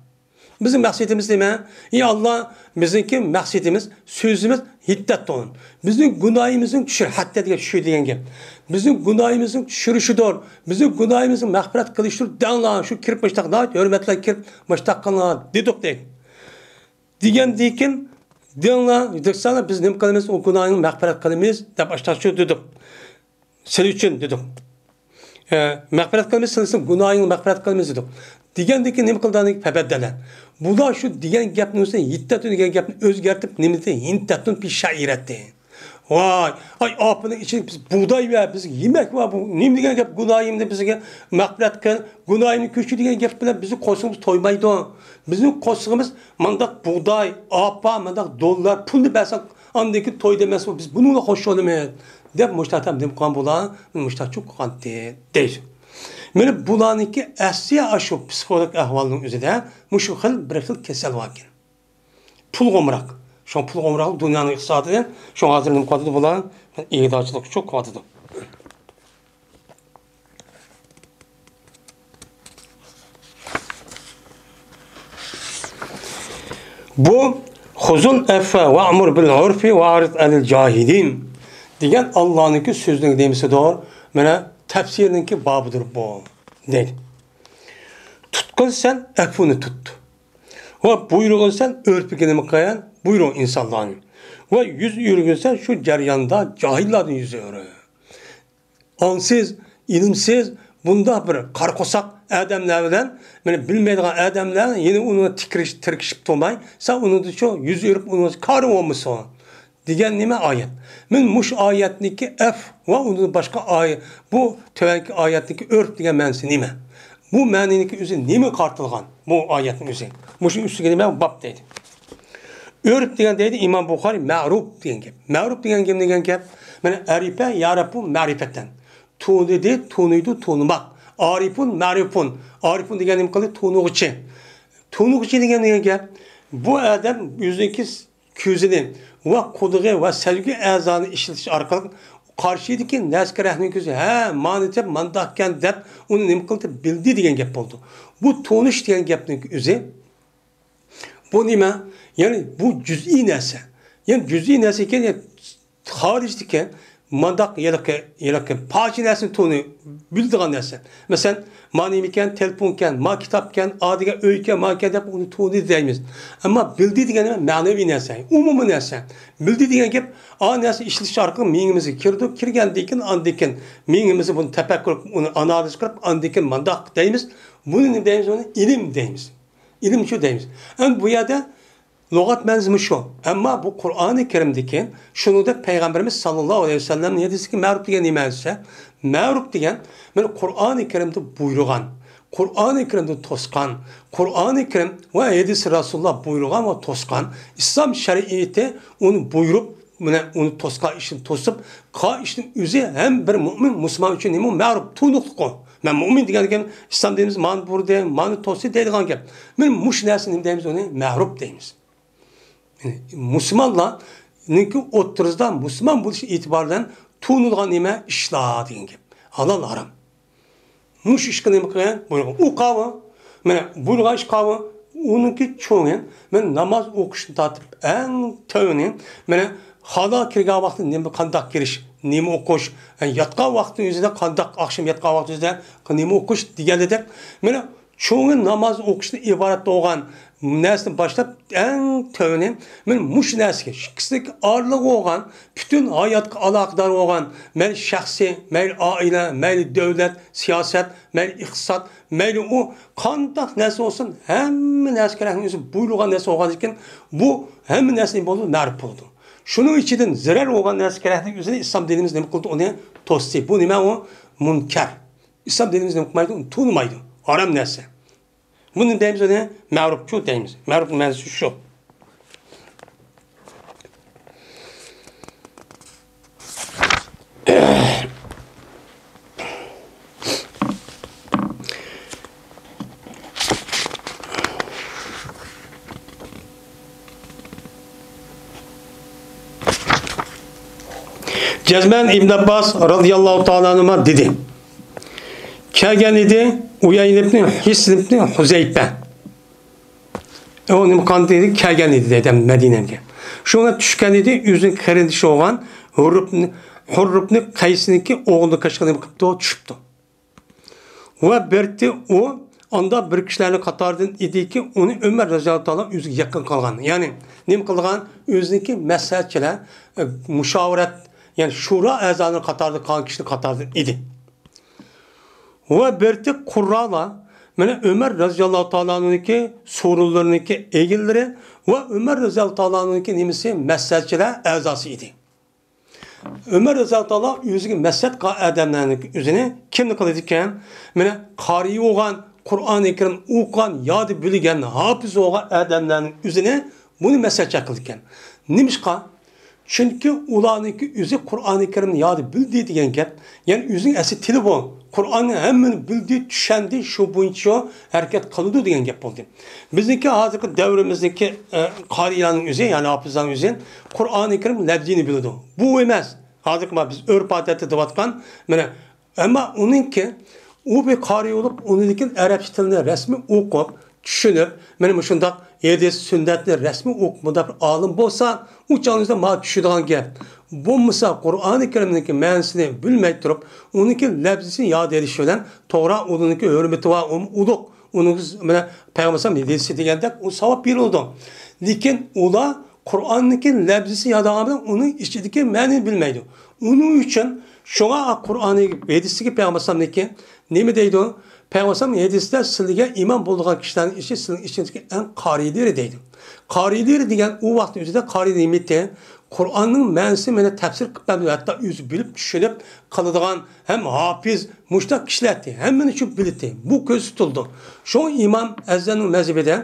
بىزنىڭ مەقسىتىمىز نېمە؟ ئى ئاللا، بىزنىڭكى مەقسىتىمىز، سۆزىمىز ھىددەتتۇن. بىزنىڭ گۇناھىمىزنىڭ چۈشۈر-، ھەتتە دېگەن چۈشۈر دېگەن گەپ. بىزنىڭ گۇناھىمىزنىڭ چۈشۈرۈشىدۇر. بىزنىڭ گۇناھىمىزنى مەغپىرەت قىلىشتۇر دەڭلار. شۇ كىرىپ مۇشتاق ناھايىتى ھۆرمەتلەر كىرىپ مۇشتاق قىلىڭلار دېدۇق دەيدۇ. دېگەندىن كېيىن دېڭلار، دېسەڭلار، بىز نېمە قىلىمىز؟ ئۇ گۇناھىڭنى مەغپىرەت قىلىمىز دەپ ئاشتاق شۇ دېدۇق. سىلى ئۈچۈن دېدۇق. ئە، مەغپىرەت قىلىمىز، سىلىسىنىڭ گۇناھىڭنى مەغپىرەت قىلىمىز دېدۇق. دېگەندىن كېيىن نېمە قىلدى؟ پەبەددەلە. بۇلار شۇ دېگەن گەپنىڭ ئۈستىدە ھىددەتتۇن دېگەن گەپنى ئۆزگەرتىپ، نېمە دېدى؟ ھىنتەتتۇن پى شەئىرەتتى. ۋاي، ئاي، ئاپىنىڭ ئىچىدە بىز بۇغداي ۋە بىزگە يېمەك ۋە بۇ نېمە دېگەن گەپ؟ گۇناھىمنى بىزگە مەغپىرەت قىل، گۇناھىمنى كەچۈر دېگەن گەپ بىلەن بىزنىڭ قورسىقىمىز تويمايدۇ. بىزنىڭ قورسىقىمىز مانداق بۇغداي، ئاپا، مانداق دوللار، پۇلنى بەرسەڭ ئاندىن كېيىن تويدۇ ئەمەسمۇ، بىز بۇنىڭغا خوش بولىمىز دەپ مۇشتاق نېمە قىلغان بۇلار، مۇشتاق چۇق قىلغانتى دەيسىز. مانا بۇلارنىڭكى ئەسلى ئاشۇ پسىخولوگ ئەھۋالنىڭ ئۆزىدە مۇشۇ خىل بىر خىل كېسەل باركەن. پۇلغا ئامراق. شۇڭا پۇلغا ئامراق دۇنيانىڭ ئىقتىسادىدىن، شۇڭا ھازىر نېمە قىلىۋاتىدۇ بۇلار؟ ئىگىدارچىلىق چۇق قىلىۋاتىدۇ. بۇ خۇزۇل ئەفۋە ۋەئمۇر بىل ئۇرفى ۋەئرىز ئەنىل جاھىلىن دېگەن ئاللانىڭكى سۆزىنىڭ نېمىسىدۇر؟ مانا تەپسىرىنىڭكى بابىدۇر بۇ دەيدۇ. تۇتقىن سەن ئەپۇنى تۇت. ۋە بۇيرۇغىن سەن ئۆرپىگە نېمە قىل؟ بۇيرۇ ئىنسانلارنى. ۋە يۈز ئۆرۈگىن سەن شۇ جەرياندا جاھىللاردىن يۈز ئۆرۈ. ئاڭسىز، ئىلىمسىز، بۇنداق بىر قارا قورساق ئادەملەر بىلەن، مانا بىلمەيدىغان ئادەملەر يەنە ئۇنى تىكرىش-، تىركىشىپ تۇرماي، سەن ئۇنىڭدىن شۇ يۈز ئۆرۈپ، ئۇنىڭ كارى بولمىسۇن دېگەن نېمە ئايەت؟ مانا مۇشۇ ئايەتنىڭكى ئەف ۋە ئۇندىن باشقا ئاي-، بۇ تۆۋەنكى ئايەتنىڭكى ئۆرپ دېگەن مەنىسى نېمە؟ بۇ مەنىنىڭكى ئۆزى نېمىگە قارىتىلغان؟ بۇ ئايەتنىڭ ئۆزى. مۇشۇنىڭ ئۈستىگە نېمە باب دەيدۇ؟ ئۆرپ دېگەن دەيدۇ ئىمام بۇخارىي مەرۇپ دېگەن گەپ. مەرۇپ دېگەن گەپ دېگەن گەپ. مانا ئەرىپە يەرىپۇ مەرىپەتەن. تونۇدى، تونۇيدۇ، تونۇماق. ئارىپۇن، مەرىپۇن. ئارىپۇن دېگەن نېمە قىلدى؟ تونۇغۇچى. تونۇغۇچى دېگەن، دېگەن گەپ. بۇ ئادەم ئۆزىنىڭكى كۆزىنى ۋە قۇلىقى ۋە سەزگۈ ئەزانى ئىشلىتىش ئارقىلىق قارشىدىكى نەرسىگە رەھنە كۆزى، ھە، مانا دەپ، مانداقكەن دەپ، ئۇنى نېمە قىلدى؟ بىلدى دېگەن گەپ بولىدۇ. بۇ تونۇش دېگەن گەپنىڭ ئۆزى بۇ نېمە؟ يەنى بۇ جۈزئىي نەرسە. يەنى جۈزئىي نەرسە ئىكەن، يەنى خارىجدىكى مانداق ھېلىقى، ھېلىقى پارچە نەرسىنى تونۇي، بىلىدىغان نەرسە. مەسىلەن، ما نېمىكەن، تېلېفونكەن، ما كىتابكەن، ئادىگەن ئۆيكەن، ماكەن دەپ ئۇنى تونۇيدۇ دەيمىز. ئەمما بىلدى دېگەن نېمە؟ مەنىۋى نەرسە، ئومۇمىي نەرسە. بىلدى دېگەن گەپ، ئا نەرسە ئىشلىتىش ئارقىلىق مېڭىمىزگە كىرىدۇ، كىرگەندىن كېيىن، ئاندىن كېيىن مېڭىمىزدە بۇنى تەپەككۇر قىلىپ، ئۇنى ئانالىز قىلىپ، ئاندىن كېيىن مانداق دەيمىز. بۇنى نېمە دەيمىز؟ بۇنى ئىلىم دەيمىز. ئىلىم شۇ دەيمىز. ئەمدى بۇ يەردە لۇغەت مەنىسى مۇشۇ. ئەمما بۇ قۇرئانى كەرىمدىكى، شۇنىڭدەك پەيغەمبىرىمىز ساللاللاھۇ ئەلەيھى ۋەسەللەمنىڭ ھەدىسىدىكى مەرۇپ دېگەن نېمە دېسە، مەرۇپ دېگەن، مانا قۇرئانى كەرىمدە بۇيرۇغان، قۇرئانى كەرىمدە توسقان، قۇرئانى كەرىم ۋە ھەدىسى رەسۇلۇللاھ بۇيرۇغان ۋە توسقان، ئىسلام شەرىئىتى ئۇنى بۇيرۇپ، مانا ئۇنى توسقان ئىشنى توسۇپ، قىلغان ئىشنىڭ ئۆزى ھەم بىر مۆمىن، مۇسۇلمان ئۈچۈن نېمە؟ مەرۇپ، تونۇقلۇق ئۇ. مەن مۆمىن دېگەندىن كېيىن ئىسلام دىنىمىز مانا بۇيرۇدى، مانا توستى دەيدىغان گەپ. مانا مۇشۇ نەرسىنى نېمە دەيمىز؟ ئۇنى مەرۇپ دەيمىز. يەنى مۇسۇلمانلارنىڭكى ئوتتۇرىسىدا مۇسۇلمان بولۇش ئېتىبارى بىلەن تونۇلغان نېمە؟ ئىشلار دېگەن گەپ. ھالال، ھارام. مۇشۇ ئىشقا نېمە قىلغان؟ بۇيرۇغان. ئۇ قاۋۇ. مانا بۇيرۇغان ئىش قاۋۇ. ئۇنىڭكى چوڭى، مانا ناماز ئوقۇشنى تارتىپ ئەڭ تۆۋىنى، مانا خالا كىرگەن ۋاقتىدا نېمە، قانداق كىرىش، نېمە ئوقۇش، ياتقان ۋاقتى ئۆزىدە قانداق، ئاخشام ياتقان ۋاقتى ئۆزىدە نېمە ئوقۇش دېگەندەك، مانا چوڭى ناماز ئوقۇشتىن ئىبارەت بولغان نەرسىنى باشلاپ، ئەڭ تۆۋىنى، مانا مۇشۇ نەرسىگە، ئىككىسىدىكى ئارىلىقى بولغان، پۈتۈن ھاياتقا ئالاقىدار بولغان، مەيلى شەخسىي، مەيلى ئائىلە، مەيلى دۆلەت، سىياسەت، مەيلى ئىقتىساد، مەيلى ئۇ قانداق نەرسە بولسۇن، ھەممە نەرسە كېرەكنىڭ ئۆزى بۇيرۇغان نەرسە بولغاندىن كېيىن، بۇ ھەممە نەرسە نېمە بولىدۇ؟ مەرۇپ بولىدۇ. شۇنىڭ ئىچىدىن زەرەر بولغان نەرسە كېرەكنىڭ ئۆزىنى ئىسلام دىنىمىز نېمە قىلدى؟ ئۇنى توستى. بۇ نېمە؟ ئۇ مۇنكەر. ئىسلام دىنىمىز نېمە قىلمايدۇ؟ ئۇنى تونۇمايدۇ. ھارام نەرسە. بۇنى دەيمىز، ئۇنى مەرۇپچۇ دەيمىز. مەرۇپ مەنىسى شۇ. جەزمەن ئىبن ئابباس رازىياللاھۇ تائالا ئەنھۇما دېدى. كەلگەن ئىدى ئۇيەينە ئىبنى ھىسن ئىبنى ھۇزەيپە. ئۇ نېمە قىلغان ئىدى؟ كەلگەن ئىدى دەيدۇ مەدىنەگە. شۇڭا چۈشكەن ئىدى، ئۆزىنىڭ قېرىندىشى بولغان ھۇر ئىبنى، ھۇر ئىبنى قەيسنىڭكى ئوغلىنى كاشقا نېمە قىپتۇ؟ چۈشۈپتۇ. ۋە بىرتى ئۇ ئاندا بىر كىشىلەرنىڭ قاتارىدىن ئىدىكى، ئۇنى ئۆمەر رەزىياللاھۇ تائالا ئۆزىگە يېقىن قىلغان. يەنى نېمە قىلىدىغان؟ ئۆزىنىڭكى مەسلىھەتچىلەر، ئە، مۇشاۋىرەت، يەنى شۇرا ئەزالىرى قاتارىدا قالغان كىشىنىڭ قاتارىدىن ئىدى. ۋە بىرتى قۇررالار، مانا ئۆمەر رەزىياللاھۇ تائالا ئەنھۇنىڭكى سورۇنلىرىنىڭكى ئىگىلىرى ۋە ئۆمەر رەزىياللاھۇ تائالا ئەنھۇنىڭكى نېمىسى؟ مەسلىھەتچىلەر ئەزاسى ئىدى. ئۆمەر رەزىياللاھۇ تائالا ئۆزىگە مەسلىھەت قىلغان ئادەملەرنىڭ ئۆزىنى كىمنى قىلىدىكەن؟ مانا قارىي بولغان، قۇرئانى كەرىم ئوقۇغان، يادا بىلگەن، ھاپىز بولغان ئادەملەرنىڭ ئۆزىنى بۇنى مەسلىھەتچى قىلىدىكەن. نېمىشقا؟ چۈنكى ئۇلارنىڭكى ئۆزى قۇرئانى كەرىمنى يادا بىلدى دېگەن گەپ. يەنى ئۆزىنىڭ ئەسلى تىلى بۇ. قۇرئاننى ھەممىنى بىلدى، چۈشەندى، شۇ بويىچە شۇ ھەرىكەت قىلىدۇ دېگەن گەپ بولدى. بىزنىڭكى ھازىرقى دەۋرىمىزدىكى، ئە، قارىيلارنىڭ ئۆزى، يەنى ھاپىزلارنىڭ ئۆزى قۇرئانى كەرىم لەپزىنى بىلىدۇ. بۇ ئەمەس. ھازىرقى ما بىز ئۆرپ-ئادەتتە دەۋاتقان، مانا، ئەمما ئۇنىڭكى، ئۇ بىر قارىي بولۇپ، ئۇنىڭدىن كېيىن ئەرەبچە تىلنى رەسمىي ئوقۇپ، چۈشىنىپ، مانا مۇشۇنداق ھەدىس، سۈننەتنى رەسمىي ئوقۇپ، مۇنداق بىر ئالىم بولسا، ئۇ چاغنىڭدا ماڭا چۈشىدىغان گەپ. بولمىسا، قۇرئانى كەرىمنىڭكى مەنىسىنى بىلمەي تۇرۇپ، ئۇنىڭكى لەپزىسىنى ياد ئېلىش بىلەن توغرا ئۇنىڭكى ھۆرمىتى بار، ئۇ ئۇلۇغ، ئۇنىڭ مانا پەيغەمبەر ھەدىسى دېگەندەك ئۇ ساۋاب بېرىلىدۇ. لېكىن ئۇلار قۇرئاننىڭكى لەپزىسى ياد بولغان بىلەن ئۇنىڭ ئىچىدىكى مەنىنى بىلمەيدۇ. ئۇنىڭ ئۈچۈن شۇڭا قۇرئانى ھەدىستىكى پەيغەمبەر ئەلەيھىسسالامنىڭكى نېمە دەيدۇ؟ پەيغەمبەر ئەلەيھىسسالام ھەدىستە سىلىگە ئىمان بولىدىغان كىشىلەرنىڭ ئىچى سىلىنىڭ ئىچىدىكى ئەڭ قارىيلىرى دەيدۇ. قارىيلىرى دېگەن ئۇ ۋاقىت ئۆزىدە قارىي نېمىتى؟ قۇرئاننىڭ مەنىسى مانا تەپسىر قىلىپ بەرمەيدۇ، ھەتتا ئۆزى بىلىپ چۈشىنىپ قىلىدىغان ھەم ھاپىز مۇشۇنداق كىشىلەر ئىدى. ھەممىنى چۈشىنىپ بىلىتتى. بۇ كۆرسىتىلىدۇ. شۇڭا ئىمام ئەززەنىڭ مەزھىپىدە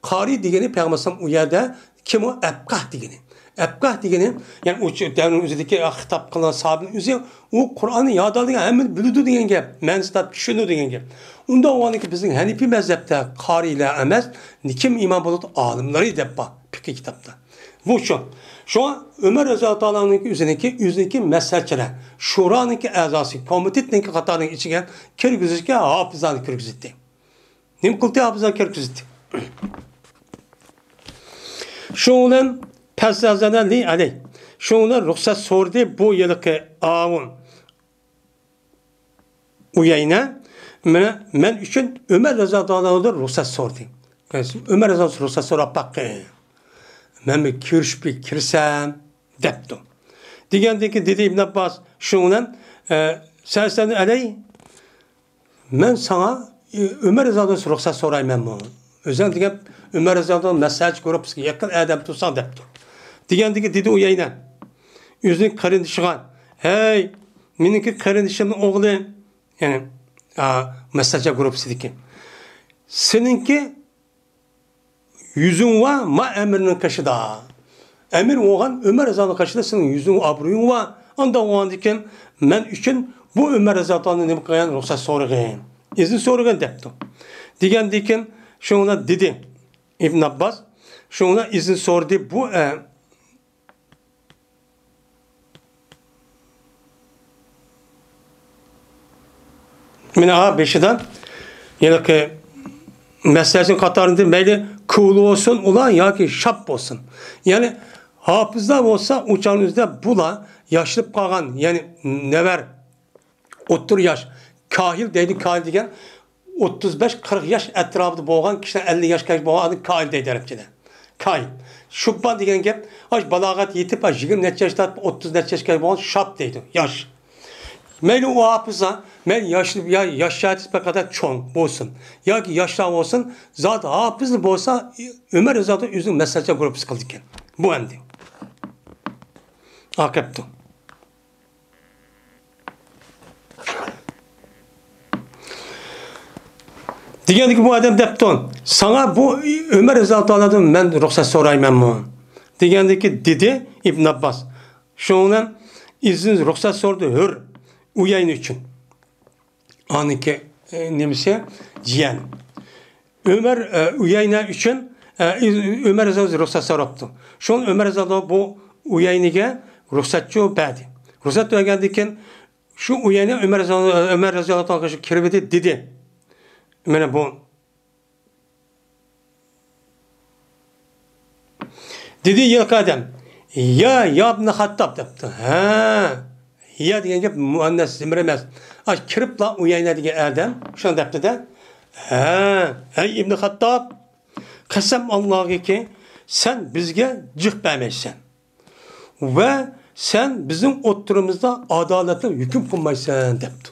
قارىي دېگىنى پەيغەمبەر ئەلەيھىسسالام ئۇ يەردە كىم ئۇ؟ ئەپقەھ دېگىنى. ئەپقەھ دېگىنى، يەنى ئۇ چۆ-، دەۋرنىڭ ئۆزىدىكى خىتاب قىلغان ساھابىنىڭ ئۆزى، ئۇ قۇرئاننى ياد ئالىدىغان، ھەممىنى بىلىدۇ دېگەن گەپ، مەنىسىنى چۈشىنىدۇ دېگەن گەپ. ئۇنداق بولغاندىكىن بىزنىڭ ھەنىپىي مەزھەپتە قارىيلار ئەمەس، كىم ئىمام بولىدۇ؟ ئالىملىرى دەپ بار پىقھىي كىتابتا. بۇ شۇ. شۇڭا ئۆمەر رەزىياللاھۇ تائالا ئەنھۇنىڭكى ئۆزىنىڭكى، ئۆزىنىڭكى مەسلىھەتچىلەر، شۇرانىڭكى ئەزاسى، كومىتېتنىڭكى قاتارىنىڭ ئىچىگە كىرگۈزۈشكە ھاپىزلارنى كىرگۈزدى. نېمە قىلدى؟ ھاپىزلار كىرگۈزدى. شۇنىڭ بىلەن پەستەزەنە لى ئەلەي. شۇڭا رۇخسەت سورىدى بۇ ھېلىقى ئاۋۇ ئۇيەينە، مانا مەن ئۈچۈن ئۆمەر رەزىياللاھۇ تائالا ئەنھۇدىن رۇخسەت سورىدى. ئۆمەر رەزىياللاھۇ رۇخسەت سوراپ باققىن. مەنمۇ كۆرۈشۈپ كىرسەم دەپتۇ. دېگەندىن كېيىن دېدى ئىبن ئابباس شۇنىڭ بىلەن، ئە، سەسەن ئەلەي، مەن ساڭا، ئۆمەر رەزىياللاھۇ رۇخسەت سورايمەنمۇ؟ ئۆزۈڭ دېگەن ئۆمەر رەزىياللاھۇ مەسلىھەتچى گۇرۇپپىسىگە يېقىن ئادەم تۇرساڭ دەپتۇ. دېگەندىن كېيىن دېدى ئۇيەينە ئۆزىنىڭ قېرىندىشىغا، ھەي، مېنىڭكى قېرىندىشىمنىڭ ئوغلى، يەنى، ئا، مەسلىھەتچى گۇرۇپپىسىدىكى. سېنىڭكى يۈزۈڭ ۋە ما ئەمىرنىڭ قېشىدا. ئەمىر بولغان ئۆمەر رەزىياللاھۇ قېشىدا سېنىڭ يۈزۈڭ، ئابرۇيۇڭ ۋە ئانداق بولغاندىكىن مەن ئۈچۈن بۇ ئۆمەر رەزىياللاھۇ نېمە قىلغان رۇخسەت سورىغىن، ئىزىن سورىغىن دەپتۇ. دېگەندىكىن شۇڭا دېدى ئىبن ئابباس، شۇڭا ئىزىن سورىدى بۇ، ئە، مانا بېشىدا ھېلىقى مەسلىھەتنىڭ قاتارىدا مەيلى كۇلۇ بولسۇن ئۇلار ياكى شاپ بولسۇن. يەنى ھاپىزلار بولسا ئۇ چاغنىڭ ئۆزىدە بۇلار ياشىلىپ قالغان، يەنى نەۋەر، ئوتتۇرا ياش، كاھىل دەيدۇ، كاھىل دېگەن ئوتتۇز بەش قىرىق ياش ئەتراپىدا بولغان كىشىلەر، ئەللىك ياشقا بولغان ئادەم كاھىل دەيدۇ ئەرەبچىدە. كاھىل. شۇببان دېگەن گەپ، ئاش بالاغەت يېتىپ، ئاش يىگىرمە نەچچە ياشتا، ئوتتۇز نەچچە ياشقا بولغان شاپ دەيدۇ، ياش. مەيلى ئۇ ھاپىزلار، مەيلى ياش، يا-، ياش شارائىتى بىر قەدەر چوڭ بولسۇن، ياكى ياشلار بولسۇن، زادى ھاپىزلا بولسا، ئۆمەر رەزىياللاھۇ ئۆزىنىڭ مەسلىھەتچى گۇرۇپپىسى قىلىدىكەن. بۇ ئەمدى. ئاقىپتۇ. دېگەندىكى بۇ ئادەم دەپتۇ، ساڭا بۇ ئۆمەر رەزىياللاھۇ تائالادىن مەن رۇخسەت سورايمەنمۇ؟ دېگەندىكى دېدى ئىبن ئابباس، شۇنىڭ بىلەن ئىزىن رۇخسەت سورىدى ھۆر ئۇيەينە ئۈچۈن. ئانىكى، ئە، نېمىسى؟ جىيەن. ئۆمەر، ئە، ئۇيەينە ئۈچۈن، ئە، ئۆمەر رەزىياللاھۇ رۇخسەت سوراپتۇ. شۇڭا ئۆمەر رەزىياللاھۇ بۇ ئۇيەينىگە رۇخسەتچۇ بەردى. رۇخسەت بەرگەندىن كېيىن شۇ ئۇيەينە ئۆمەر رەزىياللاھۇ، ئۆمەر رەزىياللاھۇ تائالا كىرىۋىدى، دېدى. مانا بۇ. دېدى ھېلىقى ئادەم، يا، يا ئىبنى خاتتاب دەپتۇ. ھە، يا دېگەن گەپ مۇئەننەس زىمىر ئەمەس. ئاش كىرىپلا ئۇيەينە دېگەن ئادەم شۇنى دەپتۇ-دە. ھە، ھەي ئىبنى خاتتاب، قەسەم ئاللاغىكى، سەن بىزگە جىق بەرمەيسەن ۋە سەن بىزنىڭ ئوتتۇرىمىزدا ئادالەتلىك ھۆكۈم قىلمايسەن دەپتۇ.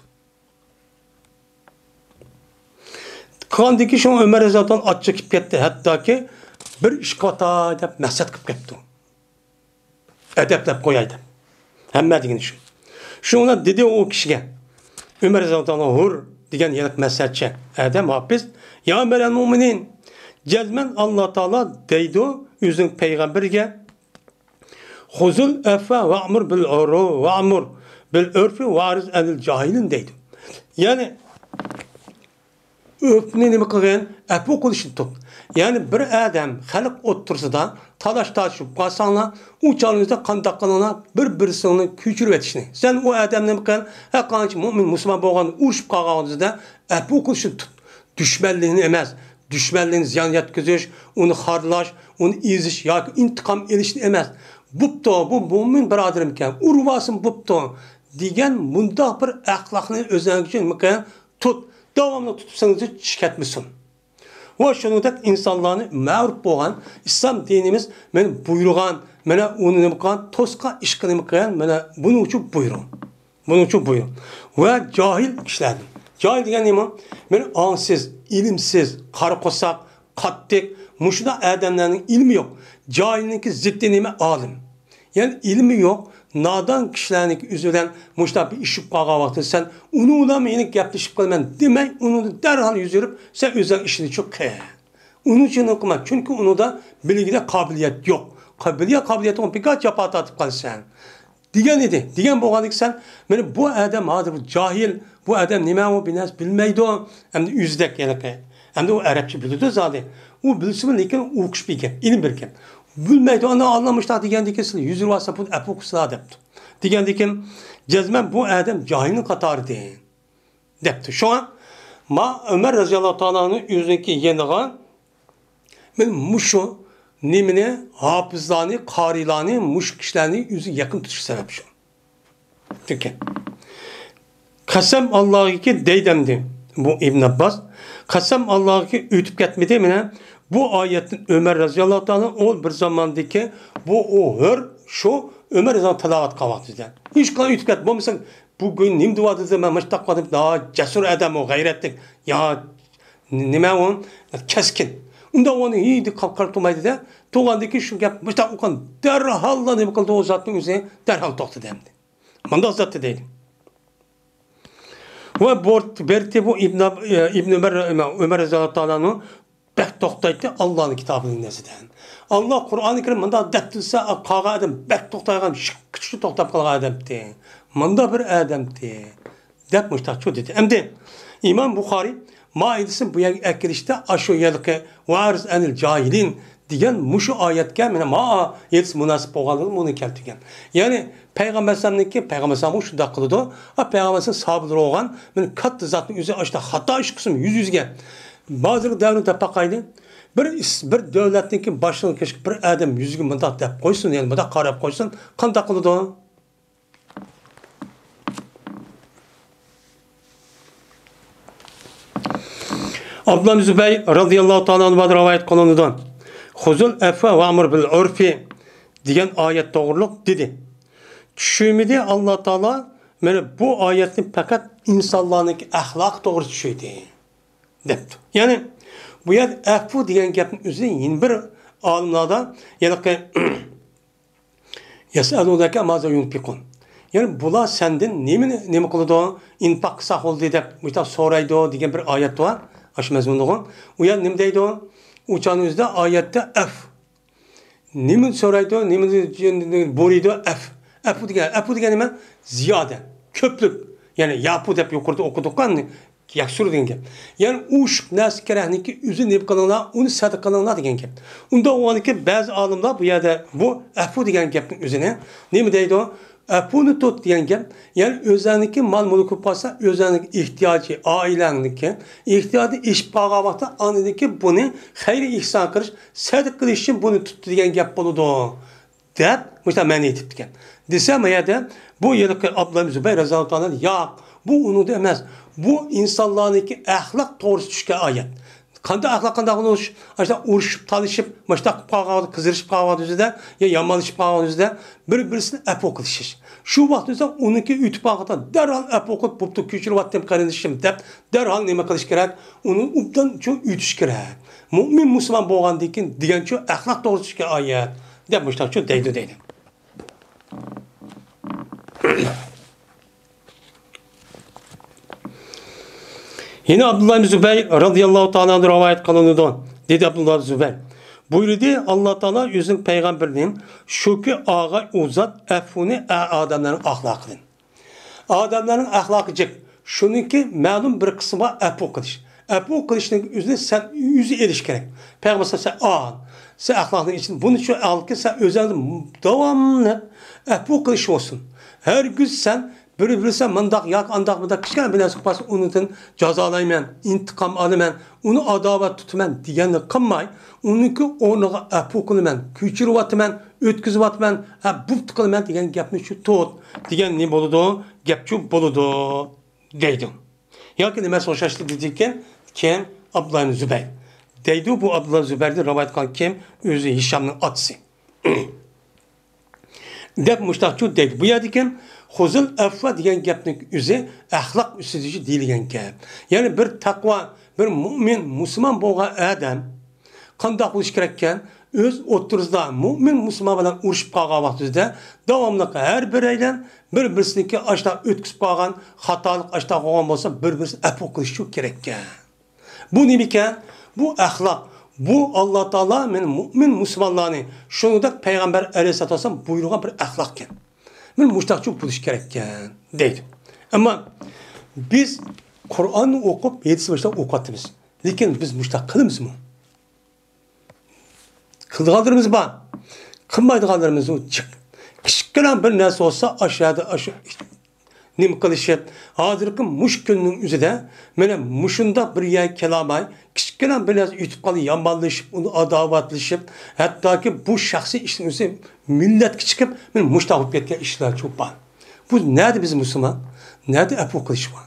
قىلغاندىكى شۇ ئۆمەر رەزىياللاھۇ ئاچچىقىپ كەتتى، ھەتتاكى بىر ئىش قىلىۋاتاي دەپ مەقسەت قىلىپ كەپتۇ. ئەدەپلەپ قوياي دەپ. ھەممە دېگىنى شۇ. شۇڭا دېدى ئۇ كىشىگە، ئۆمەر رەزىياللاھۇ ھۇر دېگەن يەنە مەسلىھەتچى ئادەم ھاپىز، يا ئەمىرەل مۇئمىنىن، جەزمەن ئاللا تائالا دەيدۇ ئۆزىنىڭ پەيغەمبىرىگە، خۇزۇل ئەفۋە ۋەئمۇر بىل ئۇرۇ-، ۋەئمۇر بىل ئۇرفى ۋەئرىز ئەنىل جاھىلىن دەيدۇ. يەنى ئۆپنى نېمە قىلغىن؟ ئەپۇ قىلىشنى تۇت. يەنى بىر ئادەم خەلق ئوتتۇرىسىدا تالاش تارتىشىپ قالساڭلار، ئۇ چاغلىرىڭىزدا قانداق قىلىڭلار؟ بىر-بىرسىڭلارنى كۆچۈرۈۋېتىشنى. سەن ئۇ ئادەمنى نېمە قىل؟ ھەر قانچە مۆمىن مۇسۇلمان بولغان ئۇرۇشۇپ قالغان ۋاقتىدا ئەپۇ قىلىشنى تۇت. دۈشمەنلىكنى ئەمەس، دۈشمەنلىكنى زىيان يەتكۈزۈش، ئۇنى خارلاش، ئۇنى ئېزىش ياكى ئىنتىقام ئېلىشنى ئەمەس. بوپتۇ، بۇ مۆمىن بۇرادىرىمكەن، ئۇرۇۋالسۇن بوپتۇ، دېگەن مۇنداق بىر ئەخلاقنى ئۆزۈڭۈز ئۈچۈن نېمە قىلىڭ؟ تۇت، داۋاملىق تۇتۇپ سېنىڭ چىش كەتمىسۇن. ۋە شۇنىڭدەك ئىنسانلارنى مەرۇپ بولغان ئىسلام دىنىمىز مانا بۇيرۇغان، مانا ئۇنى نېمە قىلغان، توسقان ئىشقا نېمە قىلغان، مانا بۇنىڭ ئۈچۈن بۇيرۇغان. بۇنىڭ ئۈچۈن بۇيرۇق. ۋە جاھىل كىشىلەردىن. جاھىل دېگەن نېمە؟ مانا ئاڭسىز، ئىلىمسىز، قارا قورساق، قاتتىق، مۇشۇنداق ئادەملەرنىڭ ئىلمى يوق. جاھىلنىڭكى زىتى نېمە؟ ئالىم. يەنى ئىلمى يوق، نادان كىشىلەرنىڭكى ئۆزى بىلەن مۇشۇنداق بىر ئىش بولۇپ قالغان ۋاقتىدا سەن ئۇنىڭ بىلەن مېنى گەپلىشىپ قالىمەن دېمەي، ئۇنىڭدىن دەرھال يۈز ئۆرۈپ، سەن ئۆزۈڭ ئىشىڭنى چىق قىل. ئۇنىڭ ئۈچۈن نېمە قىلما، چۈنكى ئۇنىڭدا بىلگىلىك قابىلىيەت يوق. قا-، بىلگە قابىلىيەت يوق، بىكار جاپا تارتىپ قالىسەن. دېگەن ئىدى. دېگەن بولغاندىكىن سەن، مانا بۇ ئادەم ھازىر بۇ جاھىل، بۇ ئادەم نېمە ئۇ بىر نەرسە بىلمەيدۇ. ئەمدى ئۆزىدەك ھېلىقى. ئەمدى ئۇ ئەرەبچە بىلىدۇ زادى. ئۇ بىلسىمۇ، لېكىن ئوقۇش بىلگەن، ئىلىم بىلگەن. بىلمەيدۇ، ئانا ئاللا مۇشۇنداق دېگەندىكىن سىلەر يۈز ئۇرۇۋالسا بۇنى ئەپۇ قىلسىلا دەپتۇ. دېگەندىكىن جەزمەن بۇ ئادەم جاھىلنىڭ قاتارىدىن. دەپتۇ. شۇڭا ما ئۆمەر رەزىياللاھۇ تائالا ئەنھۇ ئۆزىنىڭكى يېنىغا مەن مۇشۇ نېمىنى؟ ھاپىزلارنى، قارىيلارنى، مۇشۇ كىشىلەرنى ئۆزىگە يېقىن تۇتۇش سەۋەب شۇ. دېگەن. قەسەم ئاللاھكى دەيدۇ ئەمدى بۇ ئىبن ئابباس. قەسەم ئاللاھكى ئۆتۈپ كەتمىدى. مانا بۇ ئايەتتىن ئۆمەر رەزىياللاھۇ تائالا ئۇ بىر زاماندىكى بۇ ئۇ ھۆر شۇ ئۆمەر رەزىياللاھۇ تالاۋەت قىلغان ۋاقتىدا. ھېچقانداق ئۆتۈپ كەتتى. بولمىسا بۈگۈن نېمە دېۋاتىدۇ، مەن مۇشۇنداق قىلدىم، نا جەسۇر ئادەم ئۇ، غەيرەتلىك. يا نېمە ئۇ؟ كەسكىن. ئۇندا ئۇنى ھېچ قاراپ تۇرمايدۇ-دە. تۇرغاندىن كېيىن شۇ گەپ مۇشۇنداق ئۇققان دەرھاللا نېمە قىلدى، ئۇ زاتنىڭ ئۆزى دەرھال توختىدى ئەمدى. مانداق زاتتى دەيدۇ. ۋە بورت-، بېرىتى بۇ ئىبن، ئىبن ئۆمەر، ئۆمەر رەزىياللاھۇ تائالا ئەنھۇ بەك توختايتتى ئاللانىڭ كىتابىنىڭ نەزىدىن. ئاللا قۇرئانى كەرىم مۇنداق دەپ تۇرسا، قالغان ئادەم بەك توختايدىغان، شىق كۈچلۈك توختاپ قالغان ئادەمتى. مۇنداق بىر ئادەمتى. دەپ مۇشتاقچۇ دېدى. ئەمدى ئىمام بۇخارىي مائىدىسىنى بۇ يەرگە ئەكىرىشتە ئاشۇ يەرلىكى ۋەئەرىز ئەنىل جاھىلىن دېگەن مۇشۇ ئايەتكە مانا مائىدىسى مۇناسىپ بولغانلىقىنى بۇنى كەلتۈرگەن. يەنى پەيغەمبەر ئەلەيھىسسالامنىڭكى، پەيغەمبەر ئەلەيھىسسالام شۇنداق قىلىدۇ. ئا، پەيغەمبەر ئەلەيھىسسالام ساھابىلىرى بولغان، مانا كاتتا زاتنىڭ ئۆزى ئاشۇنداق خاتا ئىش قىلسىمۇ يۈز يۈزگە. ھازىرقى دەۋرنى دەپ باقايلى. بىر ئىس-، بىر دۆلەتنىڭكى باشلىقىنى بىر ئادەم يۈزىگە مۇنداق دەپ قويسۇن، يەنى مۇنداق قاراپ قويسۇن، قانداق قىلىدۇ؟ ئابدۇللا ئىبن زۇبەير رەزىياللاھۇ تائالا ئەنھۇدىن رىۋايەت قىلىنىدۇ. «خۇزۇل ئەفۋە ۋەئمۇر بىل ئۇرفى» دېگەن ئايەت توغرۇلۇق دېدى. چۈشۈرمىدى ئاللا تائالا، مانا بۇ ئايەتنى پەقەت ئىنسانلارنىڭكى ئەخلاقى توغرىسىدا چۈشۈردى، دەپتۇ. يەنى بۇ يەردە ئەفۇ دېگەن گەپنىڭ ئۆزى يەنە بىر ئالىملاردا، يەنى يەسئەلۇنەكە مازا يۇنفىقۇن. يەنى بۇلار سەندىن نېمىنى، نېمە قىلىدۇ؟ ئىنفاق قىلساق بولدى دەپ مۇشۇنداق سورايدۇ دېگەن بىر ئايەت بار. ئاشۇ مەزمۇندىغۇ. ئۇ يەردە نېمە دەيدۇ؟ ئۇ چاغنىڭ ئۆزىدە ئايەتتە ئەف. نېمە سورايدۇ؟ نېمە بۇيرۇيدۇ؟ ئەف. ئەفۇ دېگەن، ئەفۇ دېگەن نېمە؟ زىيادە، كۆپلۈك. يەنى ياپۇ دەپ يۇقىرىدا ئوقۇدۇققۇ. يەكسۇر دېگەن گەپ. يەنى ئوشۇق نەرسە كېرەكنىكى ئۆزىنى نېمە قىلىڭلار، ئۇنى سەدىقە قىلىڭلار دېگەن گەپ. ئۇنداق بولغاندىكىن بەزى ئالىملار بۇ يەردە بۇ ئەپۇ دېگەن گەپنىڭ ئۆزىنى نېمە دەيدۇ؟ ئەپۇنى تۇت دېگەن گەپ. يەنى ئۆزەڭنىڭكى مال مۈلكى بولسا، ئۆزەڭنىڭكى ئېھتىياجى، ئائىلەڭنىڭكى ئېھتىياجى ئېشىپ قالغان ۋاقىتتا ئاندىن كېيىن بۇنى خەير ئېھسان قىلىش، سەدىقە قىلىش ئۈچۈن بۇنى تۇتتى دېگەن گەپ بولىدۇ. دەپ مۇشۇنداق مەنە ئېيتىپتىكەن. دېسە، مۇ يەردە بۇ ھېلىقى ئابدۇللا ئىبن زۇبەير رەزىياللاھۇ تائالا، ياق، بۇ ئۇنىڭدا ئەمەس. بۇ ئىنسانلارنىڭكى ئەخلاق توغرىسىدا چۈشكەن ئايەت. قانداق ئەخلاق، قانداق بولۇش؟ ئاشۇنداق ئۇرۇشۇپ، تالىشىپ، مۇشۇنداق قىلىپ قالغان، قىزىرىشىپ قالغان يۈزىدە يا يامانلىشىپ قالغان يۈزىدە بىر-بىرسىنى ئەپۇ قىلىشىش. شۇ ۋاقىتتا ئۇنىڭكى ئۆتۈپ قالغاندا دەرھال ئەپۇ قىلىپ، بوپتۇ، كېچۈرۈۋەتتىم قېرىندىشىم دەپ دەرھال نېمە قىلىش كېرەك؟ ئۇنى ئوبدان شۇ ئۆتۈش كېرەك. مۇئمىن مۇسۇلمان بولغاندىن كېيىن دېگەن شۇ ئەخلاق توغرىسىدىكى ئايەت دەپ مۇشۇنداق شۇ دەيدۇ دەيدۇ. يەنە ئابدۇللا ئىبن زۇبەير رەزىياللاھۇ تائالا ئەنھۇ رىۋايەت قىلىنىدۇ. دېدى ئابدۇللا ئىبن زۇبەير. بۇيرۇدى، ئاللا تائالا ئۆزىنىڭ پەيغەمبىرىنى شۇكى ئاغا ئۇزات ئەفۇنى ئە-، ئادەملەرنىڭ ئەخلاقىدىن. ئادەملەرنىڭ ئەخلاقى جىق. شۇنىڭكى مەلۇم بىر قىسمى بار ئەپۇ قىلىش. ئەپۇ قىلىشنىڭ ئۆزىنى سەن ئۆزى ئېلىش كېرەك. پەيغەمبەر سەن، ئا، سەن ئەخلاقنىڭ ئىچىدە بۇنى شۇ ئالغىن، سەن ئۆزۈڭدە داۋاملىق ئەپۇ قىلىش بولسۇن. ھەرگىز سەن بىر بىلسە مۇنداق ياكى ئانداق، مۇنداق كىچىككىنە بىر نەرسە قىلىپ قالسا، ئۇنىڭدىن جازالايمەن، ئىنتىقام ئالىمەن، ئۇنى ئاداۋەت تۇتىمەن دېگەننى قىلماي، ئۇنىڭكى ئورنىغا ئەپۇ قىلىمەن، كېچۈرۈۋاتىمەن، ئۆتكۈزۈۋاتىمەن، ھە، بوپتۇ قىلىمەن دېگەن گەپنى شۇ تۇت دېگەن نېمە بولىدۇ؟ گەپچۇ بولىدۇ دەيدۇ. ياكى نېمە ئوخشاشلىق دېدىكىن، كىم؟ ئابدۇللا ئىبن زۇبەير. دەيدۇ، بۇ ئابدۇللا زۇبەيردىن رىۋايەت قىلغان كىم؟ ئۆزى ھىشامنىڭ ئاتىسى. دەپ مۇشتاقچۇ دەيدۇ. بۇ يەردىكىن خۇزۇل ئەفۋە دېگەن گەپنىڭ ئۆزى ئەخلاق ئۈستىدىچۇ دېيىلگەن گەپ. يەنى بىر تەقۋا، بىر مۇئمىن، مۇسۇلمان بولغان ئادەم قانداق بولۇش كېرەككەن؟ ئۆز ئوتتۇرىسىدا مۇئمىن مۇسۇلمان بىلەن ئۇرۇشۇپ قالغان ۋاقتىدا داۋاملىق ھەر بىرەيلەن بىر-بىرسىنىڭكى ئاشتا ئۆتكۈزۈپ قالغان خاتالىق ئاشتا قوغان بولسا، بىر-بىرسىنى ئەپۇ قىلىشچۇ كېرەككەن. بۇ نېمىكەن؟ بۇ ئەخلاق. بۇ ئاللا تائالا مېنى مۇئمىن مۇسۇلمانلارنى، شۇنىڭدەك پەيغەمبەر ئەلەيھىسسالاتۇ ۋەسسالام بۇيرۇغان بىر ئەخلاقكەن. مېنى مۇشتاقچۇ بولۇش كېرەككەن دەيدۇ. ئەمما بىز قۇرئاننى ئوقۇپ، ھەدىسنى باشلاپ ئوقۇۋاتىمىز. لېكىن بىز مۇشتاق قىلىمىزمۇ؟ قىلىدىغانلىرىمىز بار. قىلمايدىغانلىرىمىز جىق. كىچىككىنە بىر نەرسە بولسا، ئاشۇ يەردە، ئاشۇ نېمە قىلىشىپ، ھازىرقى مۇشۇ كۈننىڭ ئۆزىدە مانا مۇشۇنداق بىر يەرگە كېلالماي، كىچىككىنە بىر نەرسە يۇتۇپ قالدى، يامانلىشىپ، ئۇنى ئاداۋەتلىشىپ، ھەتتاكى بۇ شەخسىي ئىشنىڭ ئۆزى مىللەتكە چىقىپ، مانا مۇشۇنداق بولۇپ كەتكەن ئىشلار چوپان. بۇ نەدە بىز مۇسۇلمان؟ نەدە ئەپۇ قىلىش بار؟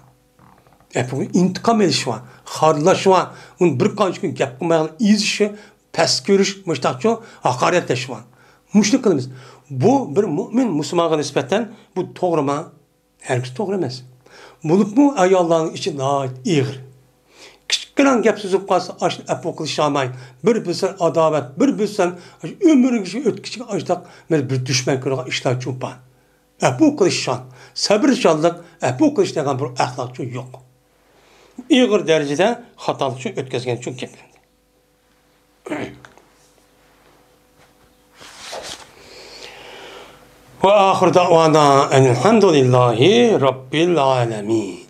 ئەپۇ، ئىنتىقام ئېلىش بار، خارلاش بار، ئۇنى بىر قانچە كۈن گەپ قىلماي ئېزىشى، پەس كۆرۈش، مۇشۇنداقچۇ ھاقارەتلەش بار. مۇشۇنى قىلىمىز. بۇ بىر مۆمىن مۇسۇلمانغا نىسبەتەن بۇ توغرىما؟ ھەرگىز توغرا ئەمەس. بولۇپمۇ ئاياللارنىڭ ئىچى ناھايىتى ئېغىر. كىچىككىنە گەپ سوزۇپ قالسا، ئاشۇنى ئەپۇ قىلىشالماي، بىر بىلسەن ئاداۋەت، بىر بىلسەن ئۆمرىگىچە ئۆتكۈچىگە ئاشۇنداق بىر، بىر دۈشمەن كۆرىدىغان ئىشلار چوپان. ئەپۇ قىلىشچان، سەبرچانلىق، ئەپۇ قىلىش دېگەن بىر ئەخلاقچۇ يوق. ئېغىر دەرىجىدە خاتالىقچۇ ئۆتكەزگەن چوڭ گەپ ئەمدى. وآخر دعوانا أن الحمد لله رب العالمين.